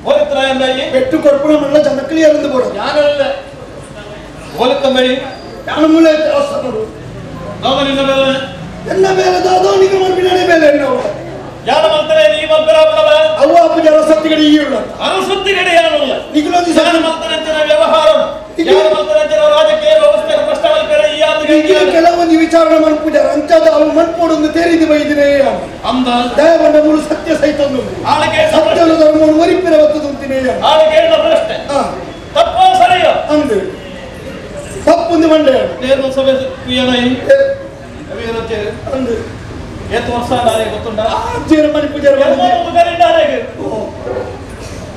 ಹೋಲಿತ್ರ ಎಂಬ ಬೆಟ್ಟು ಕೊರ್ಪುಣ ಮಲ್ಲ ಜನಕ್ಲಿಯರಂದು ಬೋಡ ಯಾನಲ್ಲ ಹೋಲಿತ್ತಂಬೈ ಯಾನ ಮೂಲೆ ದೇವಸ್ಥಾನರು ದಾದ ನಿನ್ನ ಮೇಲೆ ಎನ್ನ ಮೇಲೆ ದಾದೋ ನಿಗ ಮಲ್ಪಿನಾನೆ ಮೇಲೆ ಎನ್ನವ ಯಾನ ಮಲ್ತರೆ ನೀ ಮಲ್ಪೆರಾಪುಣವ ಅವ್ವ ಅಪ್ಪು ಜನ ಸತ್ತಿಗಡೆ ಈ ಉಳ್ಳ ಅರಸತ್ತಿಗಡೆ ಯಾನಲ್ಲ ನಿಗುಲೊಂದು ಯಾನ ಮಲ್ತರಂಚಿನ ವ್ಯವಹಾರ ಯಾನ ಮಲ್ತರಂಚಿನ ರಾಜಕೀಯ ವ್ಯವಸ್ಥೆ ಪ್ರಶ್ನೆ ಮಲ್ಪೆರ ಈ ಈಗಿನ ಕೆಲವೊಂದು ವಿಚಾರಣೆ ಮನ್ಪುಜಾರ ಅಂಚಾದ ಅವು ಮನ್ಪೋಡೊಂದು ತೇರಿದು ಬೈದಿನೇ ಅಂದ ದಯವಂಡ ಮೂರು ಸತ್ಯ ಸಹಿತ ಸತ್ಯದ ಧರ್ಮವನ್ನು ಒರಿಪಿನ ಒತ್ತುಂತಿನೇ ಆಳಿಗೆ ಪ್ರಶ್ನೆ ತಪ್ಪೋ ಸರಿಯೋ ಅಂದು ತಪ್ಪೊಂದು ಮಂಡೆ ನೇರ್ನ ಸಭೆ ಪ್ರಿಯನೈ ಅಂದು ಏತು ವರ್ಷ ನಾನೇ ಗೊತ್ತುಂಡ ಜೀರ ಮನಿ ಪೂಜಾರ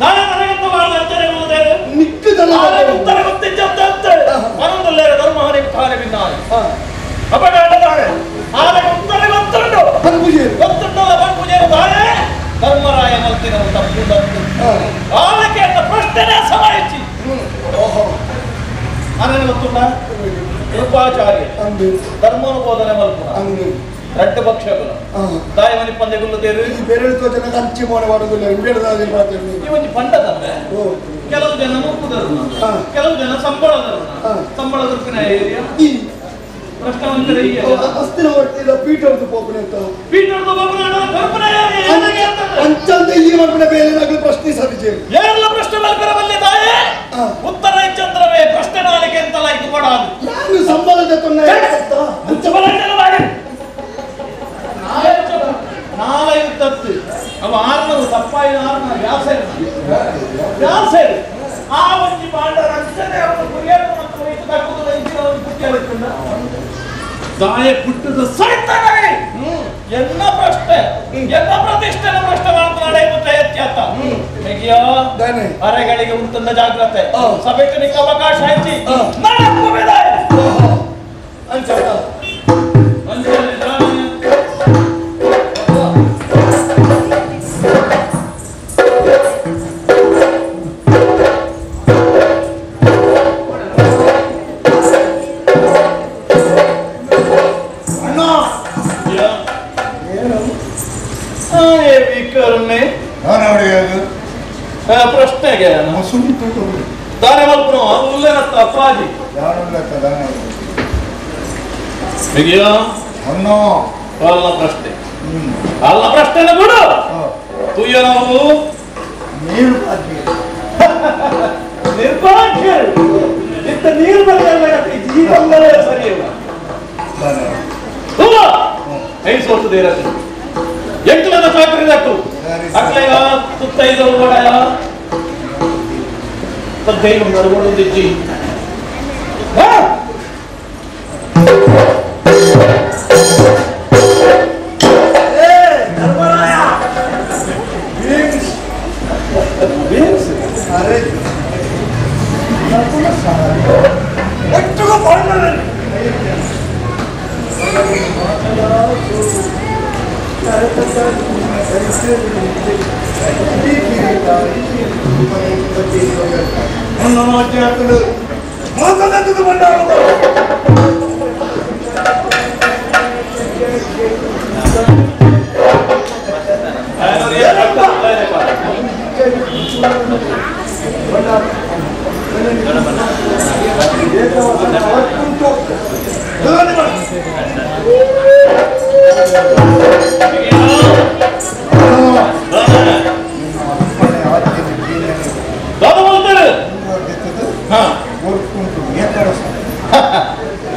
ನಾನೇ ನನಗಂತ ಮಾಡಿದ ಅಂಚನೆ ಉಳ್ಳದೇನು ನಿಕ್ಕದಲ್ಲ ಉತ್ತರ ಗೊತ್ತಿದ್ದಂತೆ ಮನದಲ್ಲೇರ ಧರ್ಮಹಾನಿ ತಾನೆ ಭಿನ್ನಾನೆ ಅಪಗಾಂಡದಾನೆ ಆನೆ ಉತ್ತರ ಗೊತ್ತುಂಡು ಗೊತ್ತುಂಡಲ್ಲ ಪೂಜೆರು ತಾನೇ ಧರ್ಮರಾಯ ಮಲ್ತಿನ ತಪ್ಪು ತಪ್ಪು ಆನಕ್ಕೆ ಅಂತ ಪ್ರಶ್ನೆನೇ ಸಮಾಯಿಸಿ ಆನೆ ಗೊತ್ತುಂಡ ಕೃಪಾಚಾರ್ಯ ಧರ್ಮನ ಬೋಧನೆ ಮಲ್ಪುಣ ರಡ್ಡು ಪಕ್ಷಗಳು ತಾಯಿ ಮನಿ ಪಂದೆ ಗುಲ್ಲುತ್ತೇರು ಈ ಬೇರೆ ಜನ ಅಂಚಿ ಮೋನೆ ಮಾಡುದಿಲ್ಲ ಈ ಒಂಜಿ ಪಂಡದಂದ್ರೆ ಕೆಲವು ಜನ ಮುಕ್ಕುದರು ಕೆಲವು ಜನ ಸಂಬಳದರು ಸಂಬಳ ದೊರಕಿನ ಏರಿಯಾ ಪ್ರಶ್ನೆ ಒಂದರೆ ಅಸ್ತಿನ ಹೊಟ್ಟಿಲ್ಲ ಪೀಠ ಪೋಪನೆ ಅಂತ ಪೀಠದ ಪೋಪನೆ ಕಲ್ಪನೆ ಅಂಚಂದ ಈ ಮಕ್ಕಳ ಬೇರೆ ಪ್ರಶ್ನೆ ಸರಿಜೆ ಏನೆಲ್ಲ ಪ್ರಶ್ನೆ ಮಲ್ಪೆರಬಲ್ಲೆ ತಾಯೇ ಉತ್ತರ ಚಂದ್ರವೇ ಪ್ರಶ್ನೆ ನಾಲಿಗೆ ಅಂತ ಲೈಕ್ ಕೊಡಾದು ನಾನು ಸಂಬಳದ ತೊಂದರೆ ನಾಲೈತತ್ತು ಅವ ಆರ್ನವು ತಪ್ಪಾಯಿನ ಆರ್ನ ವ್ಯಾಸರು ವ್ಯಾಸರು ಆ ಒಂಜಿ ಪಾಂಡರ ಅಂಚನೆ ಅವನು ಕುರಿಯರು ಮತ್ತು ರೈತ ತಕ್ಕುದು ಇಂಚಿನ ಒಂದು ಪುಟ್ಟಿ ಆಗುತ್ತಲ್ಲ ದಾಯ ಪುಟ್ಟದ ಸೈತನೇ ಎಲ್ಲ ಪ್ರಶ್ನೆ ಎಲ್ಲ ಪ್ರತಿಷ್ಠೆನ ಪ್ರಶ್ನೆ ಮಾಡ್ತಾನೆ ಮುತ್ತ ಎತ್ಯಾತ ಹೇಗಿಯೋ ಅರೆಗಳಿಗೆ ಉಂಟಂದ ಜಾಗ್ರತೆ ಸಭೆಗೆ ನಿಕ್ಕ ಅವಕಾಶ ಹೆಚ್ಚಿ ನಡಕುವಿದೆ ಅಂಚ ಪ್ರಶ್ನೆಗೆ ದಾನೆ ಮಲ್ಪುನ ಉಲ್ಲೇನತ್ತ ಅಪ್ಪಾಜಿ ಅಲ್ಲ ಪ್ರಶ್ನೆ ಅಲ್ಲ ಪ್ರಶ್ನೆನ ಬಿಡು ತುಯ್ಯ ನಾವು ನಿರ್ಭಾಗ್ಯರು ಇಂಥ ನೀರು ಬರಲ್ಲ ಜೀವನವೇ ಸರಿಯಿಲ್ಲ ಐಸೋತದೆ ಇರತ್ತೆ ಎಂಟು ಚಾಕರಿ ದಟ್ಟು ಅಕ್ಲೆಯ ಸುತ್ತೈದು ಒಡೆಯ ಪದ್ದೈದು ನಡುವೊಂದಿಜ್ಜಿ ಧರ್ಮರಾಯ ಒಟ್ಟಿಗೆ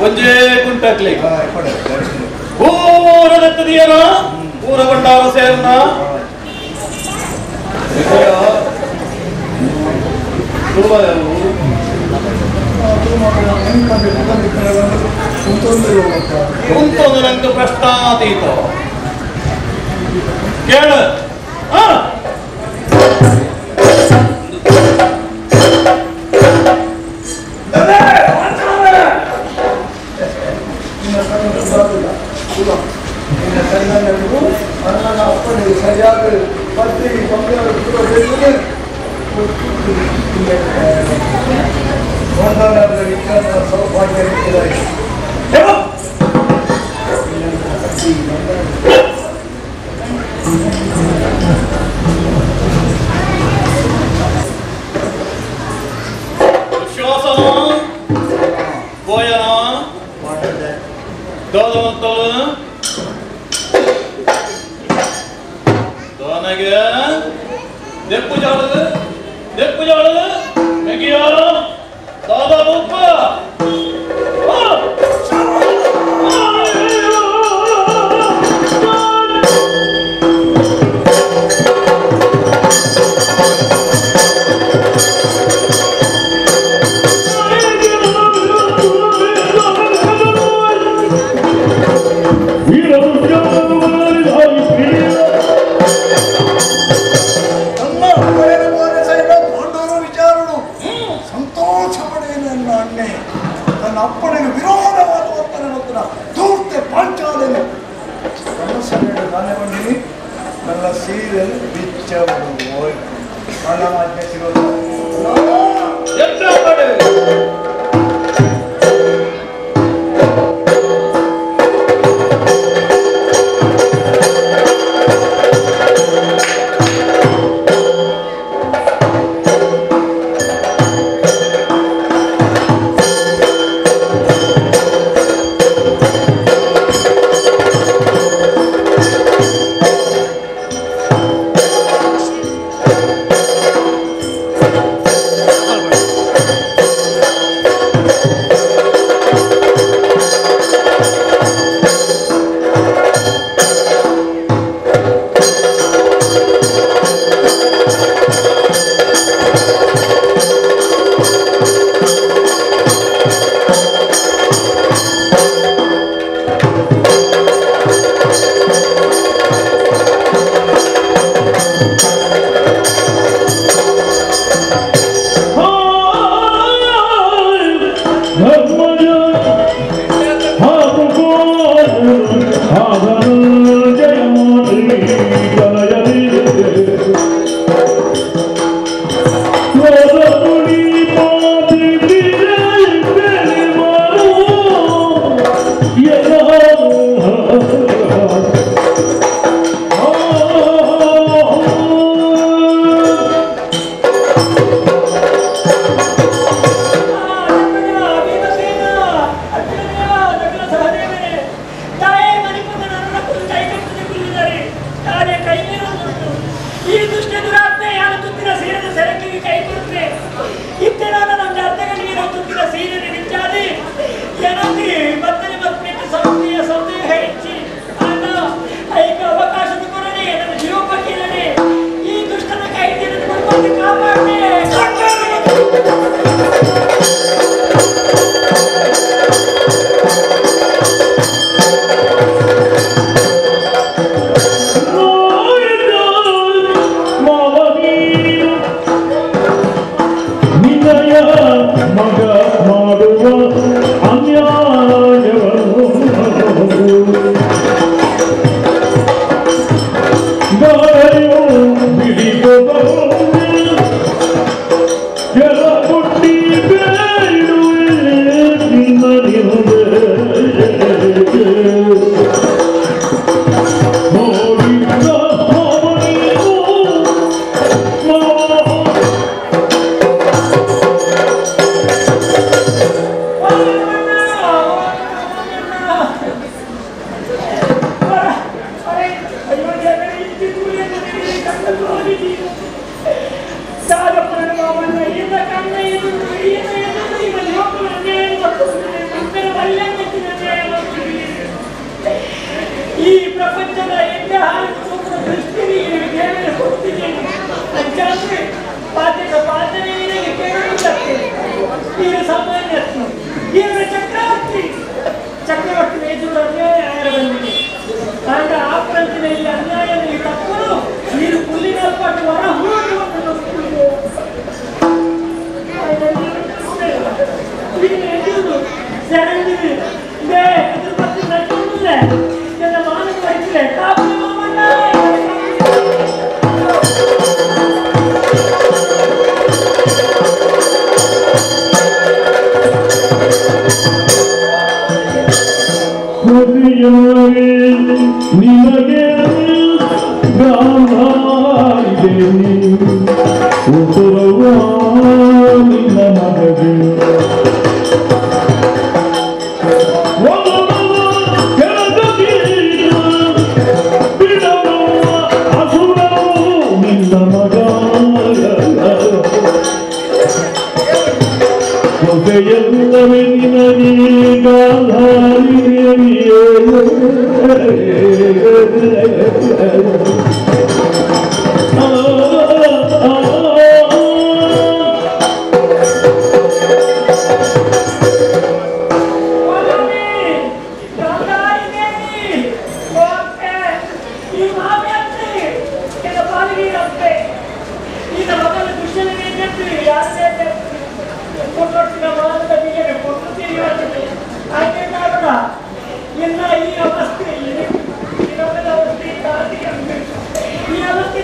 ಒಂಜೇ ಕುಂಟಕ್ಲಿ ಊರದತ್ತದಿಯನ ಊರ ಬಂಡಾರ ಸೇರ್ನ ಕುಂತೊಂದು ನಂಗೆ ಪ್ರಶ್ನಾತೀತ ಕೇಳು ಸೌಭಾಗ್ಯ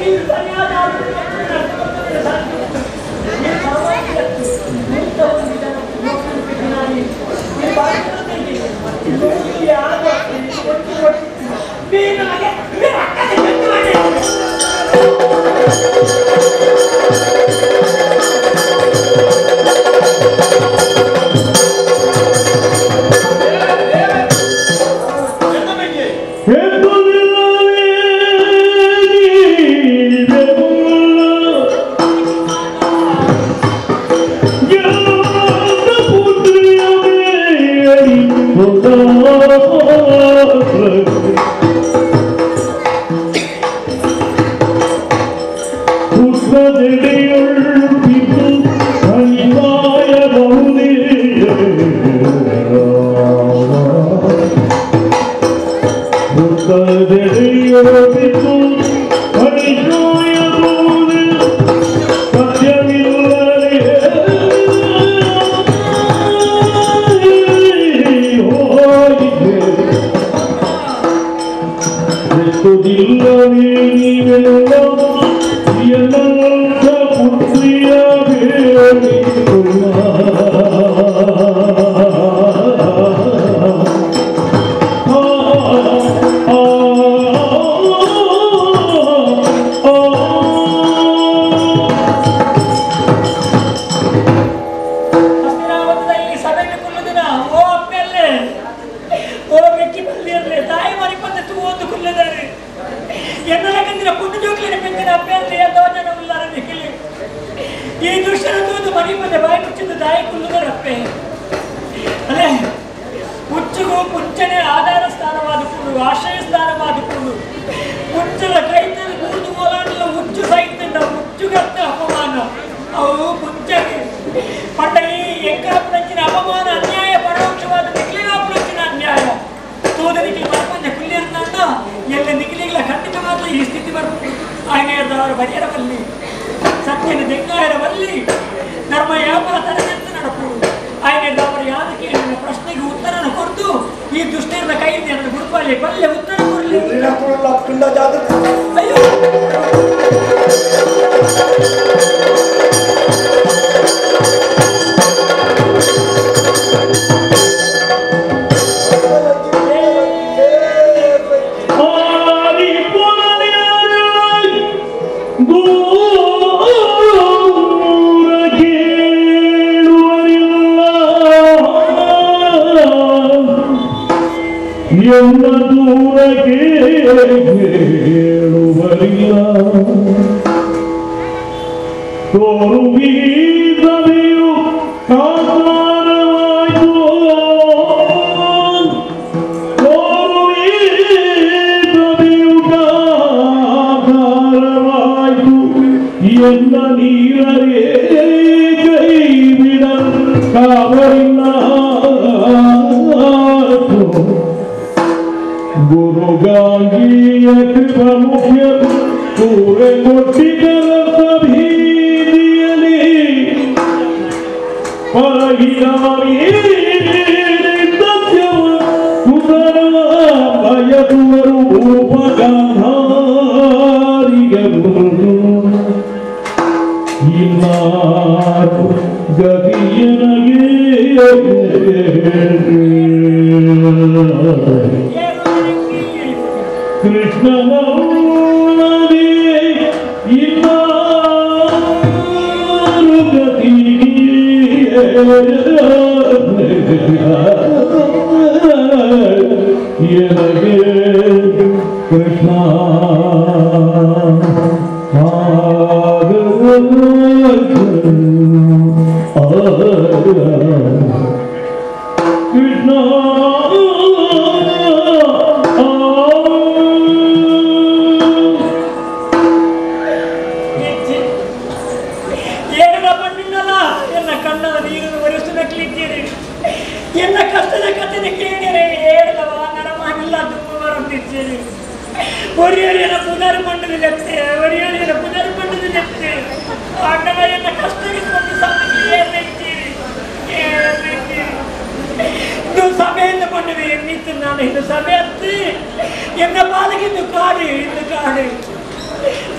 ನೀವು ಸರಿಯಾದ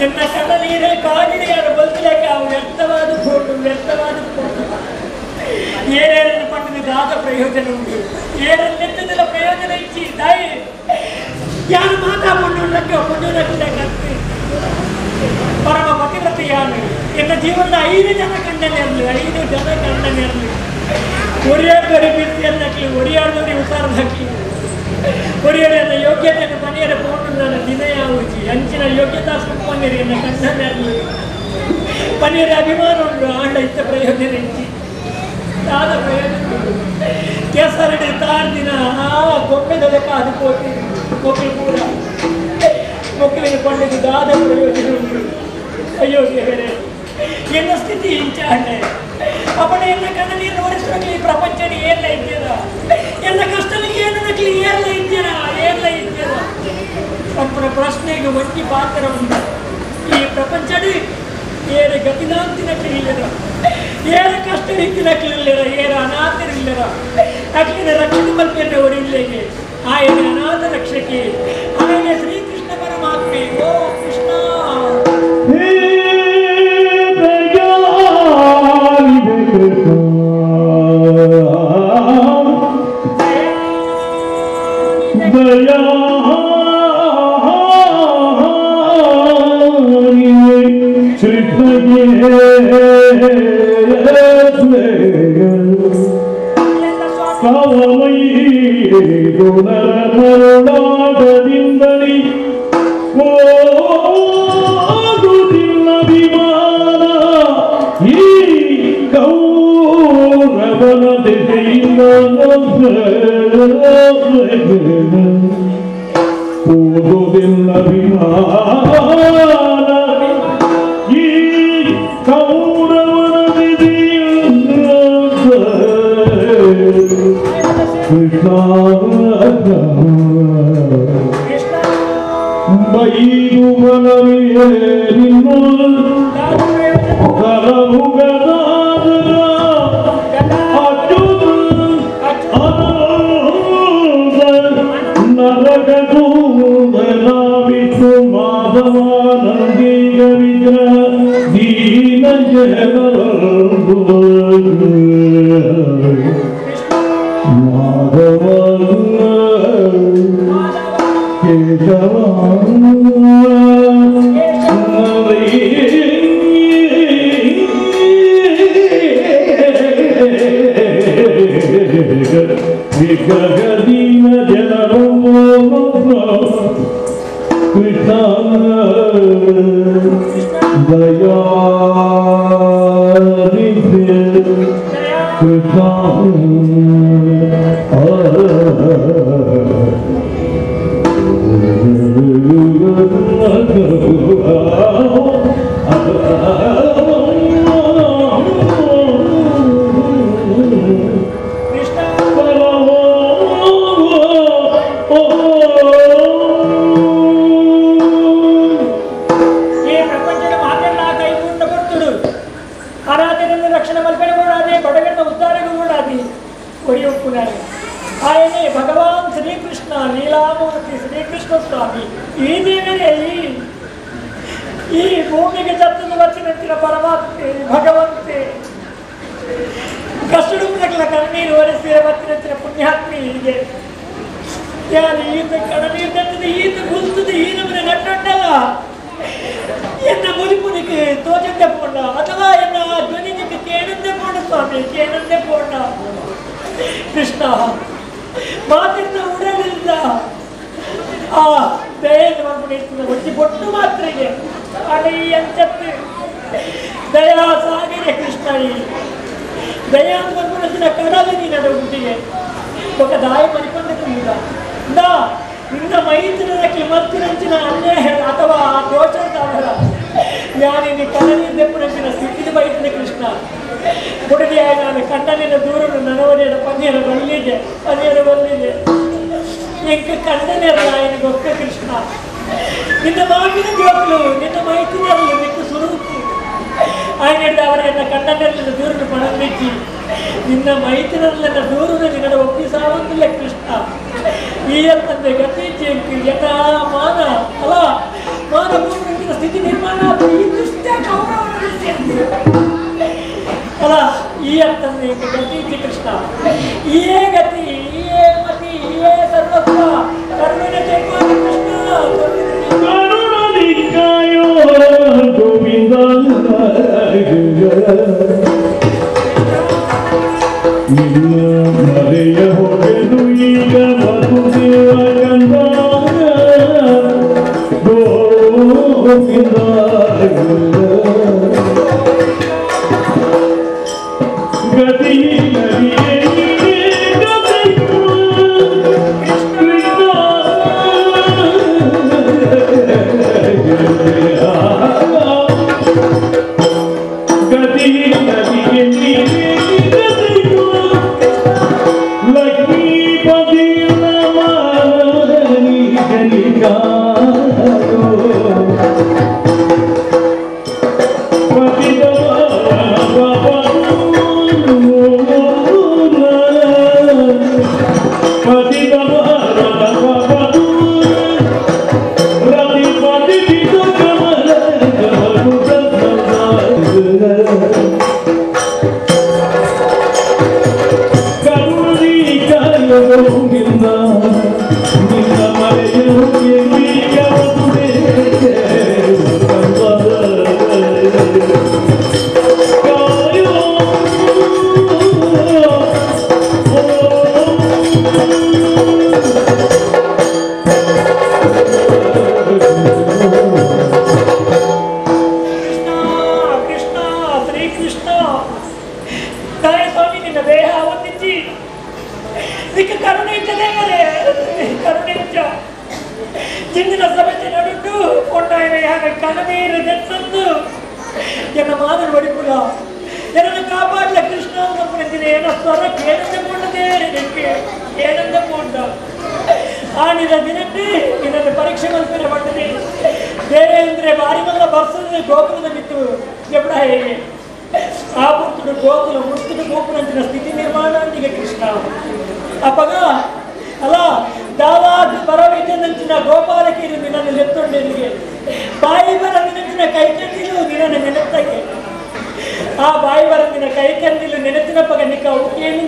ಎನ್ನ ಕಣ್ಣನೀರೇ ಕಾಡಿಡಿಯಾರ ಬಲ್ತಿಲಕ್ಕೆ ಅವು ವ್ಯರ್ಥವಾದ ಫೋಟು ವ್ಯರ್ಥವಾದ ಫೋಟು. ಏನೇನನ್ನು ಪಟ್ಟದ ದಾದ ಪ್ರಯೋಜನ ಉಂಟು, ಏನೆತ್ತೆಲ್ಲ ಪ್ರಯೋಜನ ಇಚ್ಚಿ ತಾಯಿ ಯಾರು ಮಾತಾ ಪೊಣ್ಣುಳ್ಳಕ್ಕೆ ಪೊಣ್ಣುಳಕ್ಕೆ ಪರಮ ಪತಿವ್ರತೆ ಯಾರು. ಎನ್ನ ಜೀವನದ 5 ಜನ ಕಂಡನೇರಲು, 5 ಜನ ಕಂಡನೇರಲು. ಒರಿಯಾರ್ದವರಿ ಬಿರ್ತಿಯನ್ನಕ್ಲಿ, ಒರಿಯಾರ್ದವರಿ ಹುಷಾರ್ದಾಕ್ಲಿ, ಒರಿಯರ ಯೋಗ್ಯತೆಯನ್ನು ಮನೆಯರ ಪೋಟು ನನ್ನ ದಿನ ಯಾವೂಜಿ ಅಂಚಿನ ಯೋಗ್ಯತಾ ಸಂಪನ್ನರಿ ಎನ್ನ ಕಂಡನೇರಲು. ಮನೆಯರ ಅಭಿಮಾನ ಉಂಟು, ಆಂಡ ಇತ್ತ ಪ್ರಯೋಜನ ಇಚ್ಚಿ ದಾದ ಪ್ರಯೋಜನ ಉಂಟು. ಕೇಸರಡೆ ತಾರ್ ದಿನ ಆ ಗೊಂಬೆದೊಲೆ ಕಾದು ಕೋಟಿ ಮಕ್ಕಳು ಕೂಡ ಮಕ್ಕಳಿಗೆ ಕೊಂಡಿದ್ದು ದಾದ ಪ್ರಯೋಜನ ಉಂಟು. ಅಯ್ಯೋ ದೇವರೇ, ಎನ್ನ ಸ್ಥಿತಿ ಇಂಚಾಂಡೆ ಅಪ್ಪಣೆ ಎನ್ನ ಕಣ್ಣ ನೀರು ಒರೆಸುವಾಗಲಿ ಈ ಪ್ರಪಂಚ ಏರ್ಲ ಇದ್ದೀರ, ಎಲ್ಲ ಕಷ್ಟಲಿಗೆ ಏನು ನಕಲಿ ಏರ್ಲ ಇದ್ದೀರಾ, ಏರ್ಲ ಇದ್ದೀರಾ. ಅಪ್ಪನ ಪ್ರಶ್ನೆಗೆ ಒಂಟಿ ಪಾತ್ರ ಉಂಟು. ಈ ಪ್ರಪಂಚಡಿ ಏರ ಗತಿನಾಂತಿ ನಕಲಿ ಇಲ್ಲರ, ಏರ ಕಷ್ಟ ರೀತಿ ನಕಲಿ ಇಲ್ಲರ, ಏರ ಅನಾಥರಿಲ್ಲರ. ಅಕ್ಲಿನ ರಕ್ಷಣೆ ಮಲ್ಪೆಲ್ಲ ಒರಿಲ್ಲೆಗೆ ಆಯನ ಅನಾಥ ರಕ್ಷಕಿ ಆಯನ ಶ್ರೀಕೃಷ್ಣ ಪರಮಾತ್ಮೆ. ಓ ಕೃಷ್ಣ ಕರುಣಾಟದಿಂದಲಿ ಓದುತ್ತಿಲ್ಲ ವಿಮಾನ ಈ ಕೌರವನ ದೆಸೆಯಿಂದ ಓದುವುದಿಲ್ಲ ವಿಮಾನ ಈ ಕೌರವನ ದೆಸೆಯಿಂದ. ಕೃಷ್ಣ ಬೈದು ಮನವೇ ನಿನ್ನ ಕರಮುಗದಾದರ ಅಚ್ಯುತ ಅನಂತ ನರಕದೂತನಾವಿತು ಮಾಧವಾನಂದೀಗ ವಿಗ್ರಹ ದೀನ ಜನರಂದು ಮಾಧವ ಕೇಶವ ವಿಗ್ರಹದೀನ ಜನರು ಕೃಷ್ಣ ದಯಾನಿಧಿ ಕೃಷ್ಣ. ಈ ಪ್ರಪಂಚದ ಮಾತೆಲ್ಲ ಕೈಗೊಂಡ ಬರ್ತುಡು ಅನಾಥರನ್ನು ರಕ್ಷಣೆ ಮಲ್ಪೆಡೆ ಓಡಾದಿ, ಬಡಗನ್ನ ಉದ್ಧಾರಗೂ ಓಡಾದಿ ಒಡೆಯೊಪ್ಪುನಾರೆ ಆಯನೇ ಭಗವಾನ್ ಶ್ರೀಕೃಷ್ಣ ಲೀಲಾಮೂರ್ತಿ ಶ್ರೀಕೃಷ್ಣ ಸ್ವಾಮಿ. ಈ ದೇವರೇ ಈ ಭೂಮಿಗೆ ಚತ್ತನ್ನು ವಚ್ಚಿನಂತಿನ ಪರಮಾತ್ಮೆ ಭಗವಂತೆ. ಕಷ್ಟಡುಗಳ ಕಣ್ಣೀರು ಒರೆಸಿರ ವಚ್ಚಿನಂತಿನ ಪುಣ್ಯಾತ್ಮೆ ಹೀಗೆ ಯಾರು ಈತ ಕಣ್ಣೀರು ತತ್ತದೆ ಈತ ಗುಲ್ತದೆ ಈ ನಮ್ಮನೆ ನಟ್ಟೊಂಡಲ್ಲ ಎನ್ನ ಮುಲಿಪುನಿಗೆ ತೋಚಂದೆ ಪೋಂಡ ಅಥವಾ ಎನ್ನ ಧ್ವನಿಗೆ ಕೇಳಂದೆ ಪೋಂಡ ಸ್ವಾಮಿ, ಕೇಳಂದೆ ಪೋಂಡ. ಕೃಷ್ಣ ಮಾತಿಂದ ಉಡಲಿಲ್ಲ ಆ ದಯೆಯನ್ನು ಮಾಡ್ಕೊಂಡು ಒಟ್ಟಿ ಬೊಟ್ಟು ಮಾತ್ರೆಗೆ ಅಡೈ ಅಂಚತ್ತು ದಯಾ ಸಾಗರೆ ಕೃಷ್ಣ. ಈ ದಯಾ ಬಂದ್ಬಿಡ ಕಡಲು ನೀನು ಹುಟ್ಟಿಗೆ ఒక ದಾಯ ಮರಿಕೊಂಡ ನಾ ನಿನ್ನ ಮೈತಿನಕ್ಕೆ ಮತ್ತಿನಂಚಿನ ಅನ್ಯಾಯ ಅಥವಾ ಆ ದೋಷ ಯಾನಿನ ಕಣ್ಣನಿಂದ ಸ್ಥಿತಿ ಬೈತಿನ ಕೃಷ್ಣ ಕೊಡಲಿಯ ನಾನು ಕಣ್ಣನಿನ ದೂರನು ನನವನೆಯ ಪನ್ನಿಯರ ಬಲ್ಲಿಗೆ ಪನ್ನಿಯರ ಬಲ್ಲಿಗೆ ಎಂಕ ಕಣ್ಣನೆರಲ್ಲ ಗೊಕ್ಕ ಕೃಷ್ಣ. ನಿನ್ನ ಮಾವಿನ ಜೋಕಲು ನಿನ್ನ ಮೈತಿನರಲ್ಲ ನಿಕ್ಕ ಸುರುಕು ಆಯ್ನೆಡ್ದ ಅವರ ಎನ್ನ ಕಣ್ಣನೆರಲಿನ ದೂರನು ಪಣಂದಿಚ್ಚಿ ನಿನ್ನ ಮೈತಿನರಲ್ಲ ದೂರನು ನಿನ್ನ ಒಪ್ಪಿಸಾವಂತಿಲ್ಲ ಕೃಷ್ಣ. ಈ ಅಂತಂದೆ ಗತಿ ಯಥಾ ಮಾನ ಅಲ್ಲ ಮಾನ ಭೂಮಿ ಸ್ಥಿತಿ ನಿರ್ಮಾಣ ಈ ದುಷ್ಟ ಕೌರವರ ಅಲ್ಲ ಈ ಅಂತಂದ್ರೆ ಗತಿ ಇತಿ ಕೃಷ್ಣ ಈಯೇ ಗತಿ ಈಯೇ ಮತಿ ಈಯೇ ಸರ್ವಸ್ವ ಕರುಣೆ ಕೃಷ್ಣ ಕರುಣನಿಕಾಯೋ ಗೋವಿಂದ ನಿನ್ನ ಮರೆಯ ಹೋಗೆನು ಈಗ ವಸುದೇವ ಕಂದ ಗೋವಿಂದ ಗತಿ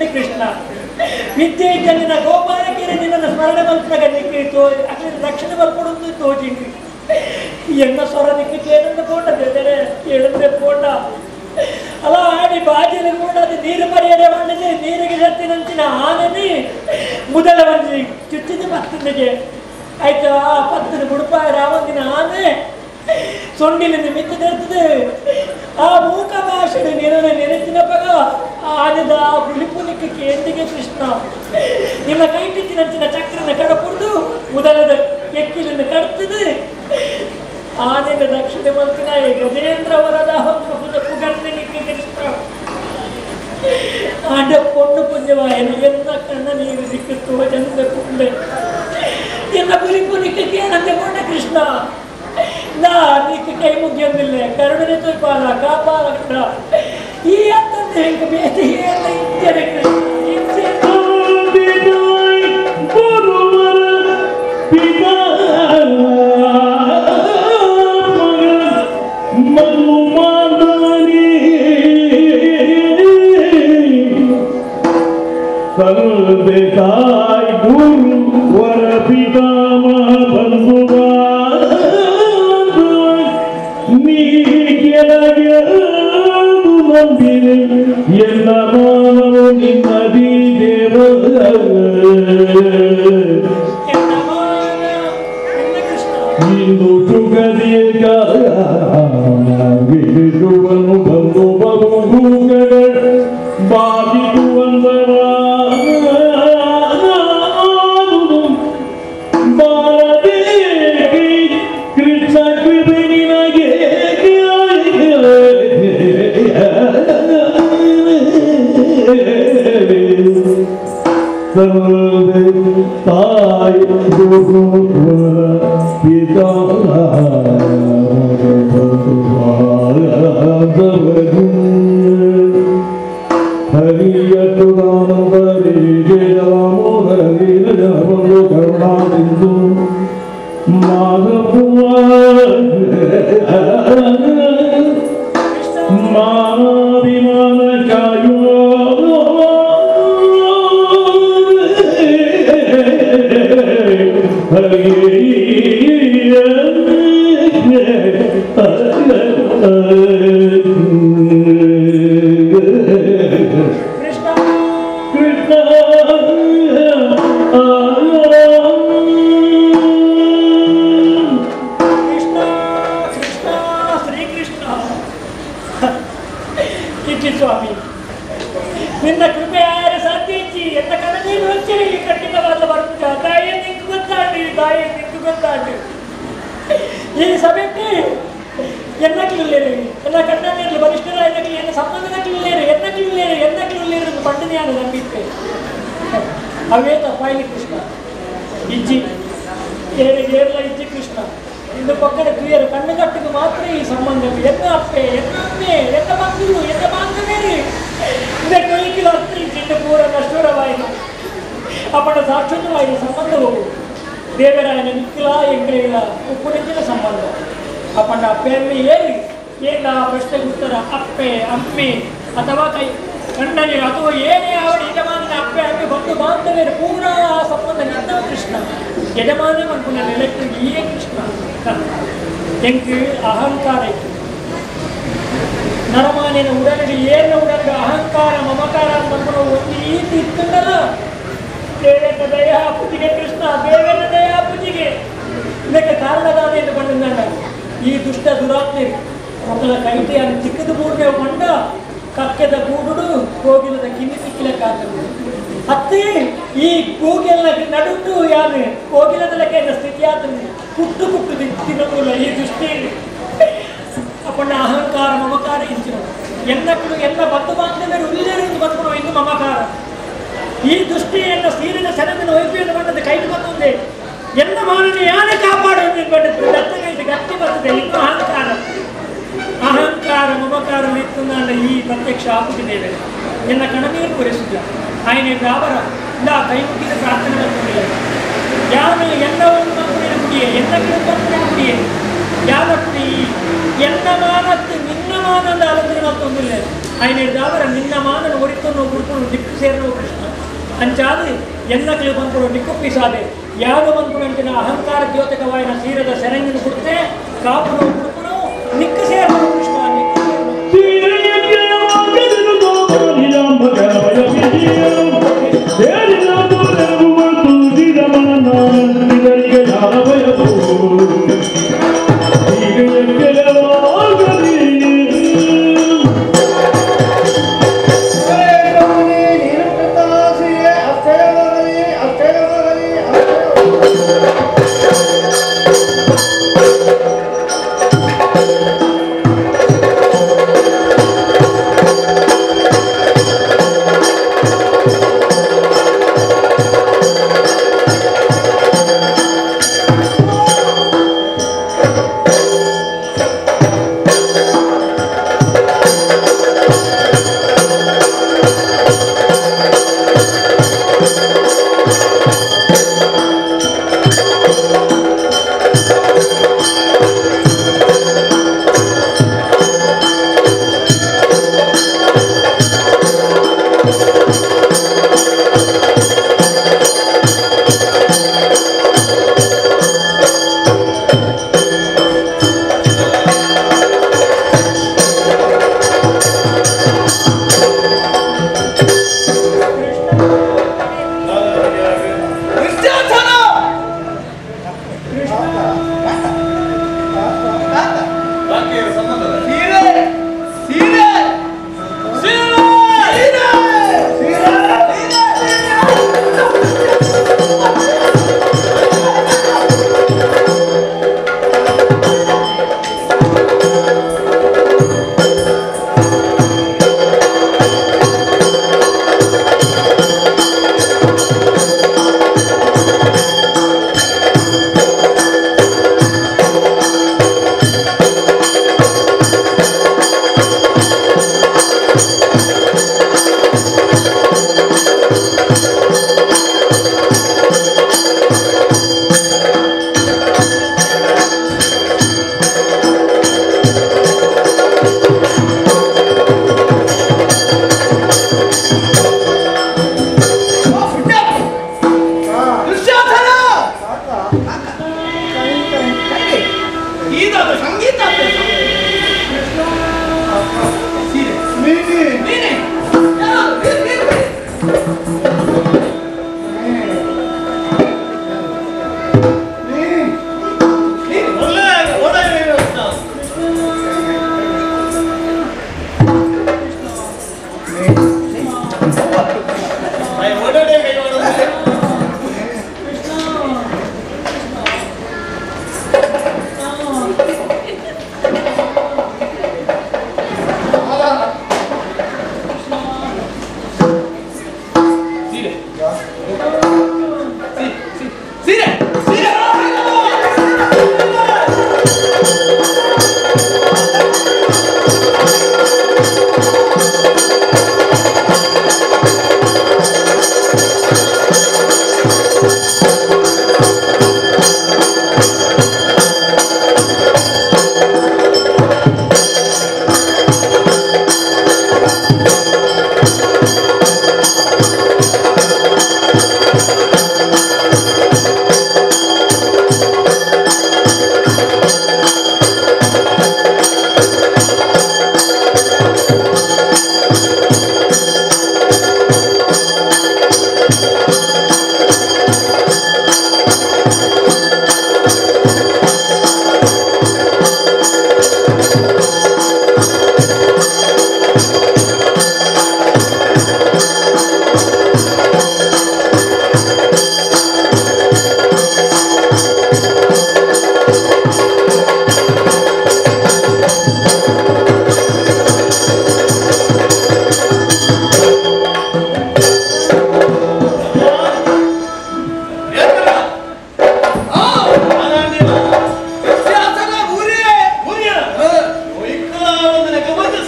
Krishna. Krishna Krishna Krishna Krishna Shrikrishna ಇಚ್ಚಿ ಸ್ವಾಮಿ ನಿನ್ನ ಕೃಪೆ ಆಯರ ಸಾಧ್ಯ ಇಚ್ಚಿ ಎನ್ನ ಕಣ್ಣೀರು ಹಚ್ಚಿರಿ ಕಠಿಣವಾದ ಬರ್ಪುಜ ತಾಯಿಯ ನಿಂಕು ಗೊತ್ತಾಂಡು ತಾಯಿಯ ನಿಂಕು ಗೊತ್ತಾಂಡು ಈ ಸಭೆಗೆ ಎನ್ನಕ್ಲಿಲ್ಲೇರು ಎಲ್ಲ ಕಣ್ಣಲ್ಲಿ ಬಲಿಷ್ಠರ ಎನ್ನಕ್ಲಿ ಎನ್ನ ಸಂಬಂಧದಕ್ಲಿಲ್ಲೇರು ಎನ್ನಕ್ಲಿಲ್ಲೇರು ಎನ್ನಕ್ಲಿಲ್ಲೇರು ಎಂದು ಪಂಡನೆಯನ್ನು ನಂಬಿದ್ದೆ ಅವೇ ತಪ್ಪಾಯಿಲಿ ಕೃಷ್ಣ ಇಜ್ಜಿ ಏರು ಏರ್ಲ ಇಜ್ಜಿ ಕೃಷ್ಣ ಇಂದು ಪಕ್ಕದ ಕ್ರಿಯರು ಕಣ್ಣುಗಟ್ಟಿಗೆ ಮಾತ್ರ ಈ ಸಂಬಂಧ ಎನ್ನ ಅಪ್ಪೆ ಎನ್ನ ಅಮ್ಮೆ ಎನ್ನ ಬಂಧುಗಳು ಎನ್ನ ಬಾಂಧವೇರು ಇದೇ ಕೊಯ್ಕಿಲ ಅತ್ರಿ ಚಿಂಡ ಪೂರ ನಷ್ಟೂರವಾಯಿತು ಅಪ್ಪಣ ಸಾಕ್ಷಾತ್ವಾಯಿನ ಸಂಬಂಧವು ದೇವರಾಯನ ನಿಕ್ಕಿಲ ಎಂಕ್ರಿಗಳ ಉಪ್ಪುನೆಂಚಿನ ಸಂಬಂಧ ಅಪ್ಪಣ್ಣ ಅಪ್ಪೆ ಅಮ್ಮೆ ಏರಿ ಏನ ಆ ಪ್ರಶ್ನೆಗೆ ಉತ್ತರ ಅಪ್ಪೆ ಅಮ್ಮೆ ಅಥವಾ ಕೈ ಕಣ್ಣನೆ ಅಥವಾ ಏನೇ ಅವಳ ಯಜಮಾನನ ಅಪ್ಪೆ ಅಮ್ಮೆ ಬಂಧು ಬಾಂಧವ್ಯರು ಪೂರ ಆ ಸಂಬಂಧ ನಿಂತವ ಕೃಷ್ಣ ಯಜಮಾನ ಮನ್ಪುನ ಎಲೆಕ್ಟ್ರಿಕ್ ಈಯೇ ಕೃಷ್ಣ ಎಂಕ್ ಅಹಂಕಾರ ಇತ್ತು ನರಮಾನಿನ ಉಡಲಿಗೆ ಏನ ಉಡಲಿಗೆ ಅಹಂಕಾರ ಮಮಕಾರ ಅಂತ ಒಂದು ಈತಿ ಇತ್ತಂದಲ್ಲ ದೇವೇಂದ್ರ ದಯಾ ಪೂಜೆಗೆ ಕೃಷ್ಣ ದೇವೇಂದ್ರ ದಯಾ ಪೂಜೆಗೆ ಇದಕ್ಕೆ ಕಾರಣದಾದ ಎಂದು ಬಂದ ಈ ದುಷ್ಟ ದುರಾತ್ಮೆ ಮೊದಲ ಕೈಟೆ ಅಲ್ಲಿ ಚಿಕ್ಕದ ಮೂರನೇ ಮಂಡ ಕಕ್ಕೆದ ಗೂಡುಡು ಕೋಗಿಲದ ಕಿನ್ನಿ ಸಿಕ್ಕಿಲಕ್ಕಾಗ್ತದೆ ಅತ್ತೆ ಈ ಕೋಗಿಲ ನಡುಟು ಯಾರು ಕೋಗಿಲದ ಲೆಕ್ಕ ಸ್ಥಿತಿ ಆತಂದ್ರೆ ಕುಟ್ಟು ಕುಟ್ಟು ತಿನ್ನೋದಿಲ್ಲ ಈ ದೃಷ್ಟಿ ಅಪ್ಪಣ್ಣ ಅಹಂಕಾರ ಮಮಕಾರ ಇಂಚಿನ ಎನ್ನಕ್ಕಳು ಎಲ್ಲ ಬಂಧು ಬಾಂಧವರು ಉಲ್ಲೇರು ಬದುಕುವ ಇನ್ನು ಮಮಕಾರ ಈ ದೃಷ್ಟಿಯನ್ನು ಸೀರಿನ ಸೆರೆದಿನ ಒಯ್ಪಿಯನ್ನು ಬಂದದ್ದು ಕೈಗೆ ಬಂದೊಂದೇ ಎಲ್ಲ ಮಾನನ ಯಾರೇ ಕಾಪಾಡೋದು ಬಂದದ್ದು ದತ್ತಗೈದು ಗಟ್ಟಿ ಬರ್ತದೆ ಇನ್ನು ಅಹಂಕಾರ ಅಹಂಕಾರ ಮಮಕಾರ ನಿಂತುನಾಂಡ ಈ ಪ್ರತ್ಯಕ್ಷ ಆಪುತ್ತಿದ್ದೇವೆ ಎನ್ನ ಕಣನೀರು ಪೂರೈಸಿದ್ದ ಆಯನೆ ಗಾಬರ ಇಲ್ಲ ಕೈ ಮುಗಿದ ಪ್ರಾರ್ಥನೆ ಮಾಡ್ಕೊಂಡಿಲ್ಲ ಯಾರು ಎಲ್ಲವನ್ನು ಬಂದು ಕುಡಿಯೆ ಎಲ್ಲ ಬಂದು ಕುಡಿಯೆ ಯಾರ ಕುಡಿ ಎನ್ನ ಮಾನತ್ತು ನಿನ್ನ ಮಾನಂದ ಆಲೋಚನೆ ಮಾಡ್ತೊಂದಿಲ್ಲ ಆಯನೆ ದಾವರ ನಿನ್ನ ಮಾನನ ಒರಿತನ್ನು ಗುರುತನ್ನು ದಿಕ್ಕು ಸೇರನು ಕೃಷ್ಣ ಅಂಚಾದು ಎನ್ನಕ್ಲು ಬಂದ್ಕೊಡು ನಿಕ್ಕುಪ್ಪಿಸಾದೆ ಯಾರು ಬಂದ್ಕೊಡಂಟಿನ ಅಹಂಕಾರ ದ್ಯೋತಕವಾಯಿನ ಸೀರದ ಸೆರಂಗಿನ ಕೊಡ್ತೆ ಕಾಪುನು ಕುಡುಕುನು ನಿಕ್ಕು ಸೇರನು ಕೃಷ್ಣ ನಿಕ್ಕು ಸೇರನು.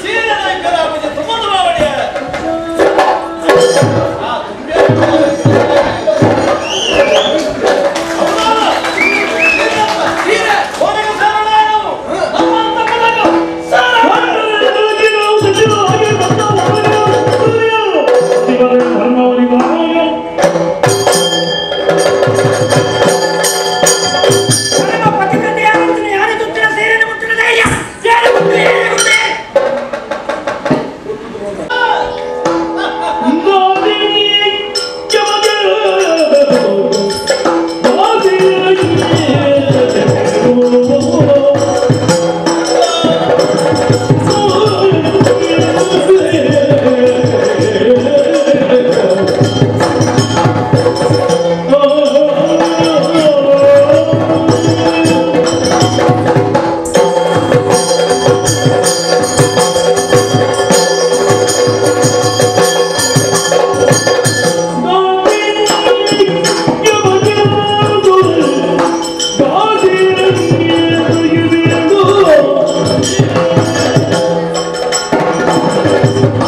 ಸೀರೆ ನಾಯಕರ ಪೂಜೆ ತುಂಬದ ಮಾವಡಿಯ ಆ ತುಂಬೆ ಸೀರೆ ಹೋದಗ ಸಾರಣ ನಾವು ನಮ್ಮ ತಮ್ಮನಗು ಸಾರ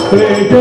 Thank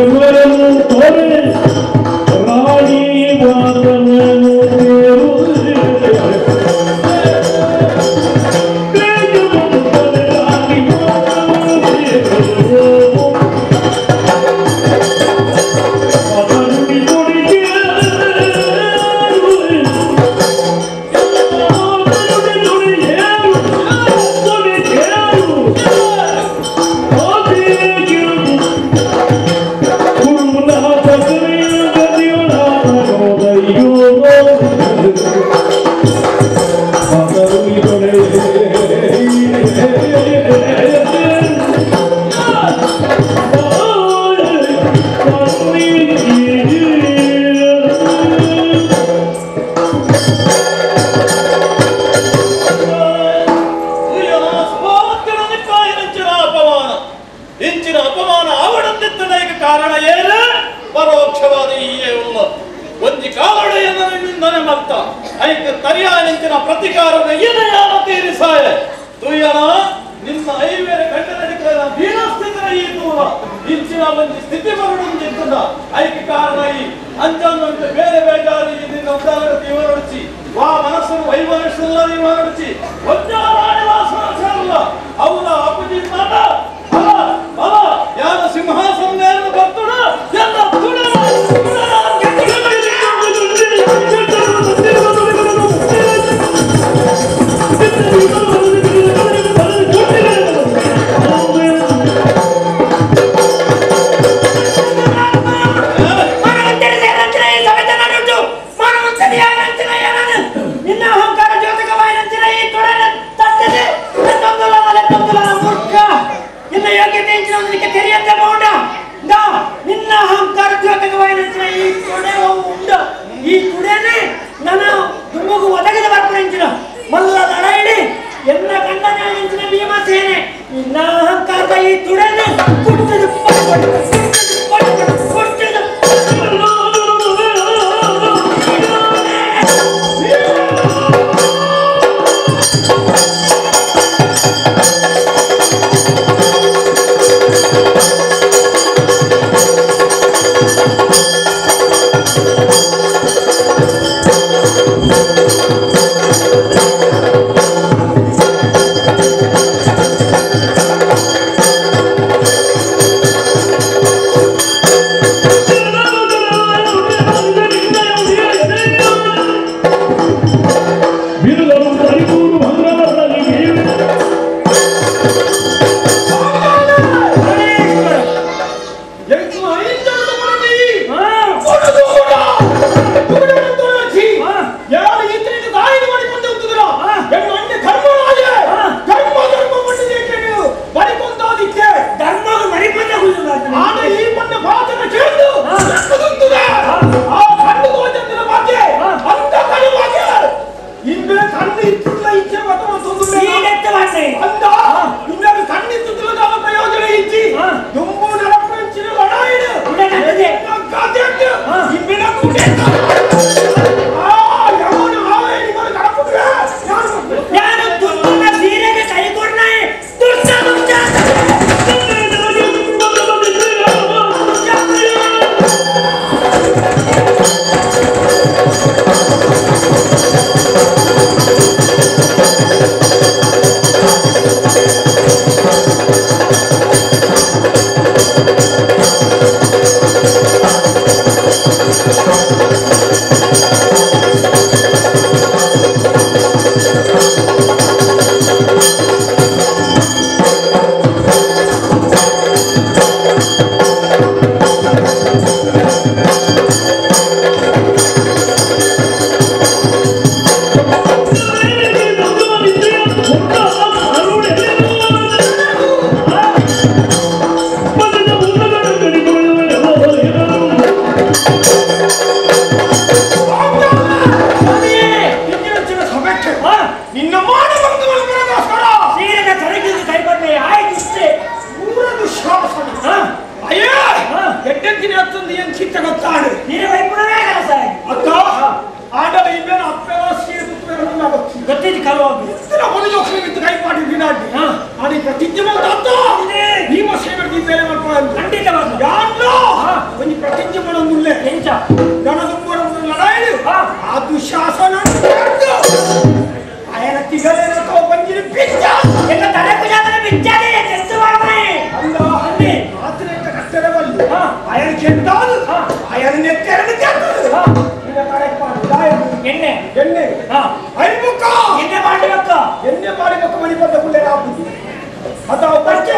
ಅಥವಾ ವರ್ಷ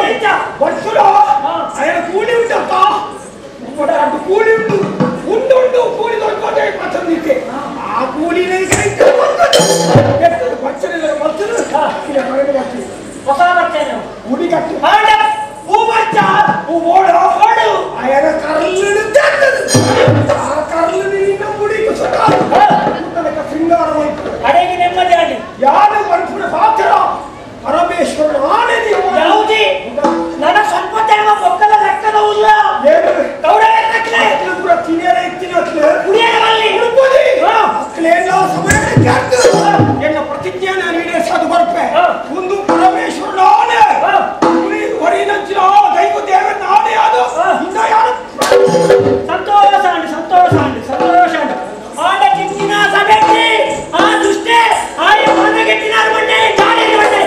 ఆయన ಕೂಲಿ ಉಂಟಪ್ಪ ಅటు ಕೂಲಿ ಉಂಟು ಉಂಟು ಉಂಟು ಕೂಲಿ ದೊಡ್ಡ ಪಚ್ಚಂದಿತ್ತೆ ಆ ಕೂಲಿನೇ ಪಚ್ಚನೆ ಹೊಸ ಬರ್ತೇನೆ ಮುಡಿ ಕಟ್ಟು ಹೂ ಬಚ್ಚ ಹೂ ಓಡು ಓಡು ఆయన ಕರ್ಲು ಆ ಕರ್ಲು ನಿನ್ನ ಮುಡಿ ಶೃಂಗಾರವಾಯಿತು ಕಡೆಗೆ ನೆಮ್ಮದಿ ಆಗಿ ಯಾರು ಮನುಷ್ಯನ ಪಾತ್ರ ಪರಮೇಶ್ವರನ ಆಣೆ ನೀವು ಯಾವುದೇ ನನ್ನ ಸ್ವಲ್ಪ ಟೈಮ ಒಕ್ಕಲ ಲೆಕ್ಕದ ಉಲ್ಲ ಎನ್ನ ಪ್ರತಿಜ್ಞೆ ನಾನು ಈಡೇರಿಸೋದು ಬರ್ಪೆ ಒಂದು ಪರಮೇಶ್ವರನ ಆಣೆ ಹೊರಿನಂಚಿನ ದೈವ ದೇವನ ಆಣೆ ಅದು ಇನ್ನ ಯಾರು ಸಂತೋಷ ಸಂತೋಷ ಸಂತೋಷ ಆಡ ಚಿಂತಿನ ಸಭೆಗೆ ಆ ದುಷ್ಟೆ ಆಯ ಮನಗೆಟ್ಟಿನಾರು ಬಂಡೆ ಜಾರಿ ಬಂಡೆ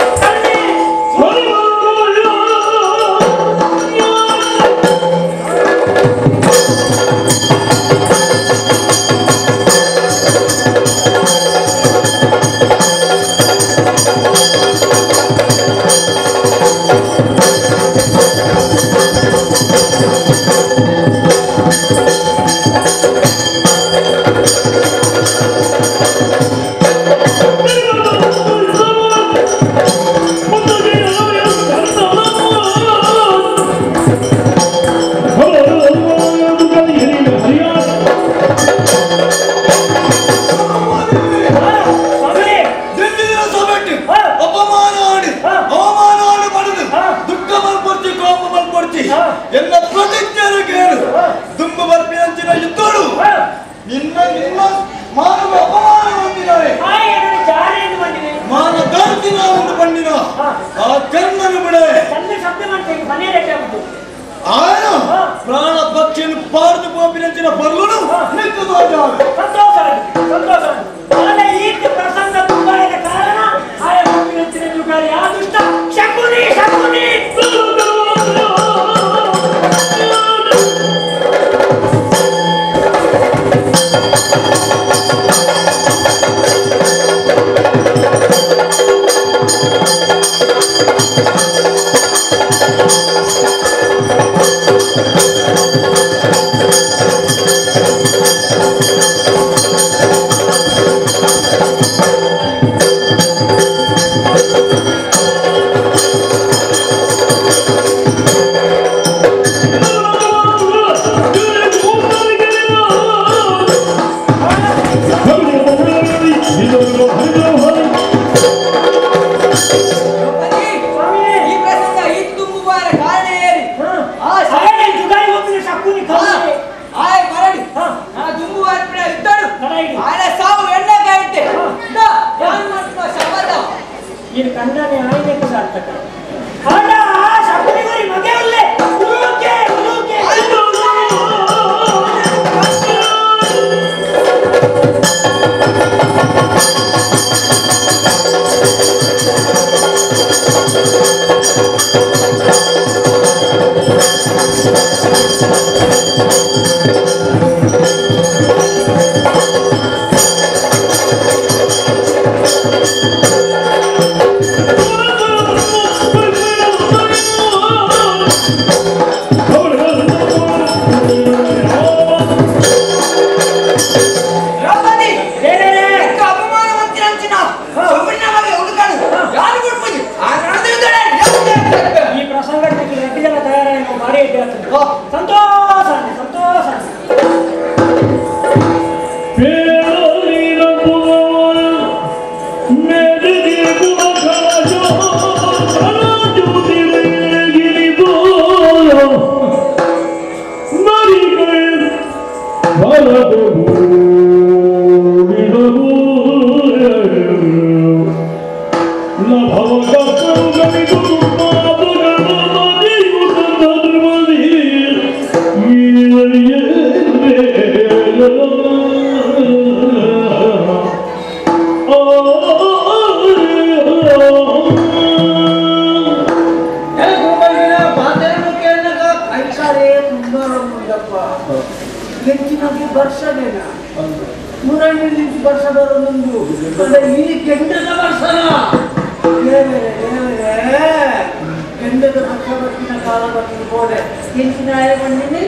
ಕೆಂಡದ ಪಕ್ಷವರ್ತಿನ ಕಾಲ ಬರ್ತದೆ ಬೋಲೆ ಎಂಚಿನಾಯ ಬಂದಿನಿ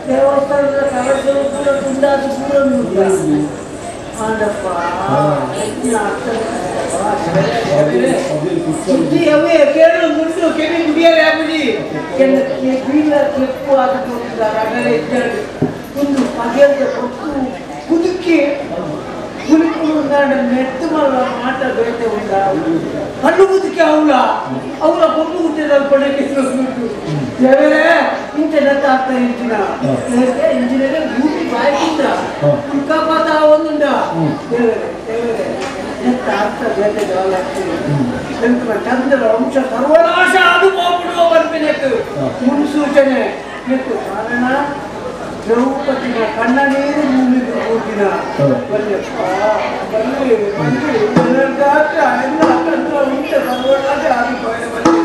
ದೇವಸ್ಥಾನದ ಕಲಸವು ಕೂಡ ತುಂಡಾದ ಪೂರ ಆಂಡಪ್ಪ ಸುದ್ದಿ ಅವೇ ಕೇಳು ಮುಂಡು ಕೆವಿ ಕುಡಿಯಲೇ ಆಗುದಿ ಕೆಂಡ ಬೀಳ ಕೆಪ್ಪು ಆದ ಕೊಟ್ಟಿದ್ದಾರೆ ಅಗಲೇ ಇದ್ದಾಳೆ ಒಂದು ಪಗೆಲ್ದ ಕೊಟ್ಟು ಕುದುಕಿ ಕುಲಿಕುಲು ನೆಟ್ಟು ಮಲ್ಲ ಮಾಟ ಬೇಟೆ ಉಂಡ ಹಣ್ಣು ಕುದುಕಿ ಅವಳ ಅವಳ ಕೊಬ್ಬು ಹುಟ್ಟಿದ ಕೊಡಕ್ಕೆ ದೇವರೇ ಇಂಚ ನೆತ್ತ ಆಗ್ತಾ ಇಂಚಿನ ಇಂಜಿನಿಯರ್ ಭೂಮಿ ಬಾಯ್ಕಿಂದ ಉಲ್ಕಾಪಾತ ಒಂದುಂಡ ದೇವರೇ ದೇವರೇ ನೆತ್ತ ಆಗ್ತಾ ಬೇಟೆ ಜವಾಲಾಗ್ತದೆ ಚಂದ್ರ ವಂಶ ಸರ್ವನಾಶ ಅದು ಹೋಗ್ಬಿಡುವ ಬರ್ಪಿನೆಟ್ಟು ಮುನ್ಸೂಚನೆ ನೆಟ್ಟು ಕಾರಣ ದ್ರೌಪದಿನ ಕಣ್ಣ ನೀರು ಭೂಮಿಗೆ ಹೋಗಿನ ಬಲ್ಲಪ್ಪ ಬಲ್ಲಿ ಬಲ್ಲಿ ಎಲ್ಲ ಚಂದ್ರ ವಂಶ ಸರ್ವನಾಶ ಆಗಿ ಬಲ್ಲಿ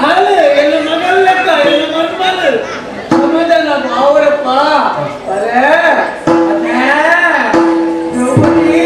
ಆಲೆ ಎಲ್ಲ ಮಗಲ್ಲಕ್ಕ ಎಲ್ಲ ಮನ್ಮಲ್ ಸಮಾಧಾನ ಅವರಪ್ಪ ಅರೇ ಅದೇ ದ್ರೌಪದಿ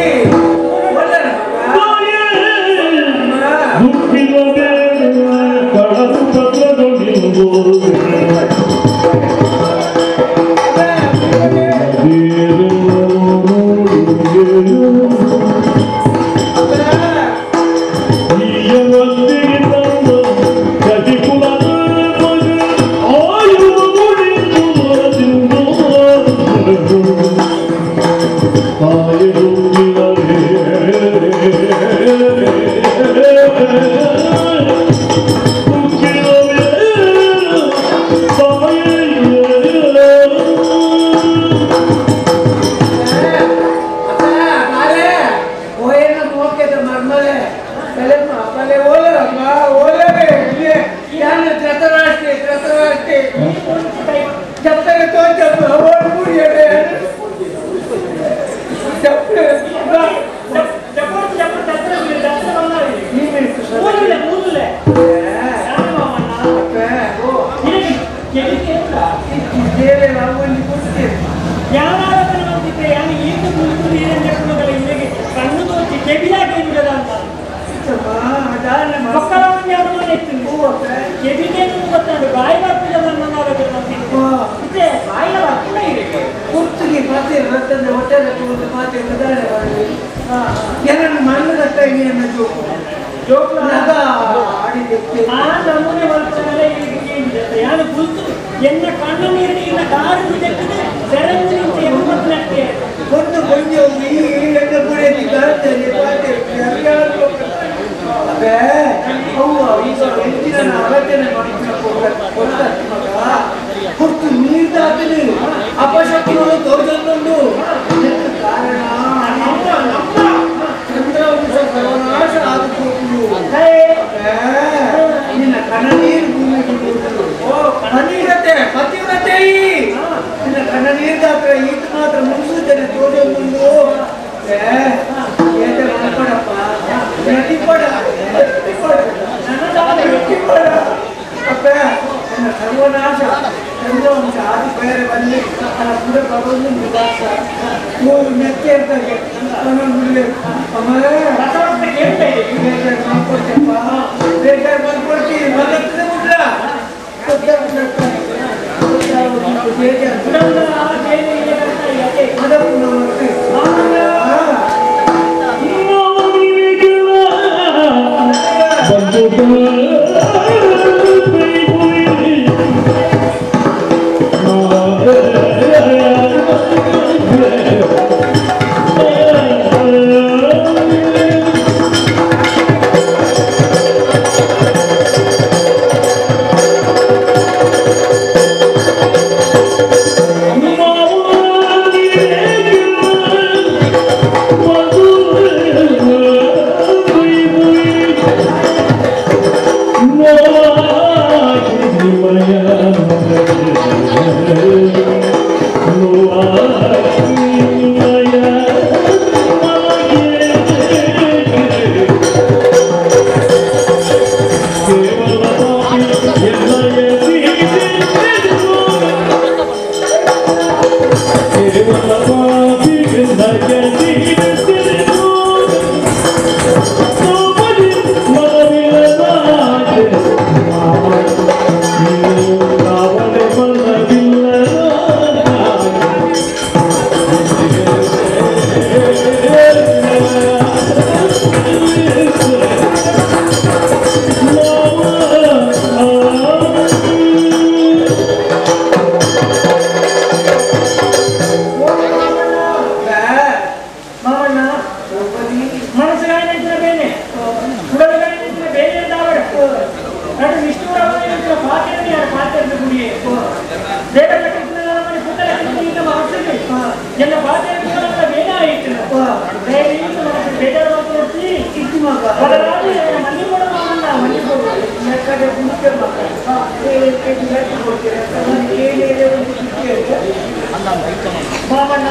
ಮಾಮಣ್ಣ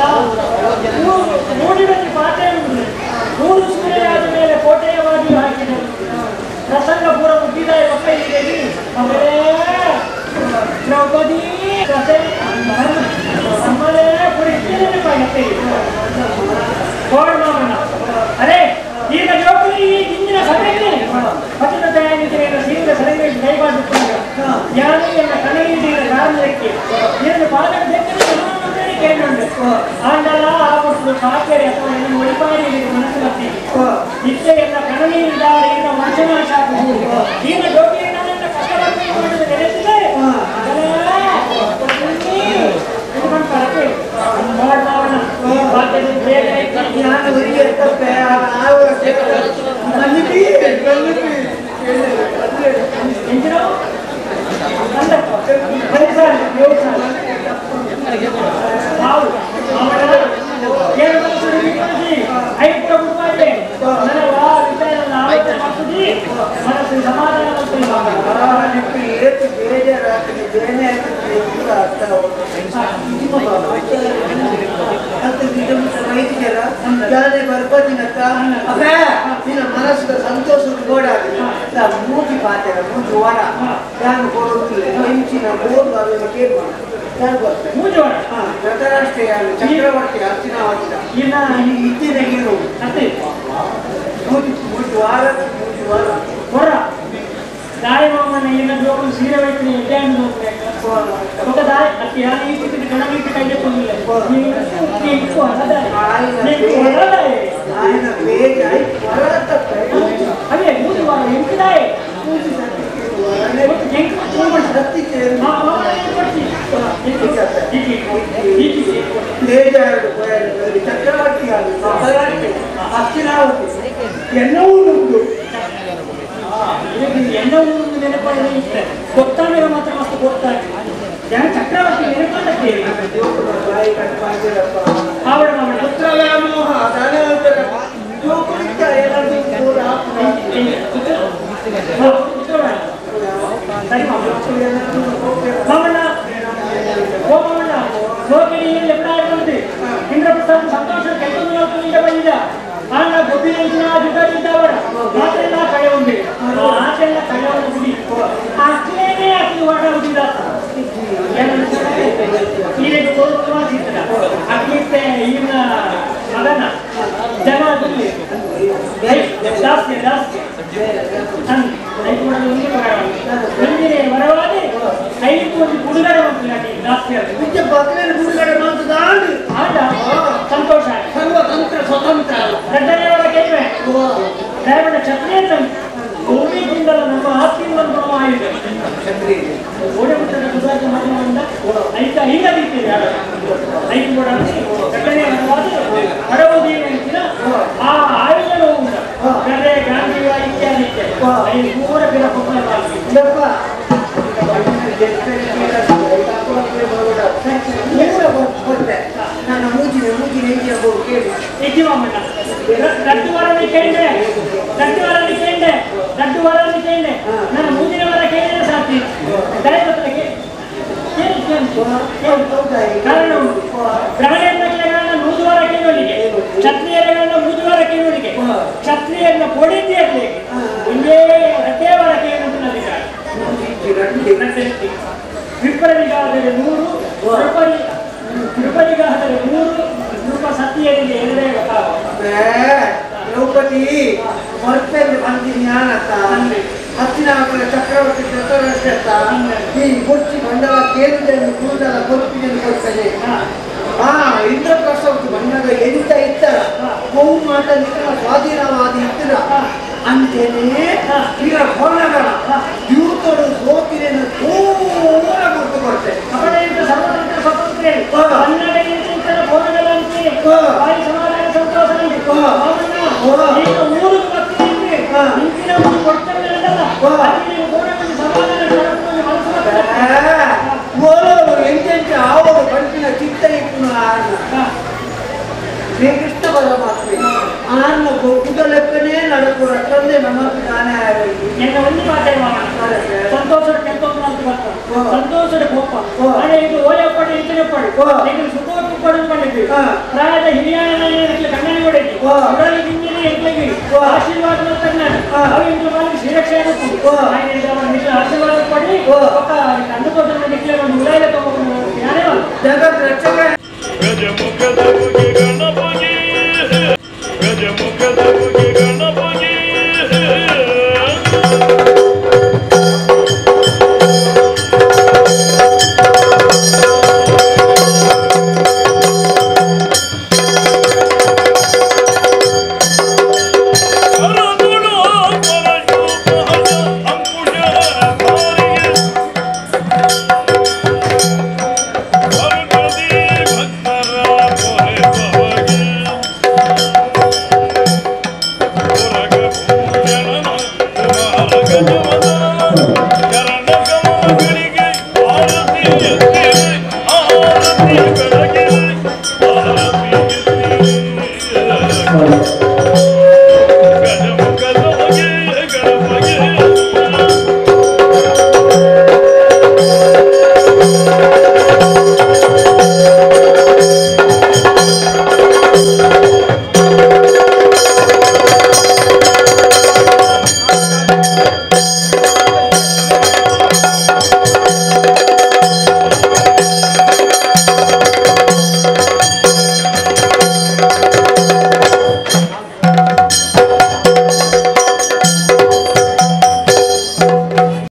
ಮೂಡಿನಲ್ಲಿ ಪಾಠ ಮೂರು ಸೂರ್ಯರಾದ ಮೇಲೆ ಕೋಟೆಯವಾಗಿ ಹಾಕಿದರು. ಪ್ರಸಂಗ ಪೂರ ಮುಗಿದ ಮಕ್ಕಳಿಗೆ ಆಮೇಲೆ ದ್ರೌಪದಿ ಕಥೆ ನಮ್ಮಲೇ ಕೋಡ್ ಮಾಮಣ್ಣ. ಅದೇ ಈಗ ದ್ರೌಪದಿ ಹಿಂದಿನ ಸಭೆಯಲ್ಲಿ ಪತಿನ ತಯಾರಿಕೆ ಸೀರೆ ಸಲಹೆ ದಯಮಾಡಿ ಯಾರು ಎಲ್ಲ ಕಣ್ಣೀರಿನ ಕಾರಣಕ್ಕೆ ಏನು ಪಾದ ಕೇಳಿಕೊಂಡು ಆಂಡಲ ಆ ಪುಟ್ಟು ಸಾಕ್ಯರೆ ಅಥವಾ ಏನು ಒಳಿಪಾರಿ ಮನಸ್ಸು ಬರ್ತೀವಿ ಇತ್ತೆ ಎಲ್ಲ ಕಣ್ಣೀರಿದ್ದಾರೆ ಇನ್ನ ವಂಶನಾಶ ಈಗ ಜೋಗಿ ನನ್ನ ಕಷ್ಟ ಮಾಡಿದ ನೆನೆಸಿದೆ ಮನಸ್ಸು ಸಂತೋಷ ಮೂತಿ ಪಾತ್ರ ಮೂಜು ವಾರ ನಾನು ಧೃತರಾಷ್ಟ್ರೀಯ ಚಕ್ರವರ್ತಿ ಹಸ್ತಿನಾವತಿದ ಇತ್ತಿನ ಹೀರೋ ಮೂಜು ವಾರ ಮೂಜು ವಾರ ಹೊರ ದಾಯಮಾಮನ ಏನ ಜೋಕು ಸೀರೆ ವೈದ್ಯ ಎಡ್ಡೆ ఒక దారి అతి ఈ గణనీతి కైకొందిలే నీకు హరదాయి నీకు హరదాయి ఆయన పేరు వరత అదే మూడు వారు ఎంకిదాయి మూడు చక్రవర్తి హస్తినావతి ఎన్నో ఊరు ఎన్నో ఊరు ನೆನಪಾಡಿ ಕೊತ್ತ ಮೇಲೆ ಮಾತ್ರ ಮಸ್ತ್ ಕೊಡ್ತಾರೆ ಜನ ಚಕ್ರವರ್ತಿ ನೆನಪಾಡಕ್ಕೆ ಸರಿ ಮಾಮಣ್ಣ ಓ ಮಾಮಣ್ಣ ಲೋಕಡಿ ಎಪ್ಪಡಾಯಿತು ಇಂದ್ರಪ್ರಸಾದ್ ಸಂತೋಷ ಕೆಲಸ ಬಂದಿದ್ದ ಆಗ ಗೊಬ್ಬಿನ ಜುಗಾಡಿದ್ದವರ ಮಾತ್ರೆಲ್ಲ ಕಳೆ ఉంది ಆಚೆಲ್ಲ ಕಳೆ ಒಂದು ಅಷ್ಟೇನೆ ಅತಿ ವಾಡ ಉದ್ದಿದ ಅಕ್ಕಿತ್ತೆ ಈಗಿನ ಮಗನ ಜನ ಜಾಸ್ತಿ ಜಾಸ್ತಿ ವರವಾದಿ ಐದು ಒಂದು ಬಿಡುಗಡೆ ಜಾಸ್ತಿ ಬಿಡುಗಡೆ ಆಗ ಸಂತೋಷ ಸರ್ವತಂತ್ರ ಸ್ವತಂತ್ರ ದಡ್ಡನೆಯವರ ಕೇಳುವೆ ದಯವಿಟ್ಟು ಕ್ಷತ್ರಿಯ ಭೂಮಿಯಿಂದಲೂ ನಮ್ಮ ಆಸ್ತಿಯಿಂದ ಆಗಿದೆ ಓಡಬಿಟ್ಟದ ಗುಜರಾತ್ ಮಾಧ್ಯಮದಿಂದ ಐತ ಈಗ ರೀತಿಯಲ್ಲಿ ಐದು ಕೂಡ ದಡ್ಡನೆಯ ಪಡಬಹುದು ಅಂತಿನ ಆ ಆಯುಧಗಳು ಉಂಟು ಗದೆ ಗಾಂಧೀವ ಇತ್ಯಾದಿ ಇತ್ಯಾದಿ ಪೂರ ಬಿಡ ನನ್ನ ಮೂಜಿನ ಮೂಜಿನ ಕೇಳಿ ನಿಜವಾಮಣ್ಣ ದಡ್ಡು ವಾರని ಕೇಳಿದೆ ದಡ್ಡು ವಾರని ಕೇಳಿದೆ ದಡ್ಡು ವಾರని ಕೇಳಿದೆ ನಾನು ಮೂಜಿನ ವಾರ ಕೇಳಿದ್ರೆ ಸಾಕು ದಯವಿಟ್ಟು ಕಾರಣ ಬ್ರಾಹ್ಮಣರನ್ನ ನೂರು ವಾರ ಕೇಳೋಳಿಗೆ ಕ್ಷತ್ರಿಯರನ್ನ ಮೂರು ವಾರ ಕೇಳೋಳಿಗೆ ಕ್ಷತ್ರಿಯರನ್ನ ಕೊಡಿದ್ದೆ ಒಂದೇ ರಡ್ಡೇ ವಾರ ಕೇಳುವಂತ ವಿಪ್ರರಿಗಾದರೆ 100 ನೃಪರಿಗಾದರೆ 3 ನೃಪ ಸತಿಯರಿಗೆ ಎರಡೇ ದ್ರೌಪದಿ ಹೊರತಲ್ಲಿ ಬಂದಿನಿ ಜ್ಞಾನತ್ತ ಹತ್ತಿನಾಪುರ ಚಕ್ರವರ್ತಿ ಧೃತರಾಷ್ಟ್ರತ್ತ ಈ ಕುರ್ಚಿ ಬಂಡವ ಕೇಂದ್ರದಲ್ಲಿ ಕೂದಲ ಕೊರ್ಪಿನಲ್ಲಿ ಕೊಡ್ತದೆ ಆ ಇಂದ್ರಪ್ರಸ್ಥಕ್ಕೆ ಬಂದಾಗ ಎಂತ ಇತ್ತರ ಬಹುಮಾಟ ನಿಖರ ಸ್ವಾಧೀನವಾದ ಇತ್ತರ ಅಂತೇನೆ ಈಗ ಕೋಣಗಳ ಯೂತರು ಸೋತಿನ ಪೂರ ಗುರ್ತು ಕೊಡ್ತೇನೆ ಸರ್ವತಂತ್ರ ಸ್ವತಂತ್ರ ಎಂಟೆಂಟು ಆವರು ಕಂಟಿನ ಚಿತ್ತ ಇಪ್ಪುನ ಶ್ರೀಕೃಷ್ಣ ಪರಮಾತ್ಮ ಆನ್ನ ಗೊಬ್ಬುದಲೆಕ್ಕನೇ ನಡಕು ರಕ್ಕಂದೆ ನಮಕ್ ದಾನ ಎನ್ನ ಒಂದು ಮಾತೇ ಸಂತೋಷ ಕೆಂಪು ಅಂತ ಸಂತೋಷದ ಕೋಪ ಆನೆ ಇದು ಓಯಪ್ಪಡು ಇಂಚನೆಪ್ಪಡು ಎಂಕಲು ಸುಖ ಪಡು ಪಂಡಿತು ಪ್ರಾಯದ ಹಿರಿಯ ಕಣ್ಣನಿ ಕೊಡೈತಿ ಉಡಲು ದಿಂಜಿನ ಎಂಕ್ಲೆಗ್ ಆಶೀರ್ವಾದ ಮಲ್ತನ್ನ ಅವು ಎಂಕ್ಲ ಮಾಲಿಗೆ ಶ್ರೀರಕ್ಷೆ ಆನಪ್ಪು. ಆಯ್ನ ನಿಕ್ಲ ಆಶೀರ್ವಾದ ಪಡಿ ಒಕ್ಕ ಕಂಡು ಕೊಟ್ಟು ನಿಕ್ಲೆ ಒಂದು